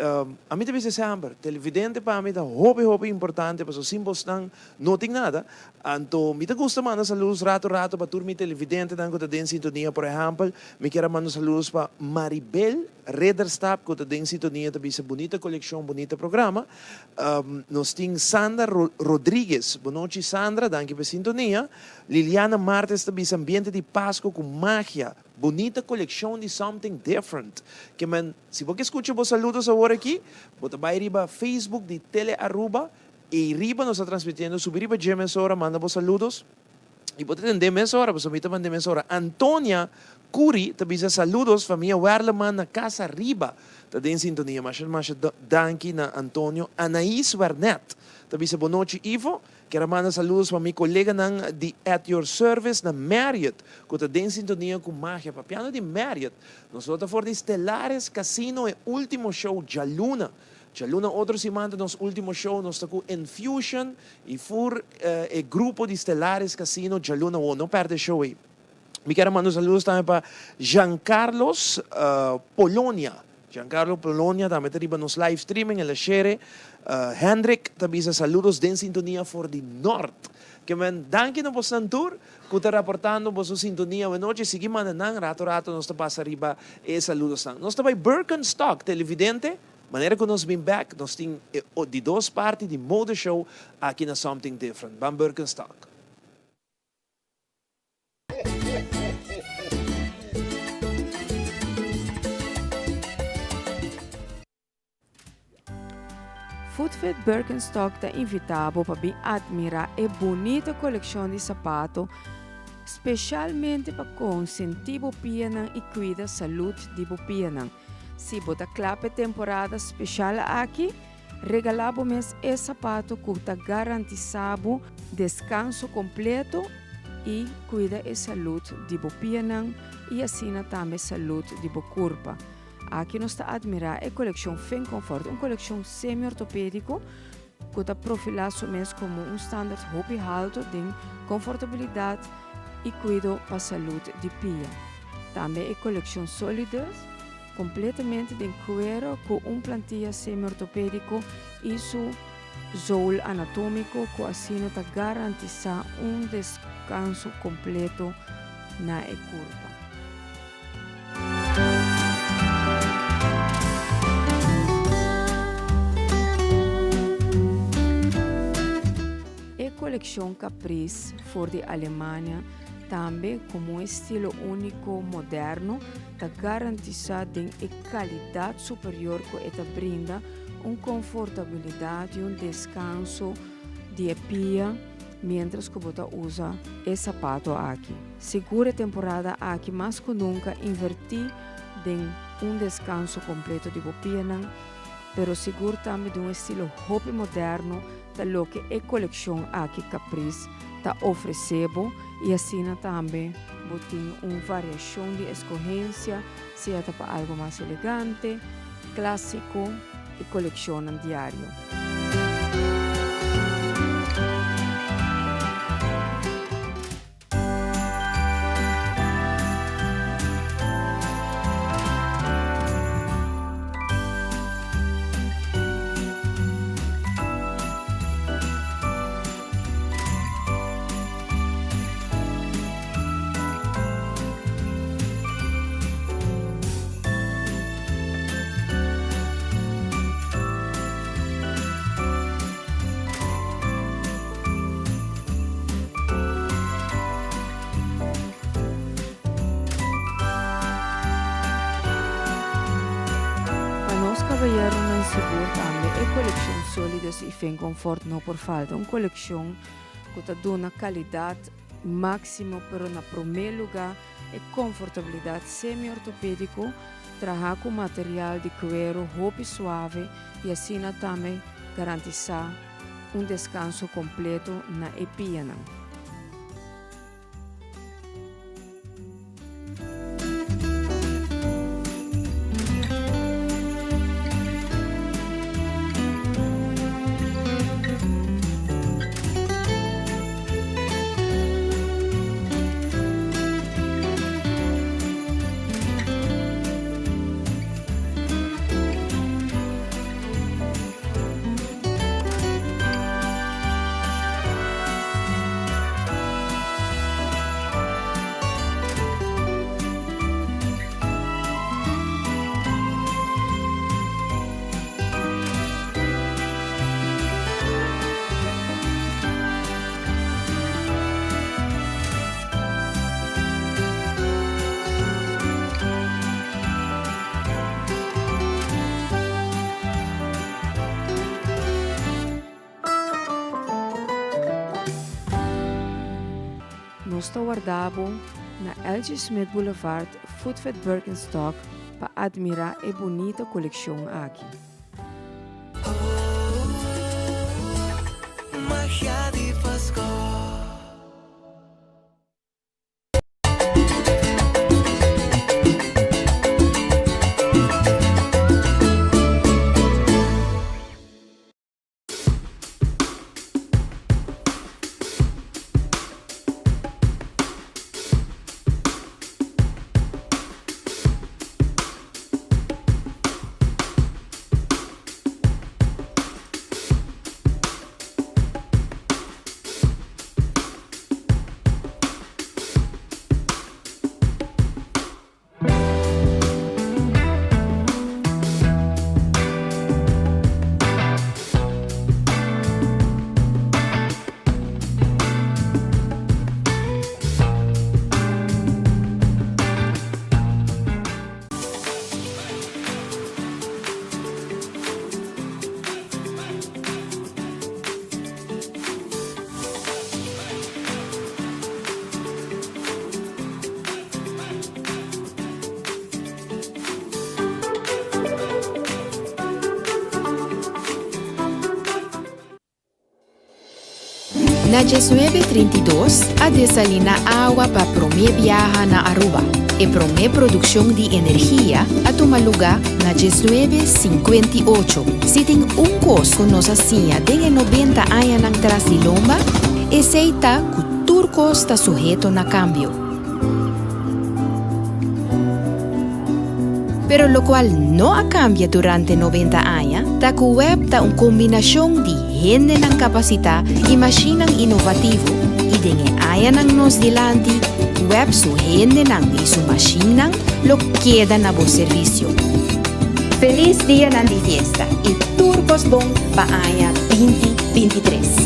ami ta bisa semper, televidente pa mi ta hopi hopi importante pasobra sin bosnan no tin nada. Anto mi ta gusta manda saludos rato rato pa tur mi televidentenan ku ta den sintonia. Por ehèmpel, mi kier a manda saludos pa Maribel Ridderstap ku ta den sintonia ta bisa bunita kolekshon, bunita programa. Nos tin Sandra Rodriguez, bonochi Sandra, danki pa e sintonia. Liliana Martes ta bisa ambiente di Pasco ku magia, bunita kolekshon di something different. Ke men, si bo ke skucha bo saludos awor aki, bo ta bai riba Facebook di Tele Aruba Ey riba nos ta transmitiendo, subi riba dje mesora, manda bo saludos y bo ta tende mesora, pasobra mi ta mande mesora. Antonia Curi ta bisa saludos famia Werleman na casa riba ta den sintonia. Masha masha danki na Antonio. Anais Wernet ta bisa bonochi Ivo, kier a manda saludos pa mi coleganan di At Your Service na Marriott cu ta den sintonia cu Magia. Papiando di Marriott, nos lo ta for di Stellaris Casino e ultimo show djaluna. Djaluna otro siman ta nos ultimo show, nos ta ku Enfusion i fur e grupo di Stellaris Casino djaluna wou, no perde e show ei. Mi kier a manda un saludos tambe pa Jean Carlos Polonia, Jean Carlo Polonia tambe ta riba nos live streaming, el a shere. Hendrik ta bisa saludos den sintonia for di Nort. Ke men danki na bosnan tur ku ta raportando boso sintonia awenochi, sigui manda nan, rato rato nos ta pasa riba e saludosnan. Nos ta bai Birkenstock, televidente. Manera ku nos bin bek, nos tin e di dos parti di Mode Show aki na Something Different. Ban Birkenstock. Footfit Birkenstock ta invitá bo pa bin admirá e bunita kolekshon di sapato speshalmente pa konsentí bo pianan i kuida salud di bo pianan. Si bo ta kla p'e temporada speshal aki, regalá bo mes e sapato ku ta garantisá bo deskanso kompleto i kuida e salud di bo pianan i asina tambe salud di bo kurpa. Aki nos ta admirá e kolekshon Fin Comfort, un kolekshon semi-ortopédiko ku ta profilá su mes komo un standard hopi haltu den konfortabilidat i kuido pa salud di pia. Tambe e kolekshon Solidus, kompletamente den kuero ku un plantilla semi-ortopédiko i su zool anatómiko ku asina ta garantisá un deskanso kompleto na e kurpa. E kolekshon Caprice for di Alemania tambe komo un estilo úniko moderno ta garantisá den e kalidat superior ku e ta brinda un konfortabilidat i un deskanso di e pia miéntras ku bo ta usa e sapato aki. Sigur e temporada aki mas ku nunka invertí den un deskanso kompleto di bo pianan, pero sigur tambe di un estilo hopi moderno ta loke e kolekshon aki Caprice ta ofresé bo i asina tambe bo tin un variashon di eskohensia sea ta pa algu mas elegante, klásiko i kolekshonnan diario. Pa nos kabayeronan sigur tambe e kolekshon Solidus i Finconfort no por falta. Un kolekshon ku ta duna kalidat máksimo pero na promé lugá e konfortabilidat semi-ortopédiko trahá ku material di kuero hopi suave i asina tambe garantisá un deskanso kompleto na e pianan. Nos ta warda bo na LG Smith Boulevard, Footfit Birkenstock pa admira e bunita coleccion aki. Magia di Pasco. Na diesnuebe trinta i dos a desalina awa pa prome biaha na Aruba. E prome produccion di energia a tuma luga na diesnuebe sinkuenta i ocho. Si tin un kos ku nos a siña den e nobenta añanan tras di lomba, esei ta ku tur kos ta suheto na kambio. Pero lokual no a kambia durante nobenta aña ta ku web ta un kombinashon di hendenan kapasitá i mashinnan inovativo i den e añanan nos dilanti web su hendenan i su mashinnan lo keda na bo servisio. Felis dianan di fiesta i tur kos bon pa aña binti bintitres.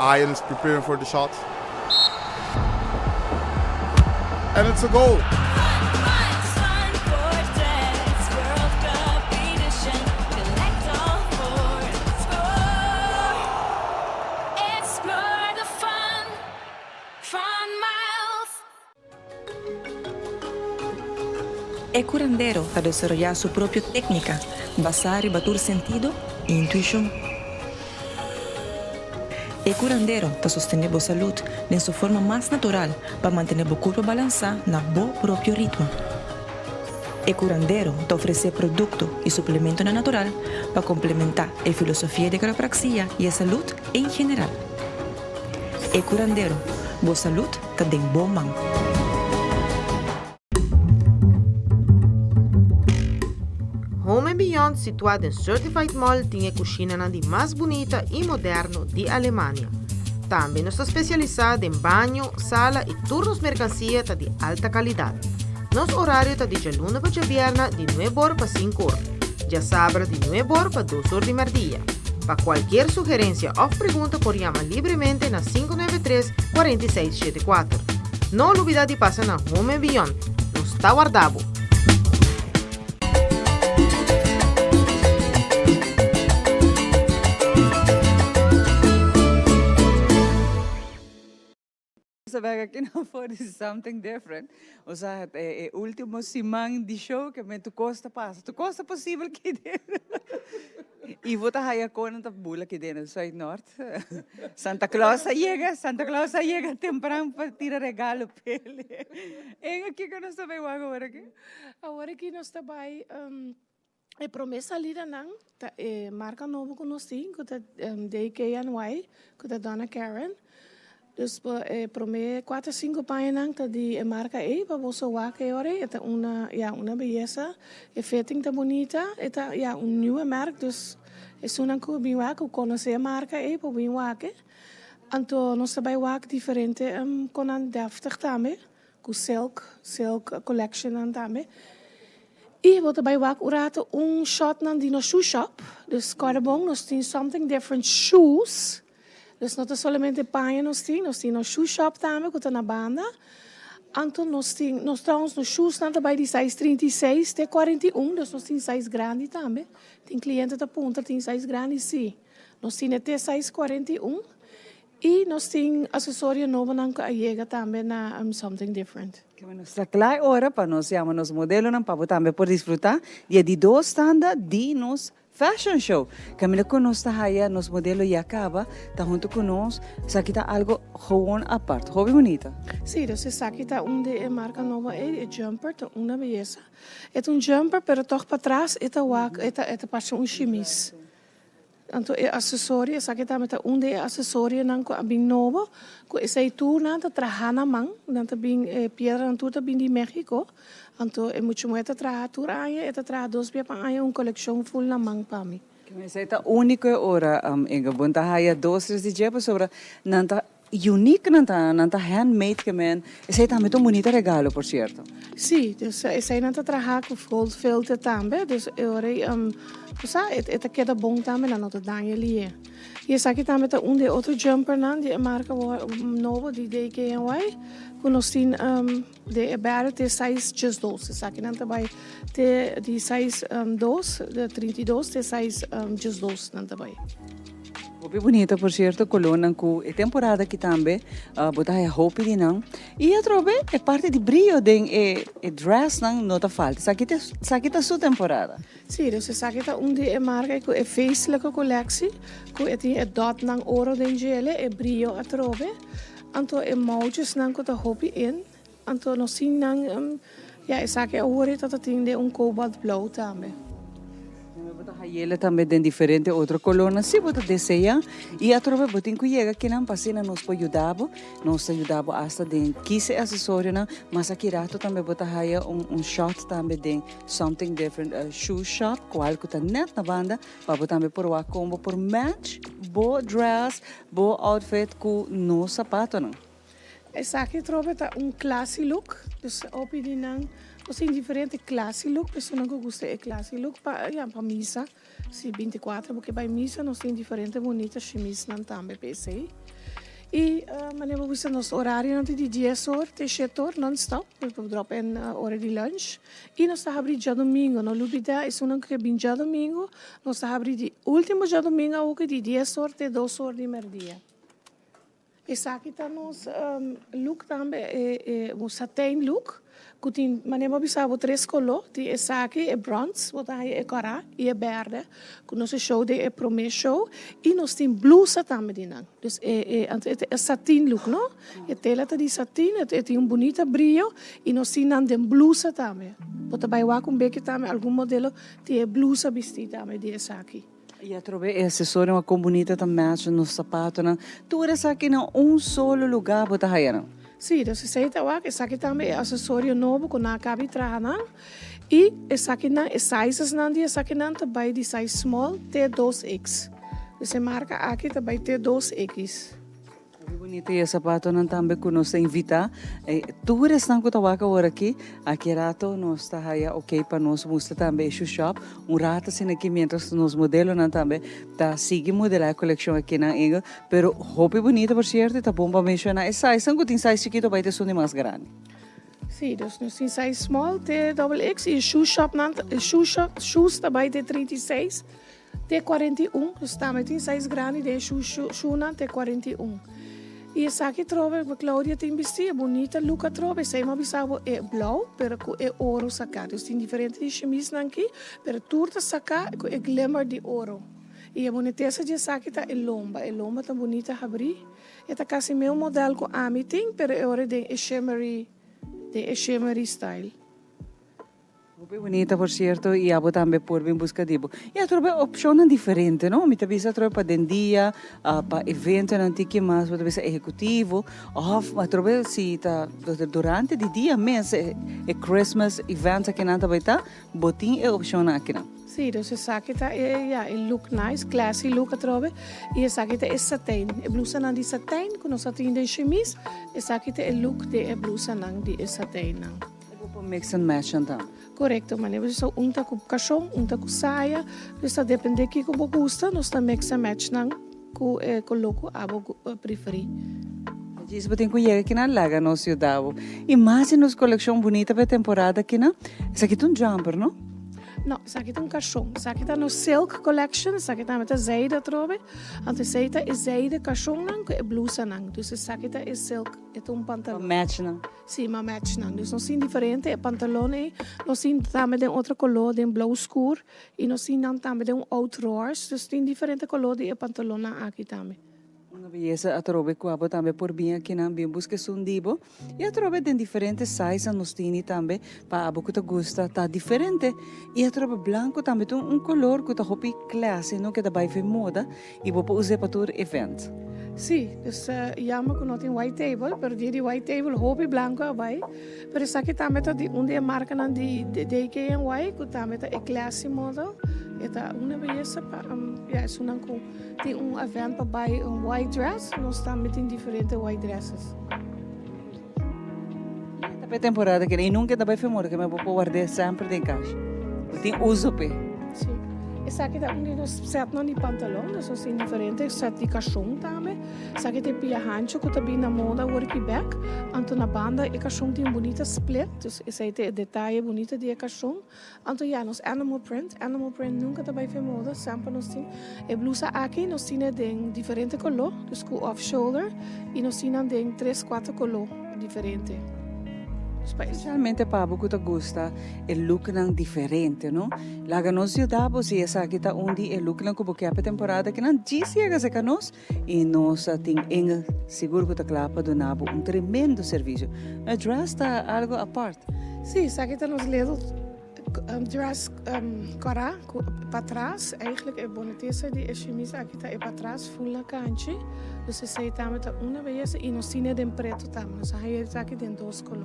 Ian is preparing for the shot. And it's a goal. E curandero ta desaroyá su propio técnica basá riba tur sentido i intuishon. E curandero ta sostené bo salud den su forma mas natural pa mantené bo curpa balansá na bo propio ritmo. E curandero ta ofresé producto i suplementonan natural pa complementá e filosofia di quiropraxia i e salud en general. E curandero, bo salud ta den bo man. Home and Beyond situá den Certified Mall tin e kushinanan di mas bunita i moderno di Alemania. Tambe nos ta spesialisá den baño, sala i tur nos merkansia ta di alta kalidat. Nos orario ta di djaluna pa djabièrnè di nuebe or pa sinku or, djasabra di nuebe or pa dos or di mèrdia. Pa kualkier sugerensia òf pregunta por yama libremente na 593 46 74. No lubidá di pasa na Home and Beyond. Nos ta warda bo! Nos a bek aki na for di Something Different. Osea e e ultimo siman di show ke men tur kos ta pasa. Tur kos ta posibel ki den. Ivo ta haya konan ta bula ki den Zuid Noord. Santa Claus a yega, Santa Claus a yega tempran pa tira regalo p'el. En kiko nos ta bai wak awor aki? Awor aki nos ta bai e prome salidanan ta e marka nobo ku nos tin ku ta DKNY ku ta Donna Karan. Dus e prome kuater sinku pañanan ta di e marka ei pa boso wak e ora ei. E ta una ya una beyesa. E fitting ta bunita. E ta ya un nieuwe merk dus. Esunnan ku bin wak ku konosé e marka ei por bin wak e. Anto nos ta bai wak diferente konan dèftig tambe ku silk, silk collectionnan tambe. I bo ta bai wak un rato un shotnan di nos shoe shop. Dus kòrda bon nos tin something different shoes. Dus no ta solamente paña nos tin, nos tin nos shoe shop tambe ku ta na banda. Anto nos tin, nos trouwens nos shoesnan ta bai di size 36 te 41, dus nos tin size grandi tambe. Tin cliente ta puntra tin size grandi? Si. Nos tin e te size 41 i nos tin asesorio nobonan ku a yega tambe na Something Different. Nos ta kla e ora pa nos yama nos modelonan pa bo tambe por disfruta di e di dos tanda di nos Fashion show! Caminda cu nos ta haya nos modelo ya caba ta hunto cu nos, esaki ta algo gewoon apart, hopi bunita. Sí, dus esaki ta un di e marca nobo ey, e jumper ta una beyesa. E ta un jumper pero toch patras e ta wak, e ta e ta parce un shimis. Anto e accesorio, esaki tambe ta un di e accesorionan cu a bin nobo, cu esey tur nan ta traha na man, nan ta bin e piedranan tur ta bin di Mexico. Anto e mucha muher ta traha tur aña, e ta traha dos bia pa aña un coleccion full na man pa mi. Esei ta unico e ora Inge, bo ta haya dos tres di dje pasobra nan ta unique nan ta, nan ta handmade ke men, esei tambe ta un bunita regalo por cierto. Si, dus esei nan ta traha cu gold filter tambe, dus e ora ei bo sa e ta keda bon tambe, nan no ta daña liye. Y esaki tambe ta un di e otro jumpernan di e marca nobo di DKNY cu nos tin. De e bèrdè te sais djesdos. Esakinan ta bai te di sais dos, 32 te sais djesdos nan ta bai. Hopi bunita por cierto colornan cu e temporada aki tambe bo ta haya hopi di nan. Y atrobe e parti di brillo den e dressnan no ta falta. Esaki ta esaki ta su temporada. Si, dus esaki ta un di e marca cu e feestelijke collectie cu e tin e dotnan oro den djele, e brillo atrobe. Anto e mouwtjesnan ku ta hopi in, anto nos tin nan, ya esaki awor e ta ta tin den un kobalt blou tambe. Bo ta hayele tambe den diferente otro kolornan si bo ta desea y atrobe bo tin ku yega kinan pa asina nos por yuda bo. Nos ta yuda bo asta den kis e asesorionan, mas aki rato tambe bo ta haya un un shot tambe den Something Different Shoe Shop kual ku ta net na banda Pa bo tambe por wak kon bo por match bo dress, bo outfit ku nos sapatonan. Esaki atrobe ta un classy look, dus hopi di nan nos tin diferente classy look, personan ku gusta e classy look pa ya pa misa, si binticuatro bo ke bai misa nos tin diferente bunita shimisnan tambe pa esei. Y manera bo bisa nos orarionan ta di dies or te shete or non stop, bo por drop in ora di lunch. Y nos ta habri djadomingo, no lubida esunnan cu ke bin djadomingo, nos ta habri di ultimo djadomingo awoki di dies or te dos or di merdia. Esaki ta nos look tambe, e un satijn look cu tin, manera bo a bisa bo tres color, tin esaki, e bronze, bo ta haya e cora y e berde cu nos a show den e prome show y nos tin blusa tambe di nan. Dus e e anto e ta e satin look no. E tela ta di satin, e tin un bunita brio y nos tin nan den blusa tambe. Bo ta bay wak un beki tambe algun modelo tin e blusa bisti tambe di esaki. Y atrobe e accesorionan con bunita ta match nos zapatonan. Tur esaki na un solo lugar bo ta haya nan. Si, dus esey ta wak. Esaki tambe e accesorio nobo cu nan a caba di traha nan. Y esakinan, e sizesnan di esakinan ta bay di size small te 2X. Dus e marca aki ta bay te 2X. Hopi bunita y e zapatonan tambe cu nos ta invita tur esnan cu ta wak awor aki. Aki rato nos ta haya ok pa nos mustra tambe e shoe shop un rato asina aki mientras nos modelonan tambe ta sigui modela e coleccion aki nan Engel. Pero hopi bunita por cierto y ta bon pa menciona e sizenan cu tin size chikito bay ta esun di mas grandi. Sí, dus nos tin size small te double X y shoe shop nan, shoe shop, shoes ta bai te 36 te 41, dus tambe tin size grandi den shoe, shoe, shoe nan te 41. Y esaki trobe Claudia tin bisti, e bunita look atrobe, esei mi a bisa bo e blauw, pero cu e oro saca. Dus tin diferente di chemisnan aki, pero tur ta saca cu e glimmer di oro. Y e bunitesa di esaki ta e lomba, e lomba ta bunita habri. E ta casi meu model cu ami tin, pero e ora den e shimmery, den e shimmery style. Hopi bunita por cierto y abo tambe por bin busca di bo. Y atrobe opcionnan diferente no, mi ta bisa atrobe pa den dia, pa eventonan tiki mas bo ta bisa ehecutivo of atrobe si ta durante di dia mes e Christmas events akinan ta bay ta, bo tin e opcionnan akinan. Sí. Si, dus esaki ta e, ya, e look nice, classy look atrobe. Y esaki ta e satijn, e blusanan di satijn cu nos a tin den shimis, esaki ta e look di e blusanan di e satijnnan. E bo por mix and match nan tambe. Corecto, manera bo bisa un ta cu cashon, un ta cu saya, dus ta depende kico bo gusta, nos ta mix and match nan cu e color cu abo preferi. Djis bo tin cu yega kinan laga nos yuda bo. Y mas di nos coleccion bunita pa e temporada kinan. Esaki ta un jumper, no? No, esaki ta un kashon. Esaki ta nos silk collection, esaki tambe ta zijde atrobe. Anto esei ta e zijde kashonnan ku e blusanan. Dus esaki ta e silk, e ta un pantalon. Pa match nan. Si, pa match nan. Dus nos tin diferente, e pantalon ei nos tin tambe den otro koló, den blou skur, i nos tin nan tambe den un oud roze. Dus tin diferente koló di e pantalonnan aki tambe. Una beyesa atrobe cu abo tambe por bin akinan bin busca esun di bo y atrobe den diferente size nos tini tambe pa abo cu ta gusta ta diferente y atrobe blanco tambe ta un color cu ta hopi classy no keda bay fen moda y bo por use pa tur event. Si, dus jammer cu no tin white table, pero dia di white table hopi blanco a bay, pero esaki tambe ta di un di e marcanan di DKNY cu tambe ta e classy model, e ta una beyesa pa ya esunnan cu. Tin un event pa bai un white dress, nos tambe tin diferente white dresses. Ta p'e temporada kende y nunca ta bai fe mora ke me bo por ward'é semper den cash. Bo tin uso p'e. Si. Esaki ta un di nos setnan di pantalon, dus nos tin diferente set di cashon tambe. Esaki ta e pia hancho cu ta bin na moda awor aki bek. Anto na banda e cashon tin un bunita split, dus esei ta e detaye bunita di e cashon. Anto ya, nos animal print, animal print nunca ta bay fe moda, semper nos tin e blusa aki, nos tin e den diferente color, dus cu off shoulder, y nos tin nan den tres, cuatro color diferente. Dus pa e. Specialmente pa bo cu ta gusta e looknan diferente, no? Laga nos yuda bo si esaki ta un di e looknan cu bo kier pa e temporada akinan, djis yega cerca nos y nos tin Engel sigur cu ta cla pa duna bo un tremendo servicio. E dress ta algo apart. Sí, esaki ta nos little dress kòrá ku patras. Eigenlijk e bonitesa di e shimis aki ta e patras full na kanchi. Dus esei tambe ta una beyesa i nos tin e den pretu tambe. Nos a haña esaki den dos koló.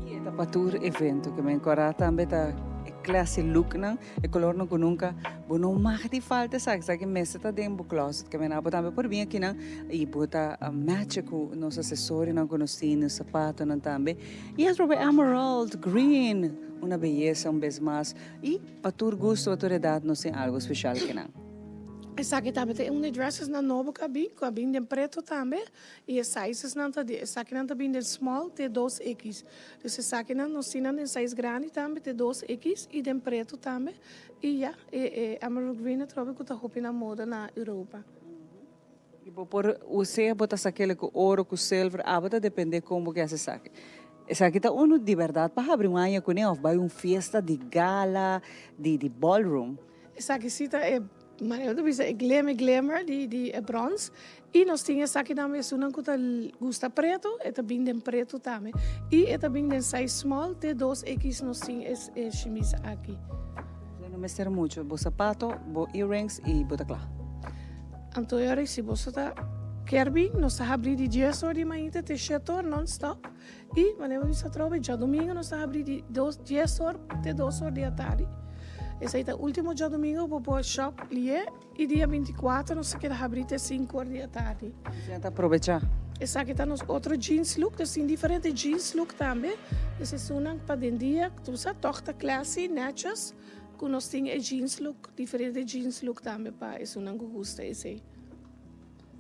I e ta pa tur evento. Ke men kòrá tambe ta e classy looknan. E colornan cu nunca bo no mag di falta esaki. Esaki mester ta den bo closet. Ke mena bo tambe por bin akinan y bo ta matcha cu nos accesorionan cu nos tin, nos zapatonan tambe. Y atrobe emerald green, una beyesa un bes mas. Y pa tur gusto, pa tur edad nos tin algo special akinan. Esaki tambe ta un di dressesnan nobo cu a bin, cu a bin den preto tambe. Y e sizesnan ta di, esakinan ta bin den small te dos X. Dus esakinan nos tin nan den size grandi tambe te dos X y den preto tambe. Y ya, e e emerald green atrobe cu ta hopi na moda na Europa. Y bo por us'e, bo ta sak'el cu oro, cu silver, abo ta depende con bo ke haci esaki. Esaki ta uno di berdad pa habri un aña cune of bay un fiesta di gala, di di ballroom. Esaki si ta e Manera ta bisa e glimmer glimmer di di e brons y nos tin esakinan esunnan cu ta gusta preto e ta bin den preto tambe y e ta bin den size small te dos X nos tin e e shimis aki. Bo no mester mucho, bo sapato, bo earrings y bo ta cla. Anto e ora si boso ta kier bin nos ta habri di dies or di mainta te shete or non stop y manera bo bisa atrobe djadomingo nos ta habri di dos dies or te dos or di atardi. Esei ta ultimo djadomingo bo por shop lié y dia binticuatro nos ta keda habri te sinku or di atardi. Asina ta aprobecha. Esaki ta nos otro jeans look, nos tin diferente jeans look tambe. Pues esunnan pa den dia, tu sa tog ta classy, netjes, cu nos tin e jeans look, diferente jeans look tambe pa esunnan cu gusta esei.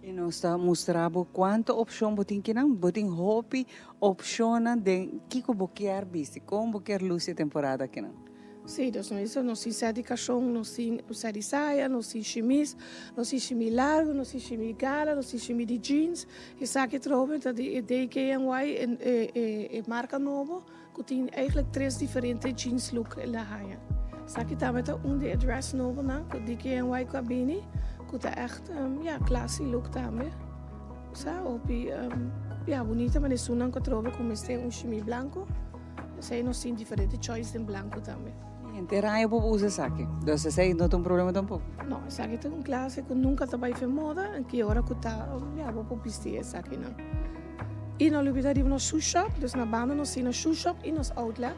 I nos ta mustra bo kuantu opshon bo tin kinan. Bo tin hopi opshonnan den kiko bo kier bisti, kon bo kier lusi e temporada kinan. Sí, dus nos bisa nos tin sèt di kashon, nos tin sèt di saya, nos tin shimis, nos tin shimis largu, nos tin shimis gala, nos tin shimis di jeans. Esaki trobe ta di e DKNY, e marka nobo ku tin eigenlijk tres diferente jeans look el a haña. Esaki tambe ta un di e dress nobonan ku DKNY ku a bini ku ta ègt ya classy look tambe. Sa hopi ya bunita manera esunnan ku atrobe ku mester un shimis blanko. Esei nos tin diferente choice den blanco tambe. Henter aña bo por usa esaki, dus esei no ta un problema tampoco. No, esaki ta un clase cu nunca ta bay fe moda, en ki ora cu ta, ya, bo por bisti esakinan. Y no lubida riba nos shoe shop, dus na banda nos tin nos shoe shop y nos outlet.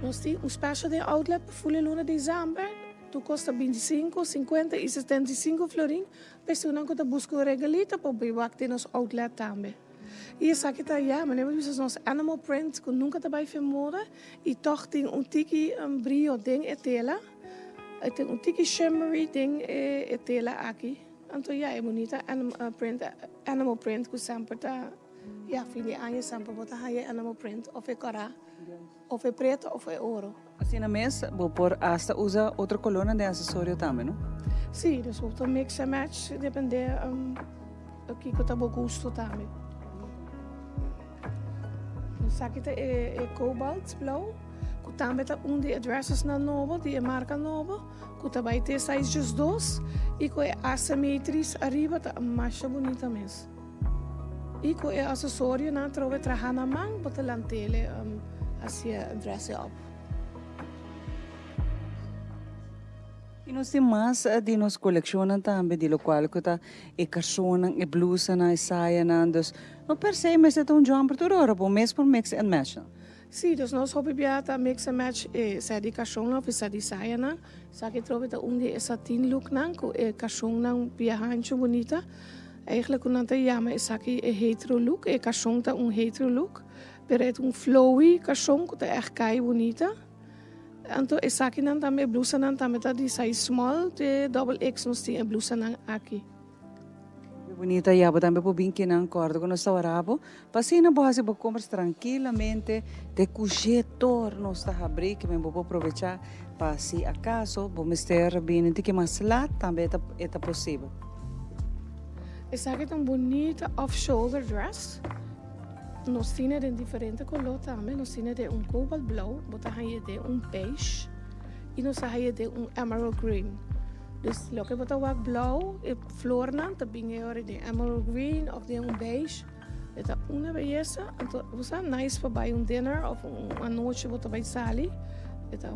Nos tin un special den outlet pa ful e luna december. Tur cos ta binticinco, cincuenta y setenta y cinco florin. Pa esunnan cu ta busca un regalito por bay wak den nos outlet tambe. Y esaki ta ya, manera bo bisa nos animal print cu nunca ta bay fin moda y toch tin un tiki brio den e tela. E tin un tiki shimmery den e tela aki. Anto ya, e bunita print, animal print cu semper ta, ya, fin di aña semper bo ta haya animal print of e cora of e preto of e oro. Asina mes bo por hasta usa otro colornan den accesorio tambe, no? Sí, dus bo por mix and match depende kico ta bo gusto tambe. Esaki ta e cobalt blauw cu tambe ta un di e dressesnan nobo di e marca nobo cu ta bay te size 12 y cu e asymmetries ariba ta masha bunita mes. Y cu e accesorionan atrobe traha na man bo ta lantele hacia dress up. Y nos tin mas di nos coleccionnan tambe di locual cu ta e carsonnan, e blusanan, e sayanan, dus no per se mester ta un jumper tur ora, bo mes por mix and match nan. Sí, dus nos hopi bia ta mix and match e sea di carsonnan of e sea di sayanan. Esaki atrobe ta un di e satin looknan cu e carsonnan bia hancho bunita. Eigenlijk cu nan ta yama esaki e hetero look, e carson ta un hetero look, pero e ta un flowy carson cu ta echt cay bunita. Anto esakinan tambe, e blusanan tambe ta di size small te double X nos tin e blusanan aki. Hopi bunita ya bo tambe por bin kinan corda cu nos ta wara bo pa asina bo haci bo compras trankilamente te cu jetor nos ta habri kimen bo por probecha pa si acaso bo mester bini un tiki mas laat tambe e ta posibel. Esaki ta un bunita off shoulder dress. Nos tine den diferente color tambe. Nos tine den un cobalt blauw, bo ta haña den un beige y nos ta haña den un emerald green. Dus loke bo ta wak blauw, e flornan ta bin e ora den emerald green of den un beige. E ta una beyesa. Anto bo sa nice pa bai un dinner of un anochi bo ta bai sali. E ta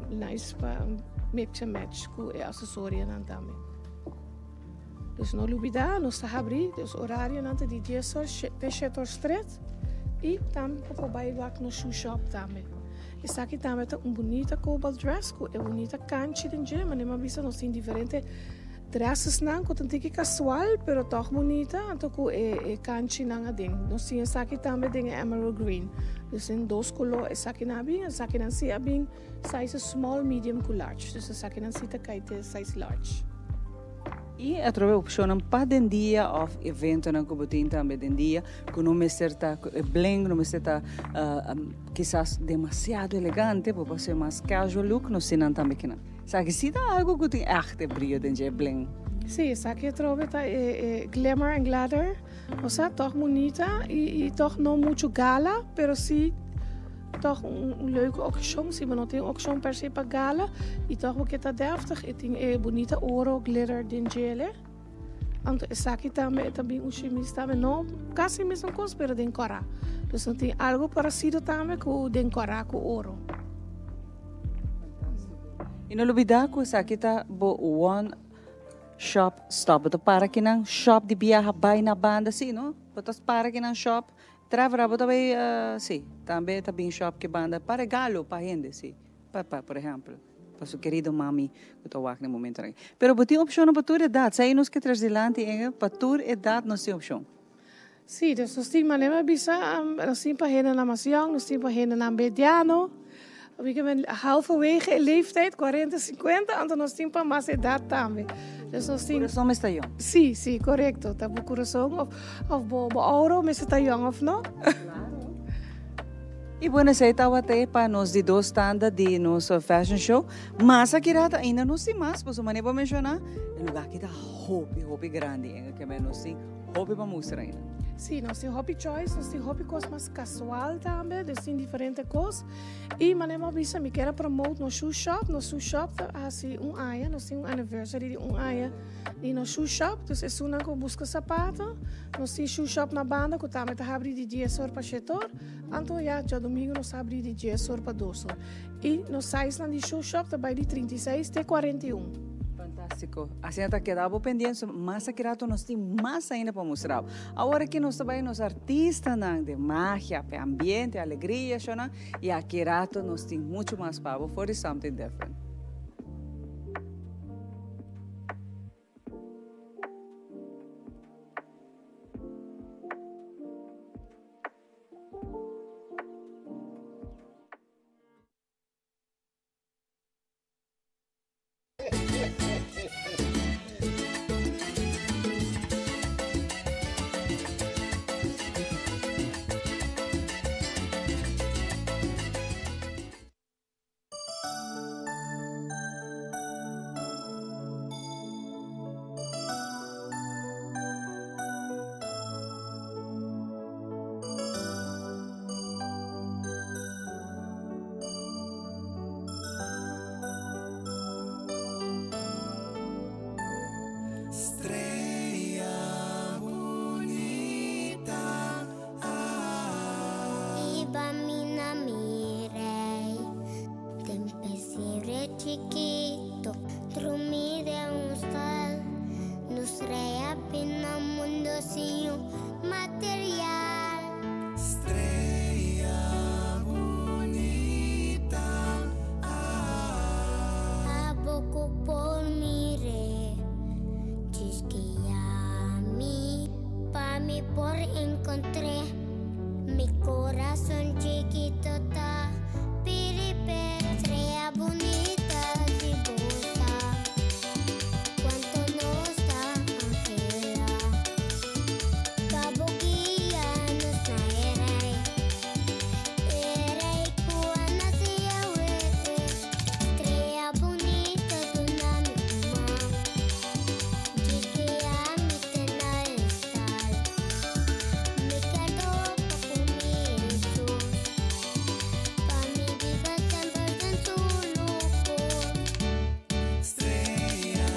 nice pa mix and match cu e accesorionan tambe. Dus no lubida, nos ta habri, dus orarionan ta di dies or te shet or stret y tambe bo por bay wak nos shoe shop tambe. Esaki tambe ta un bunita cobalt dress cu e bunita kanchi den dje, manera mi a bisa nos tin diferente dressesnan cu ta un tiki casual pero tog bunita anto cu e kanchinan aden. Nos tin esaki tambe den e emerald green, dus den dos color esakinan a bin, esakinan si a bin size small, medium cu large, dus esakinan si ta cay te size large. I atrobe opshonnan pa den dia òf eventonan ku bo tin tambe den dia ku no mester ta ku e bling, no mester ta kisas demasiado elegante, bo por hasi mas casual look, nos tin nan tambe kinan. Esaki si ta algu ku tin ègt e brio den dje, e bling. Sí, esaki atrobe ta e glimmer en glitter, osea tòg bunita i tòg no muchu gala, pero sí. Tòg un leuke okashon, si bo no tin okashon per se pa gala i tòg bo ke ta dèftig, e tin e bunita oro glitter den djele. Anto esaki tambe e ta bin un shimis tambe, no kasi mesun kos pero den kòrá. Dus no tin algu paresido tambe ku den kòrá ku oro. I no lubidá ku esaki ta bo one shop stop. Bo ta para kinan shop di biaha bai na banda si no? Bo ta para kinan shop Trevor, bo ta bay, si, tambe ta bin shop ki banda pa regalo pa hende, si, pa, pa, por ehempel, pa su kerido mami ku ta wak na e momentonan aki. Pero bo tin opshonnan pa tur edat, sa ei nos ke tres dilanti Inge, pa tur edat nos tin opshon. Si, dus nos tin, manera mi a bisa, nos tin pa hendenan mas yong, nos tin pa hendenan mediano, mi ke men halverwege e leeftijd, cuarenta, cincuenta, anto nos tin pa mas edat tambe. Dus nos tin. Kurason mester ta yong. Si, si, korekto. Ta bo kurason of, of bo, bo ouro mester ta yong of no? I bueno, esei tabata e pa nos di dos tanda di nos fashion show. Mas aki rato ainda nos tin mas, pasobra manera bo a menshoná, e lugá aki ta hopi, hopi grandi. En ke men nos tin hopi pa mustra ainda. Si, nos tin hopi choice, nos tin hopi kos mas kasual tambe, dus tin diferente kos. Y manera mi a bisa, mi kier a promote nos shoe shop. Nos shoe shop ta haci un aña, nos tin un anniversary di un aña di nos shoe shop. Dus esunnan cu busca sapato, nos tin shoe shop na banda cu tambe ta habri di dies or pa shete or. Anto ya djadomingo nos ta habri di dies or pa dos or. Y nos sizenan di shoe shop ta bay di 36 te 41. Fantástiko. Asina ta keda bo pendiente, mas aki rato nos tin mas ainda pa mustra bo. Awor aki nos ta bai nos artistanan den magia, p'e ambiente, alegria, shownan, y aki rato nos tin mucho mas pa bo for di Something Different. Strea bunita, ah. Hiba mi na mi rey Den pesebre chikito Drumi den un stal Nos rey a bin na mundo sin un material. Strea bunita, ah. Abo cu por mir'é Djis guia mi pa mi por encontr'é Mi corazon chikito ta pidi p'é Strea bunita di bo sa Cuanto nos ta anhela Pa bo guia nos na e Rey E Rey cu a nace awe Strea bunita duna mi un man Djis guia mi te na e stal Mi kier topa cu mi Jesus Pa mi biba semper den su luho. Strea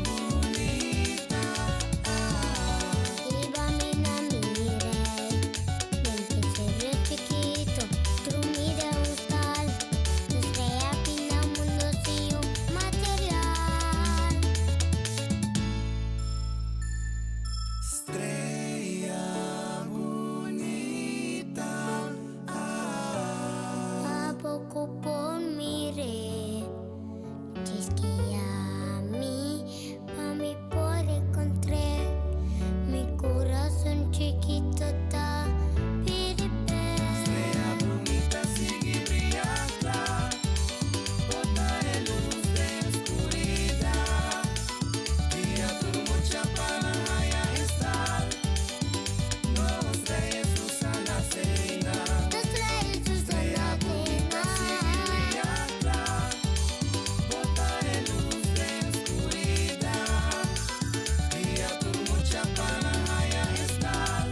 bunita, ah. Hiba mi na mi rey Den pesebre chikito Drumi den un stal Nos rey a bin na mundo sin un material. Strea bunita, ah. Abo cu por mir'é Djis guia mi pa mi por encontr'é Mi curason chikito ta pidi p'é. Strea bunita sigui bria cla Bo ta e luz den scuridad Guia tur mucha pa nan haya e stal Nos Rey Jesus a nace einan. Nos Rey Jesus a Strea nace bunita sigui einan. bria cla Bo ta e luz den scuridad Guia tur mucha pa nan haya e stal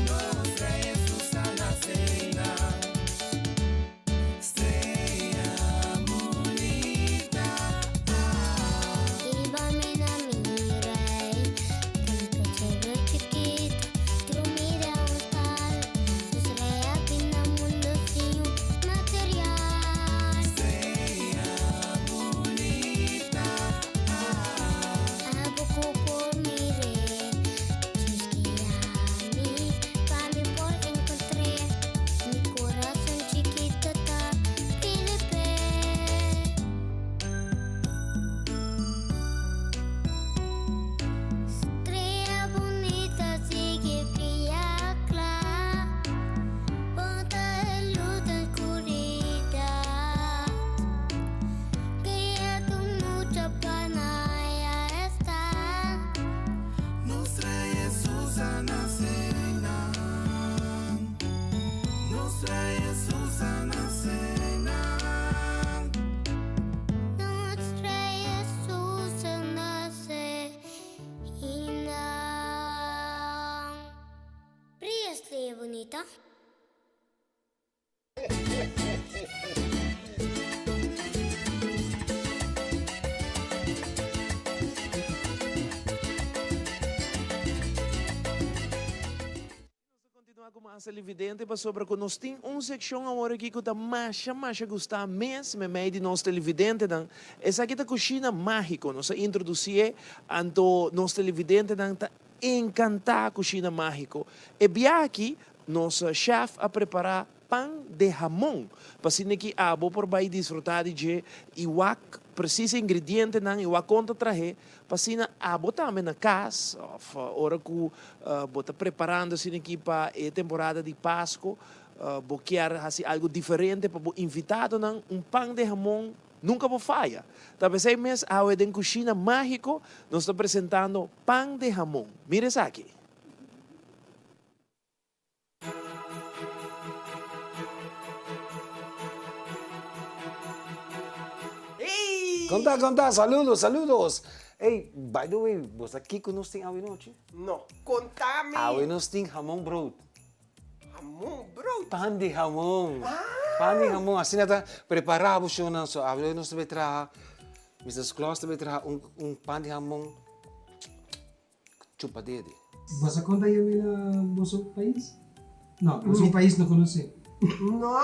Nos Rey Jesus a nace einan. Strea bunita, ah. Hiba mi na mi rey Den pesebre chikito Drumi den un stal Nos rey a bin na mundo sin un material. Strea bunita, ah. Abo cu por mir'é Djis guia mi pa mi por encontr'é Mi corazon chikito ta pidi p'é. Strea bunita sigui bria cla Bo ta e luz den scuridad Guia tur mucha pa nan haya e stal. Nos Rey Jesus a nace einan. Nos Rey Jesus a nace einan. Nos Rey Jesus a nace einan. Bria strea bunita. Nos ta continua kontinuá ku mas televidente pasobra ku nos tin un sekshon awor aki ku ta masha masha gustá mes meimei di nos televidentenan. Esaki ta Kushina Mágiko. Nos a introdusié anto nos televidentenan ta enkantá Kushina Mágiko. E bia aki nos chèf a prepará Pan de hamon, pa asina ki abo por bai disfrutá di dje i wak presis e ingredientenan i wak kon ta trah'é, pa asina abo tambe na kas òf ora ku bo ta preparando asina ki pa e temporada di Pasko, bo kier hasi algu diferente pa bo invitadonan, un pan de hamon nunka por faya. Ta p'esei mes awe den Kushina Mágiko nos ta presentando pan de hamon. Mira esaki. Konta, konta, saludos, saludos. Ey, by the way, bo sa kiko nos tin awe nochi? No, konta mi. Awe nos tin hamon brood. Hamon brood? Pan di hamon. Ah. Pan di hamon, asina ta prepara bo shownan. So awe nos ta bay traha, Mister Claus ta bay traha un, un pan di hamon. Chupa dede. Boso konta yami na boso pais? No, boso pais no konosé. No.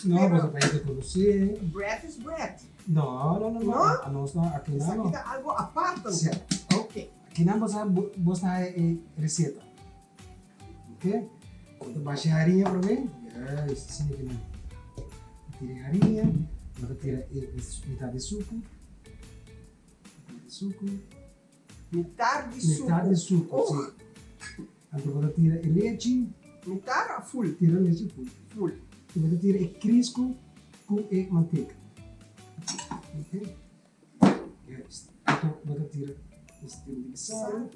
No, boso pais no konosé. Bread is bread. No, no, no, no. Anos no, aki nan no. Esaki ta algo aparte. Si. Ok. Aki nan boso boso ta haya e receta. Ok. Bo ta basha e hariña promé. Juist, asina ki nan. Bo tira e hariña, bo ta tira e mitad di suku. Mitad di suku. Mitar di suku. Mitar di suku, si. Anto bo ta tira e lechi. Mitar of full? Tira lechi full. Full. I bo ta tira e krisku ku e manteka. Ok. Juist. Anto bo ta tira e un tiki sal.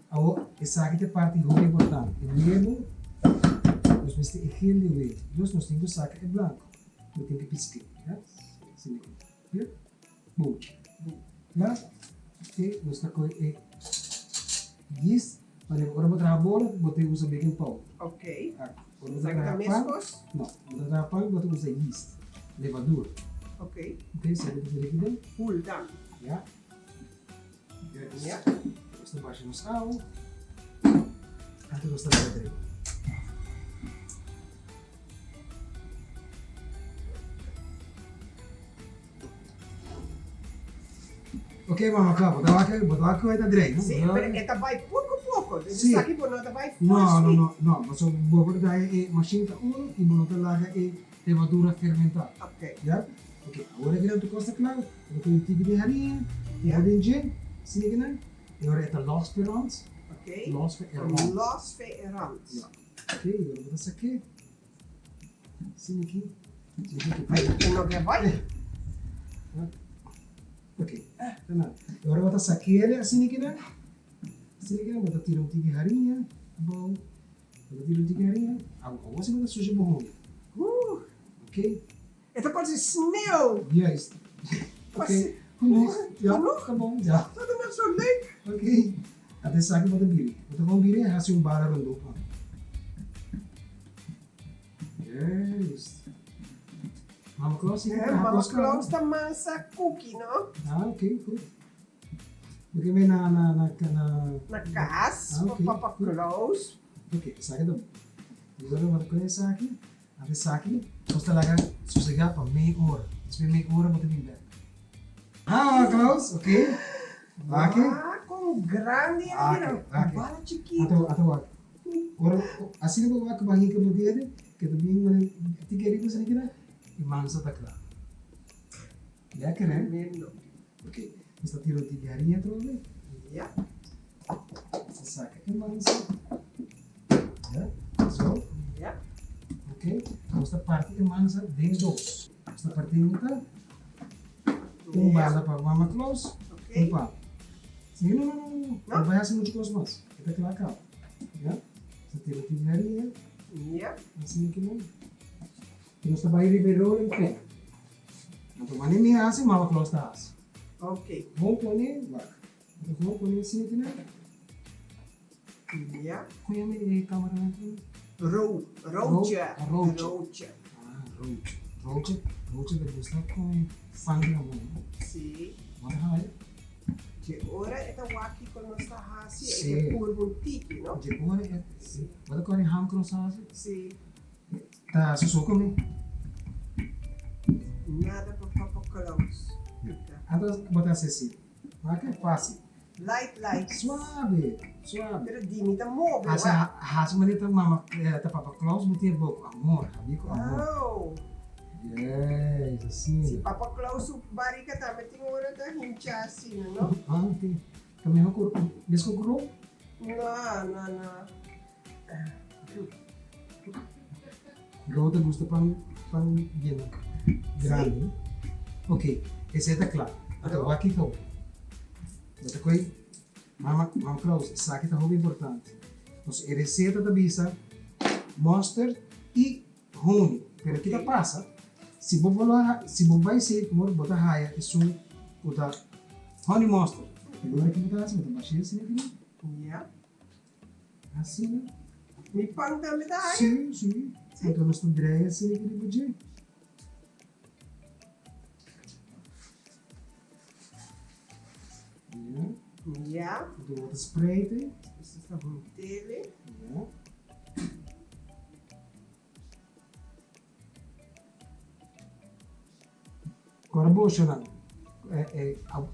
Awor esaki ta e parti hopi importante. E webu, nos mester e gel di webu. Dus nos tin ku saka e blanko. Bo tin ku pisk'é. Ya. Asina aki. Ya. Boom. Ya. Ok, nos ta koe e yeast. Pasobra ora bo traha bolo, bo ta usa baking powder. Ok. Ora bo ta traha pan, no, bo ta traha pan, bo ta usa yeast, levadura. Ok. Ok, sa bo ta tira aki den. Full dan. Ya. Ya. Nos ta basha nos awa. Anto nos ta laga drei. Ok mama Clau, bo ta wak bo ta wak ku e ta drei, no? Sí, pero e ta bai poko poko, dus Sí. esaki bo no ta bai full No, no, speed. no, no, pasobra bo por daña e machine ta unu i bo no ta laga e levadura fermentá. Ok. Ya? Ok, awor aki nan tur kos ta kla, bo ta pone un tiki di hariña, Ya. tira den dje, asina ki nan, i ora e ta los p'e rònt, Ok. los p'e e rònt. Los p'e e rònt. Ya. Ok, i ora bo ta sak'é. Asina aki. Ay, no ke bai. Ok, ta na. E ora bo ta sak'é asina aki nan. Asina aki nan bo ta tira un tiki hariña abou. Bo ta tira un tiki hariña. Awor si bo ta susha bo hopi. Ok. E ta parse sneeuw. Juist. Ok, genoeg. Ja, ta bon. Ja. Dat ta maar zo leuk. Ok. Ata esaki bo ta biri. Bo ta gewoon biri en hasi un bala rondó pa. Juist. Mama Claus sigue traha Mama kos kaba. Claus ta mansa cookie, no? Ah, ok, goed. Bo ke bay na, na, na, na. Na kas, Ah, ok. pa Papa Claus. Ok, esaki ta bon. Bo ta kohe esaki. Ante esaki nos ta laga sosegá pa mei ora. Despues mei ora bo ta bin bèk. Ha, Klaus, ok. Wak. Wak kon grandi e a bira. Un bala chikitu. Ato, ato wak. Ora, asina bo wak bo a hinka bo dede, ke ta bin manera tiki ariba asina kina, e mansa ta kla. Lekker, hè? Tremendo. Ok, nos ta tira un tiki hariña atrobe. Ja. Nos ta saka e mansa. Ja, zo. Ja. Ok, nos ta parti e mansa den dos. Nos ta parti en mitad. Un bala pa Mama Claus, un pa. Sí, no, no, no, no. No bai hasi mucho kos mas. E ta kla kaba. Ja. Nos ta tira un tiki hariña. Ja. Asina ki nan. I nos ta bai riba e rolling pin. Anto wanneer mi hasi, Mama Claus ta hasi. Ok. Gewoon pone, wak. Anto gewoon pone asina ki nan. Ja. Kon yama e cameraman ki? Ro, Rootje. Rootje. Rootje. Ah, Rootje. Rootje, Rootje ta gusta come pan di hamon. Si. Wat ga je? Dje ora e ta wak kiko nos ta hasi, e ke purba un tiki, no? Dje ora e, si. Bo ta kòrda e ham ku nos a hasi? Si. Ta susu ku mi. Nada pa Papa Claus pika. Anto bo ta hasi asi. Wak e fásil. Light light. Suave, suave. Pero di mi ta move, wak. Hasi manera ta mama, ta Papa Claus bo tin e bo ku amor, habi ku amor. Oh. Yes, asina. Si Papa Claus su barika tambe tin ora ta hincha asina, no? Ah, tin. Ta mihó ku mes ku gro? No, no, no. Gro ta gusta pan pan bien grandi. Ok, esei ta kla. Anto wak kiko awor. Bo ta koe Mama, Mama Claus, esaki ta hopi importante. Nos e reseta ta bisa mustard i Honing, pero ki ta pasa si bo bolo si bo bai Safemore bo ta haya esun ku ta honey mustard. E ora ki bo ta hasi bo ta bash'é asina aki nan. Ya. Asina. Mi pan tambe ta haya? Si, si. Anto nos ta drei asina aki riba dje. Ya. Ya. Anto bo ta spreid e. Nos ta hunt'é. Ya. Ora bo shona,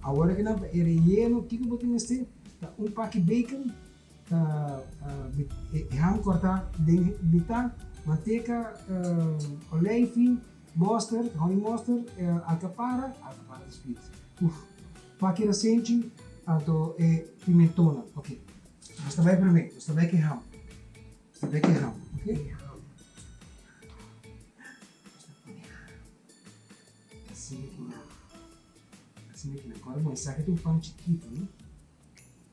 awor aki nan pa e relleno kiko bo tin mester ta un paki bacon, ta e ham korta den mitad, manteka, olijfi, mosterd, honey mosterd, alkapara, alkapara ta sweet, uf, paki rasenchi, anto e pimentonnan, ok. Nos ta bai prome, nos ta bai ku e ham. Nos ta bai ku e ham, ok? Nos ta pone ham. Asina ki nan. Asina ki nan. Kòrda bon, esaki ta un pan chikitu, no?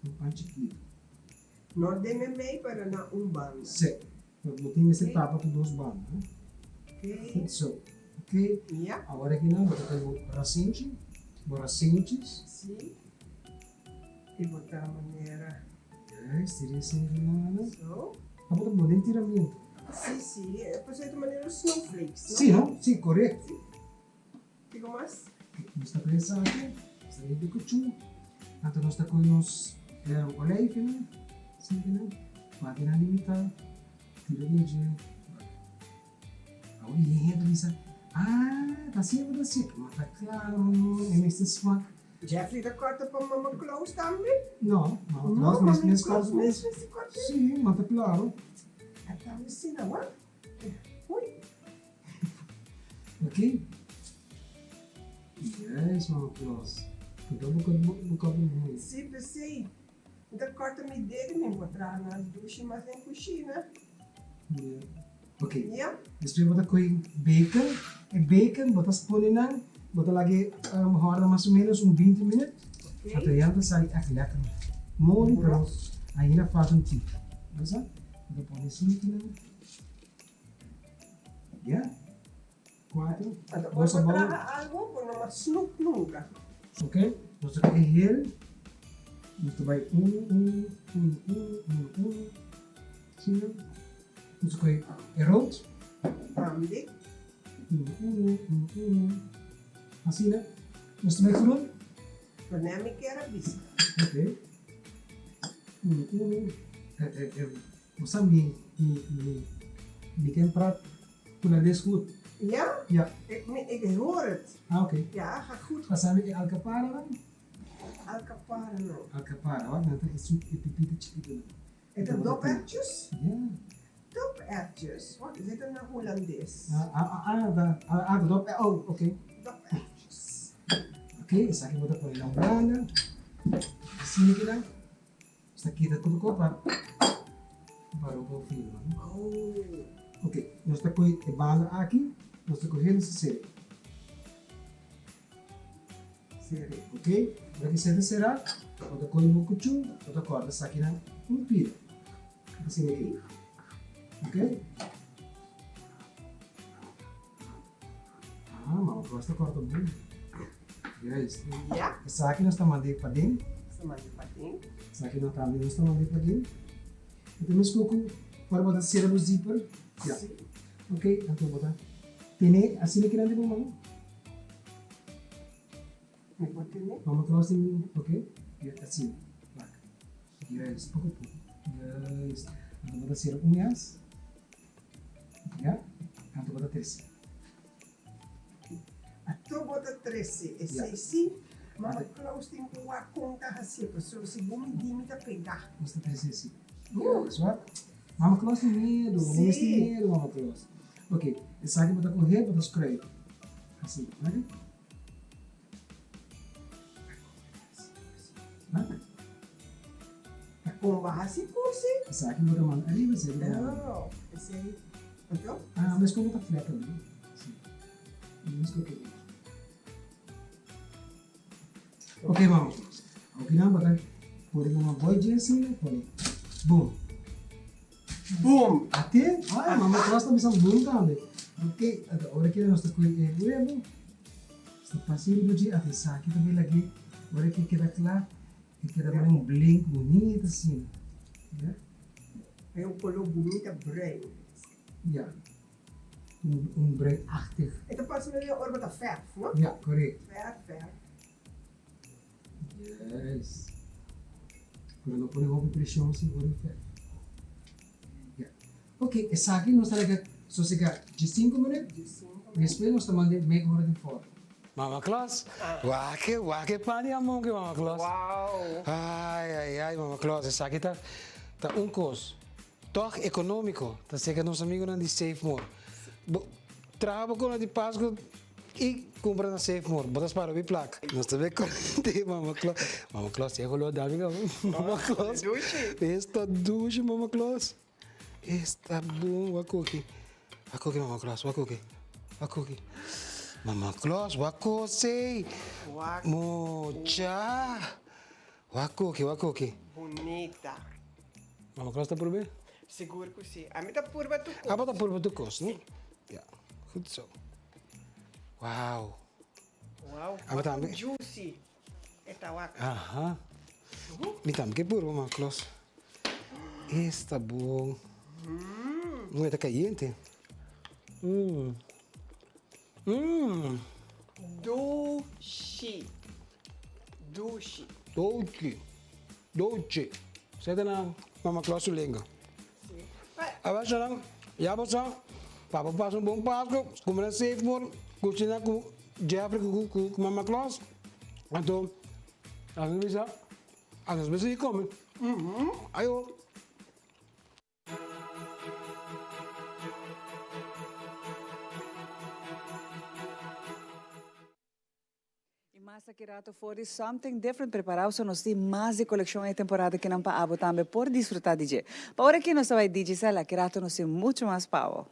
Un pan chikitu. No den meimei, pero na un banda. Sí. Pero bo tin mester tapa tur dos banda, no? Ok. So, ok. Ya. Awor aki nan bo ta pone bo rasenchi, bo rasenchis. Sí. I bo ta manera. Juist, tira esei di lana. Zo. Tabata bon den tiramentu. Si, si, e pasobra ta manera snowflakes, no? Si, no? Si, korekto. Si. Kiko mas? Nos ta kohe esaki, nos ta limpia kuchu, anto nos ta kohe nos olijfnan, sintinan, bati nan di mitad, tira den dje. Awor e hende ta bisa, Ah, ta asina bo ta haci? Ma ta claro, e mester smak. Jeffrey ta corta pa Mama Claus tambe? No, Mama Claus mes mes corta. Mes mes corta? Si, ma ta claro. A ta asina, wa? Ui. Ok. Yes, Mama Claus. Cuidado bo bo corta mi hende. Si, pesey. Mi ta corta mi dedo, mi por traha na dushi mas den cushina. Yeah. Ok. Ja. Despues bo ta koe bacon. E bacon bo ta pone nan, bo ta lag'e hòrda mas o menos un binti minüt. Ok. Anto ya ta sali ègt lèker. Moli pero ainda falta un tiki. Bo sa? Bo ta pone sinti nan. Ja. Kuater. Anto ora bo traha algo bo no mas snoep nunca. Ok, nos ta kohe hel, nos ta bai un, un, un, un, un, un, asina. Nos ta kohe e rood. Tambe. Un, un, un, un, asina. Nos ta bai groen. Pone mi kier a bisa. Ok. Un, un, eh, eh, bo sa mi, mi, mi, mi ken praat Holandes goed. Ja? Ja. Ik, ik hoor het. Ah, oké. Okay. Ja, gaat goed. Wat zijn we alcapara dan? Alcapara no. Alcapara, wat? Dat is zoet e pipita chiquito. Het is dopertjes? Ja. Dopertjes? Wat is het dan nou Holandes? Ah, ah, ah, ah, ah, ah, dop, oh, oké. Okay. Dopertjes. Oké, okay, esaki bo ta pone na un banda. Asina ki dan. Sta kita tur ko pa pa ropa o firma no. Oh. Ok, nos ta kohe e banda aki, nos ta kohe nos ta sera. Sera. Ok, ora ki seta sera, bo ta kohe bo kuchu, bo ta korta esakinan un pida. Asina aki. Ok. Ah, mama Flor ta korta bon. Juist. Ja. Esaki nos ta mand'é paden. Nos ta mand'é paden. Esaki nos tambe nos ta mand'é paden. E ta mes ku ora bo ta sera bo zipper. Ja. Si. Ok, anto bo ta tene asina kinan di bo man. Mi por tene? Mama Claus tin, ok. Asina, wak. Juist, poko poko. Juist. Anto bo ta sera un yas. Ya. Anto bo ta trese. Anto bo ta trese. Esei si, Mama Claus tin ku wak kon ta hasié, pasobra si bo midi mi ta pegá. Nos ta trese así. Juist, wak. Mama Claus tin miedu. Bo mes tin miedu, Mama Claus. Ok, esaki bo ta kohe, bo ta skruip. Así, wak. Ta kon bo hasi kursi? Esaki bo ta manda ariba, esaki bo ta manda ariba. Oh, esei. Anto? Ah, mes kon bo ta flap tambe. Si. Mes kon ke. Ok, mama. Ok, nan bo ta pone mama boy Jesse, pone. Boom. Boom! Ate? Ai, mama Claus ta bisa boom tambe. Ok, ata ora ke nos ta koe e huevo, nos ta pasa riba dje, ata esaki ta bay lag'é, ora ke keda kla, e keda manera un blink bunita asina. Ya. E un koló bunita bruin. Ya. Un bruinachtig. E ta parse manera ora bo ta verf, no? Ya, correct. Verf, verf. Yes. Pero no pone hopi presion si ora e verf. Ya. Ok, esaki nos ta laga sosega diescinco minuut. Despues nos ta manda media ora den forno. Mama Claus, wak e, wak e pan di hamon ki Mama Claus. Wow. Ai, ai, ai, Mama Claus, esaki ta, ta un kos. Tòg ekonómiko, ta seka nos amigunan di Save More. Bo traha bo kona di Pasku i kumpra na Save More. Bo ta spara hopi plaka. Nos ta bay konte Mama Claus. Mama Claus e holó dami kaba. Mama Claus. Dushi. Esta dushi Mama Claus. Esta bon. Wak koki. Wak koki Mama Claus. Wak koki. Wak koki. Mama Claus wak kosei. Wak. Mucha. Wak koki wak koki. Bunita. Mama Claus ta purba? Sigur ku si. Ami ta purba tur kos. Abo ta purba tur kos, no? Ya, goed zo. Wow. Wow, Abo tambe. Juicy. E ta wak. Aha. Mi tambe ke purba, Mama Claus. Esta bon. Mm. E ta cayente. Mm. Mm. Dushi. Dushi. Dushi. Dushi. Seta na Mama Claus su lenga. Si. Awa nan, ya bo sa, pa bo pasa un bon Pasco, cumpra Save More, cushina cu Jeffrey cu cu Mama Claus. Anto, a nos bisa, a nos bisa y come. Ayo. Y mas aki rato for di Something Different preparao so nos tin mas di coleccion e temporada kinan pa abo tambe por disfruta di dje. Pa ora aki nos ta bay Digicel aki rato nos tin mucho mas pa abo.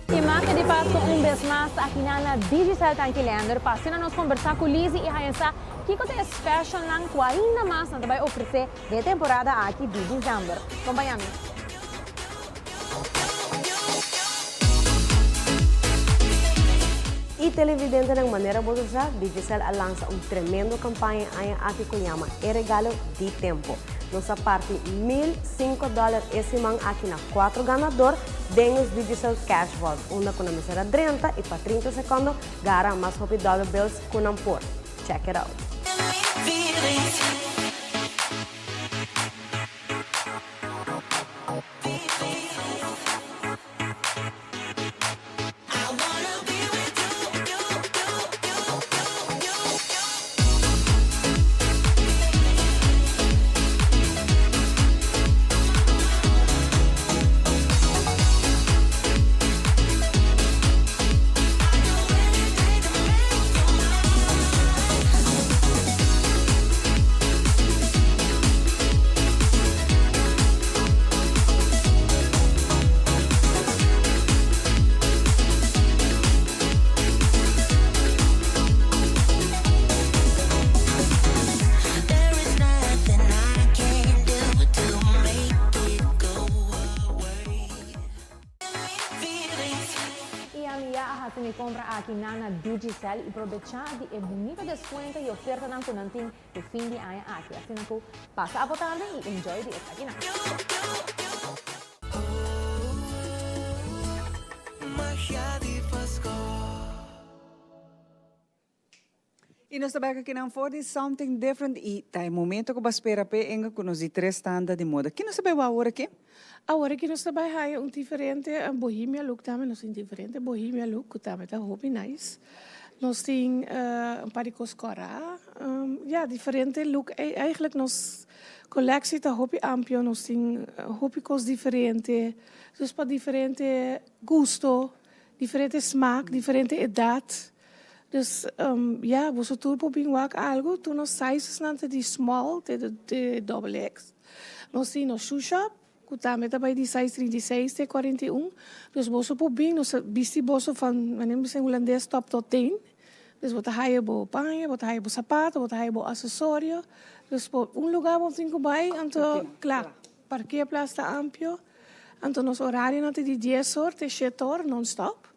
E magia di Pasco un bes mas ta akinan na Digicel Tanki Leander pa asina nos combersa cu Lizzy y haya sa kico ta e specialnan cu ainda mas nan ta bay ofrece den e temporada aki di december. Compaña mi. Y televidentenan manera boso sa, Digicel a lansa un tremendo campaña e aña aki cu yama E Regalo di Tempo. Nos a parti 1005 dollar e siman aki na cuatro ganador den nos Digicel Cash Vault, unda cu nan mester a drenta y pa 30 secondo gara mas hopi dollar bills cu nan por. Check it out! Y ami ya a haci mi compra aki na na Digicel y probecha di e bunita descuento y ofertanan cu nan tin e fin di aña aki. Asina cu pasa abo tambe y enjoy di esakinan. Y nos ta bek akinan for di Something Different y ta e momento cu bo a spera p'e enga cu nos di tres tanda di moda. Ki nos ta bay wou awor aki? Awor aki nos ta bay haya un diferente bohemia look tambe. Nos tin diferente bohemia look cu tambe ta hopi nice. Nos tin un par di cos cora. Ya, diferente look. Eigenlijk nos colectie ta hopi amplio. Nos tin hopi cos diferente. Dus pa diferente gusto, diferente smaak, diferente edad. Dus ya, boso tur por bin wak algu. Tur nos sizesnan ta di small te te double X. Nos tin nos shoe shop ku tambe ta bai di size 36 te 41. Dus boso por bin, nos ta bisti boso van, manera mi bisa en hulandes, top tot teen. Dus bo ta haya bo paña, bo ta haya bo sapato, bo ta haya bo asesorio. Dus bo un lugar bo tin ku bai, anto kla. Parkeerplaats ta amplio. Anto nos orarionan ta di dies or te shete or non stop.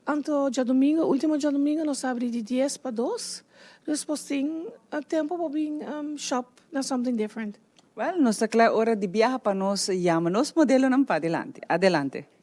Anto djadumingo, ultimo djadumingo nos ta abri di dies pa dos. Dus bos tin tempo pa bin shop na Something Different. Well, nos ta kla ora di biaha pa nos yama nos modelonan padilanti. Adelante.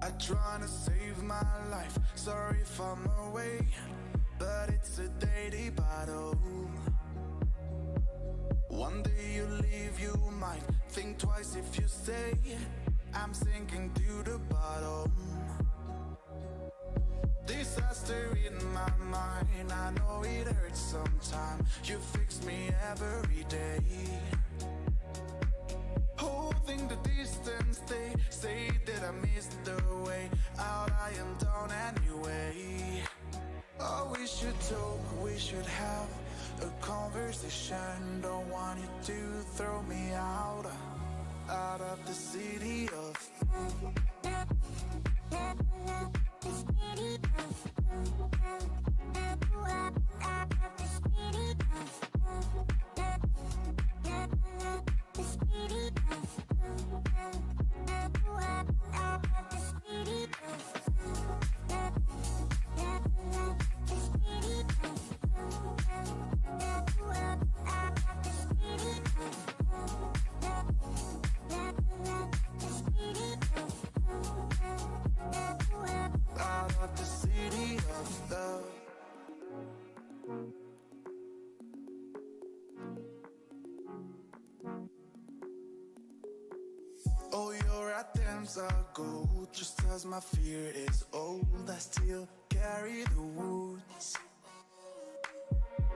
I trying to save my life Sorry if I'm away But it's a dirty bottle One day you leave you might Think twice if you stay I'm sinking to the bottom Disaster in my mind I know it hurts sometimes You fix me every day Holding the distance They say that I missed the way Out I am down anyway Oh, we should talk, we should have a conversation Don't want you to throw me out Out of the city of Lifetimes ago, just as my fear is old, I still carry the wounds.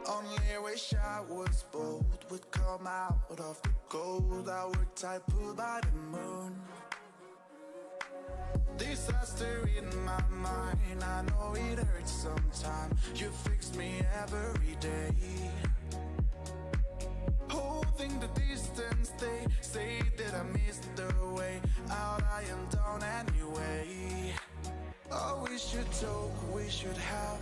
Only wish I was bold, would come out of the cold. I were tight pulled by the moon. Disaster in my mind, I know it hurts sometimes. You fix me every day. Holding the distance, they say that I missed the way out. I am down anyway. Oh, we should talk, we should have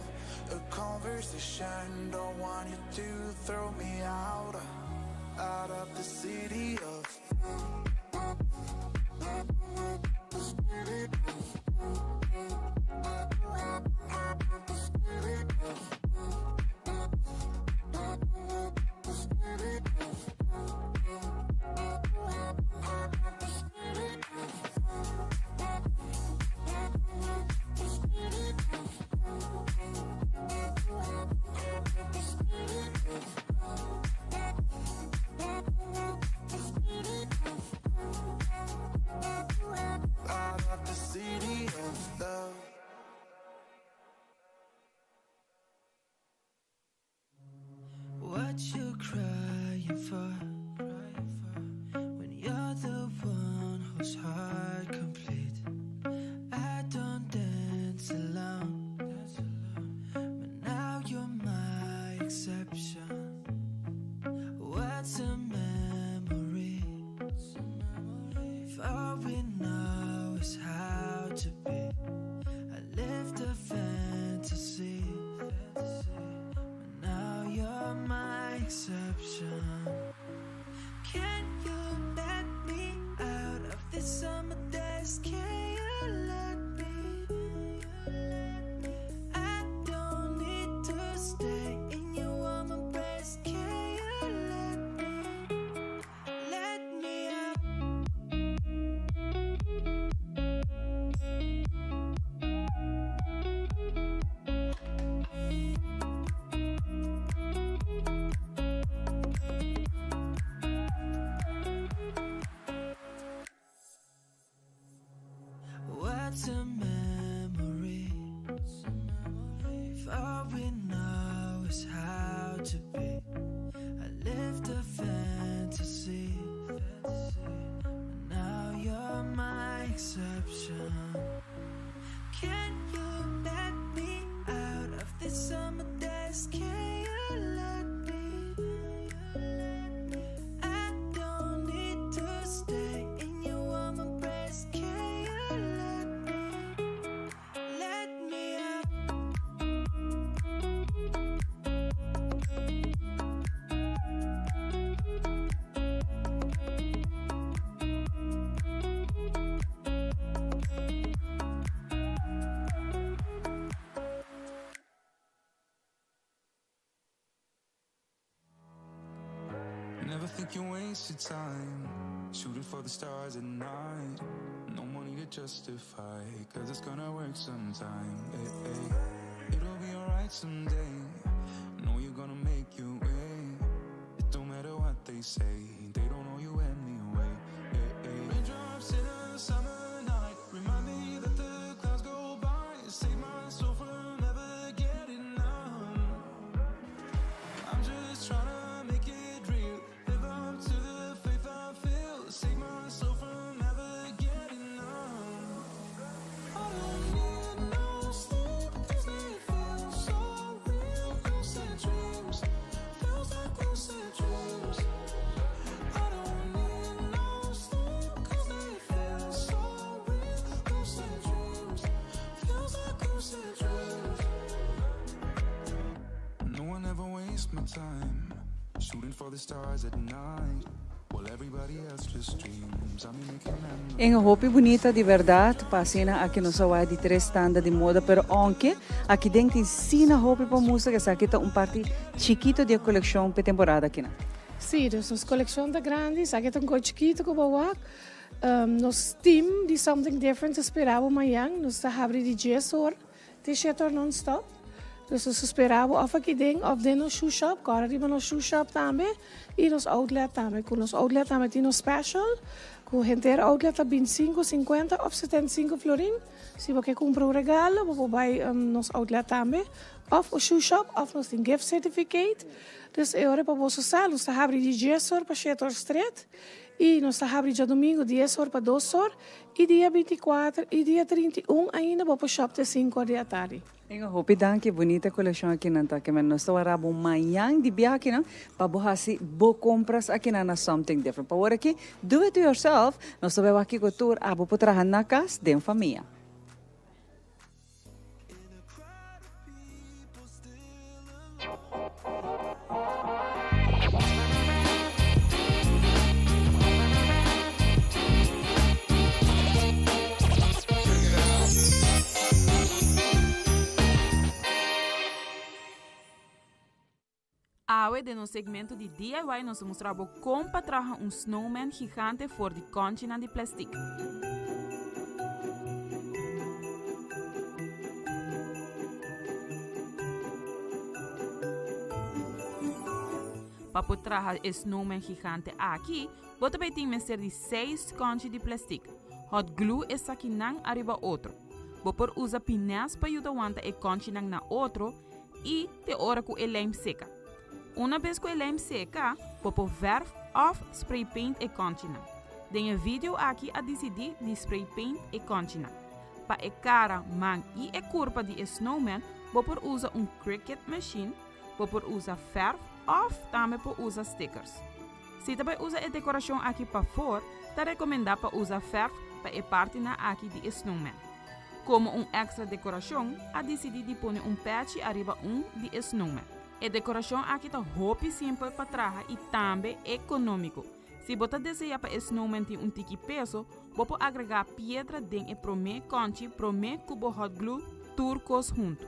a conversation. Don't want you to throw me out, out of the city of. Out of the city of love. What you crying for? When you're the one who's heart complete. I don't dance alone, but now you're my exception. What's a memory? If all we know is how to be, I lived a fantasy. But now you're my exception. Can you let me out of this summer days? Can you let me? I don't need to stay in your warm embrace. Can you let me? Let me out. What's a memory? If all we know is how to be, I lived a fantasy. But now you're my exception. Can you let me out of this summer days? Can you let me? I don't need to stay in your warm embrace. Can you let me? Let me out. Never think you wasted time shooting for the stars at night. No money to justify, cause it's gonna work sometime. Hey, hey. It'll be alright someday. Know you're gonna make your way. It don't matter what they say, they don't know you anyway. Hey, hey. Raindrops in a summer night remind me that the clouds go by. Save my soul from never getting numb. I'm just trying to make it real. Live up to the faith I feel. Save my soul from never getting numb. I don't need no sleep 'cause they feel so real. Lucid dreams, feels like lucid dreams. I don't need no sleep 'cause they feel so real. Lucid dreams, feels like lucid dreams. No one ever waste my time shooting for the stars at night. While everybody else just dreams. I'm making memories. Un hopi bunita di berdad, pa asina aki nos a wak di tres tanda di moda, pero aunke aki den tin sina hopi pa mustra, esaki ta un parti chikito di e coleccion p'e temporada akinan. Sí, dus nos coleccion ta grandi, esaki ta un coy chikito cu bo wak. Nos team di Something Different ta spera bo mañan, nos ta habri di dies or te shete or non stop. Dus nos ta spera bo of aki den of den nos shoe shop, kòrda riba nos shoe shop tambe y nos outlet tambe, cu nos outlet tambe tin nos special. Ku henter outlet ta 25, 50 òf 75 florin. Si bo ke kumpra un regalo, bo por bai nos outlet tambe, òf o shoe shop, òf nos tin gift certificate. Dus e ora pa boso sa, nos ta habri di dies or pa shete or stret, i nos ta habri djadumingu dies or pa dos or, i dia 24 i dia 31 ainda bo por shop te sinku or di atardi. Inga, hopi danki, bunita kolekshon akinan ta kimen. Nos ta wara bo mañan di biaha akinan pa bo hasi bo kompras akinan na Something Different. Pa wor aki, do it yourself, nos ta bai wak kiko tur abo por traha na kas den famia. Awe den nos segmento di DIY nos ta mustra bo kon pa traha un snowman gigante for di kònchinan di plèstik. Pa por traha e snowman gigante aki, bo ta bay tin mester di seis kònchi di plèstik. Hot glue esakinan ariba otro. Bo por usa pines pa yuda wanta e kònchinan na otro i te ora ku e lijm seka. Una bes ku e lijm seka, bo por verf òf spray paint e kònchinan. Den e video aki a disidí di spray paint e kònchinan. Pa e kara, man i e kurpa di e snowman bo por usa un Cricut machine, bo por usa verf òf tambe por usa stickers. Si ta bai usa e dekorashon aki pafor, ta rekomendá pa usa verf pa e partinan aki di e snowman. Komo un èkstra dekorashon, a disidí di pone un pèchi ariba un di e snowman. E dekorashon aki ta hopi simpel pa traha i tambe ekonómiko. Si bo ta deseá pa e snowman tin un tiki peso, bo por agregá piedra den e promé kònchi promé ku bo hot glue tur kos huntu.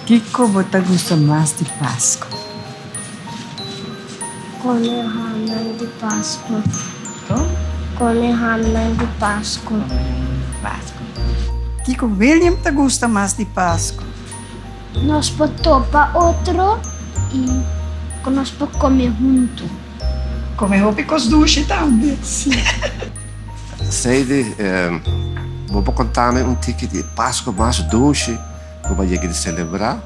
Kiko bo ta gusta mas di Pasku? Come hamnan di Pasku. Come hamnan di Pasku. Kiko William ta gusta mas di Pasku? Nos por topa otro i ku nos por kome huntu. Kome hopi kos dushi tambe. Sí. Sadie, bo por konta mi un tiki di e Pasku mas dushi ku bo a yega di selebrá?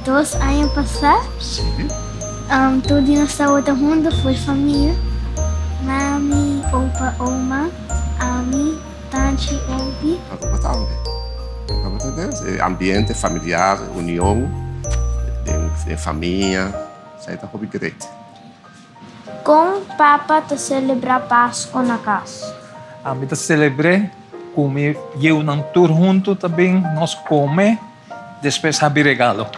Dos aña pasá. Sí. Tur di nos tabata huntu for famia, mami, opa, oma, ami. Tanchi Ompi. Aruba tambe. Aruba ta den e ambiente familiar, union den famia, esei ta hopi great. Kon papa ta selebrá Pasko na kas? Ami ta selebr'é ku mi yiunan tur huntu ta bin nos kome, despues habi regalo.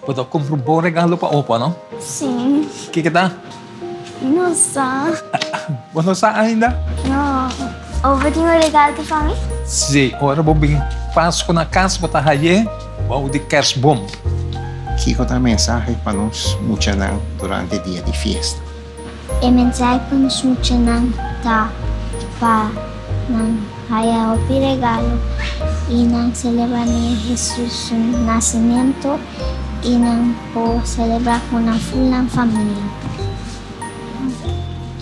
Bo ta kumpra un bon regalo pa opa, no? Sí. Kiko ta? No sa. Bo no sa ainda? No. Opa tin un regalo pa mi? Sí, ora bo bin Pasku na kas bo ta haye bou di kersboom. Kiko ta mensahe pa nos muchanan durante dia di fiesta? E mensahe pa nos muchanan ta pa nan haya hopi regalo i nan selebrá Niño Hesus su nasementu i nan por selebrá ku nan ful nan famia.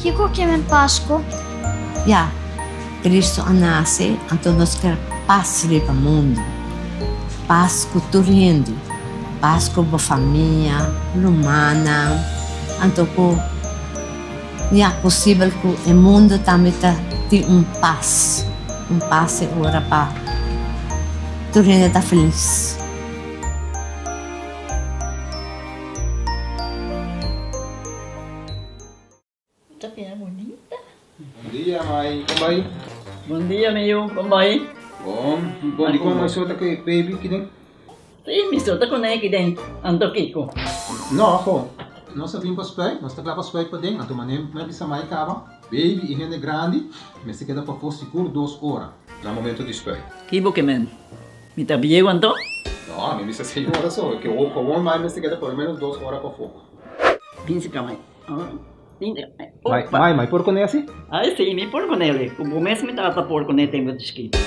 Kiko ke men Pasku? Ya, Kristu a nase, anto nos ker pas riba mundu, pas ku tur hende. Pas ku bo famia, rumannan, anto ku ya posibel ku e mundu tambe ta tin un pas, un pas e ora pa tur hende ta felis. Ta bira bunita. Bon dia mai, kon bai? Bon dia mi yu, kon bai? Bon, bon di kon mai so ta ku e baby kiden? Sí, mi so ta kuné aki den, anto kiko? No, ho. Nos a bin pa spuit, nos ta kla pa spuit paden, anto manera mi a bisa mai kaba, baby i hende grandi mester keda pafó sigur dos ora na momento di spuit. Ki bo ke men? Mi ta bieu anto? No, mi bisa señora so, ke gewoon mai mester keda por lo menos dos ora pafó. Bin si ka mai. Mai, mai, mai por kuné asi? Ai si, mi por kuné li. Ku bo mes mi tata por kuné tempu di chikito.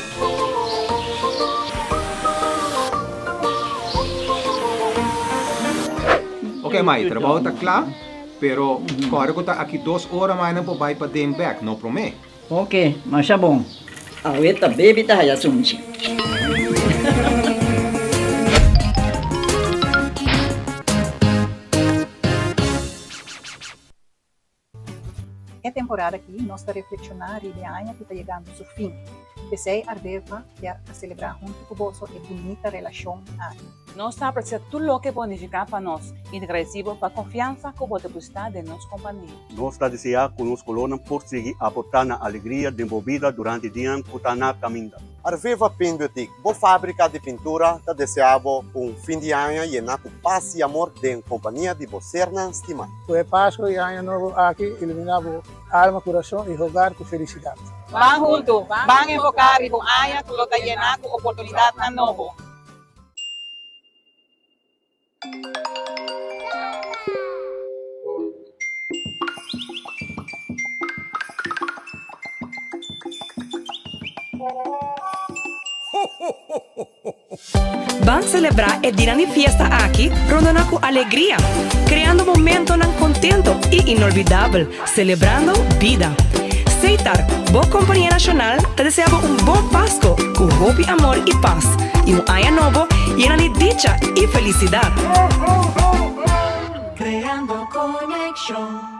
Ok mai, trabou ta kla, pero kòrda ku ta aki dos ora mai nan por bai paden bèk, no promé. Ok, masha bon. Awe ta baby ta haya sunchi. E temporada aki nos ta reflekshoná riba e aña ku ta yegando su fin. P'esei Ardeva kier a selebrá huntu ku boso e bunita relashon aki. Nos ta apresia tur loke bo a nifiká pa nos i ta gradisí bo pa konfiansa ku bo depositá den nos kompania. Nos ta deseá ku nos kolornan por sigui aportá na alegria den bo bida durante dianan ku ta na kaminda. Arveva Paint Boutique, bo fábrika di pintura, ta deseá bo un fin di aña yená ku pas i amor den kompania di bo sernan stimá. Ku e Pasku i Aña Nobo aki iluminá bo alma, kurason i hogar ku felisidat. Ban huntu, ban enfoká riba un aña ku lo ta yená ku oportunidatnan nobo. Ban selebrá e dinan di fiesta aki rondona ku alegria, kreando momentonan kontento i inolvidabel, selebrando bida. Seitar, bo kompania nashonal, ta desea bo un bon Pasko ku hopi amor i pas, i un aña nobo yena di dicha i felisidat. Creando conexion.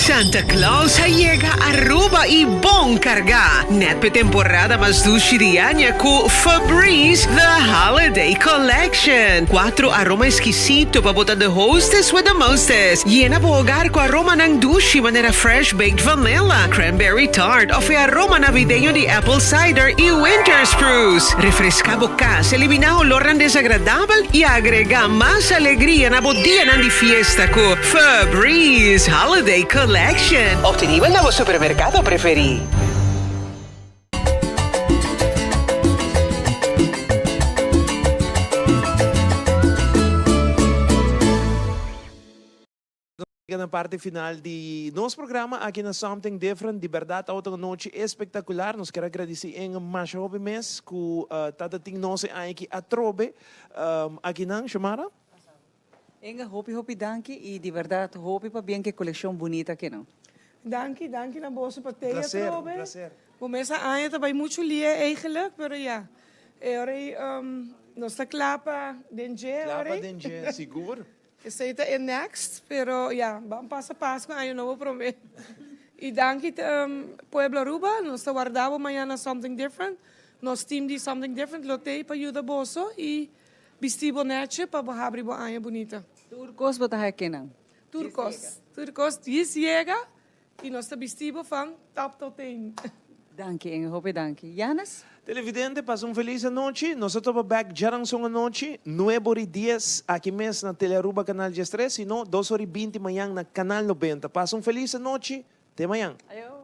Santa Claus a yega Aruba y bon carga! Net p'e temporada mas dushi di aña cu Febreze The Holiday Collection. Cuatro aroma exquisito pa bo ta the hostess with the mostest. Yena bo hogar cu aromanan dushi manera fresh baked vanilla, cranberry tart of e aroma navideño di apple cider y winter spruce. Refresca bo cas, elimina olornan desagradabel y agrega mas alegria na bo dianan di fiesta cu Febreze Holiday Collection. Obtenibel na bo supermercado preferi. Yega na parti final di nos programa aki na Something Different. Di berdad tabata un nochi espectacular. Nos kier a gradici en masha hopi mes cu tata tin nos e aña aki atrobe akinan. Xiomara? Enga, hopi hopi danki y di berdad hopi pabien cu e coleccion bunita akinan. Danki, danki na boso pa tei Placer, atrobe. placer. Bo mes a aña ta bai muchu lie eigenlijk, pero ya. E ora ei nos ta kla pa den dje Kla ora pa ei. den dje, sigur. Esei ta e next, pero ya, ban pasa Pascu Año Nobo prome. Y danki pueblo Aruba, nos ta warda bo mañana na Something Different. Nos team di Something Different lo tei pa yuda boso y bisti bo nechi pa bo habri bo aña bunita. Tur cos bo ta haci kenan? Tur cos, tur cos djis yega y nos ta bisti bo van top tot teen. Danki Inge, hopi danki. Janis? Televidente, pasa un feliz anochi. Nos ta topa bek djaranson anochi, nuebe ora y dies, aki mes na Telearuba Canal diestres, si no, dos ora y binti mañan na Canal nobenta. Pasa un feliz anochi, te mañan. Ayo.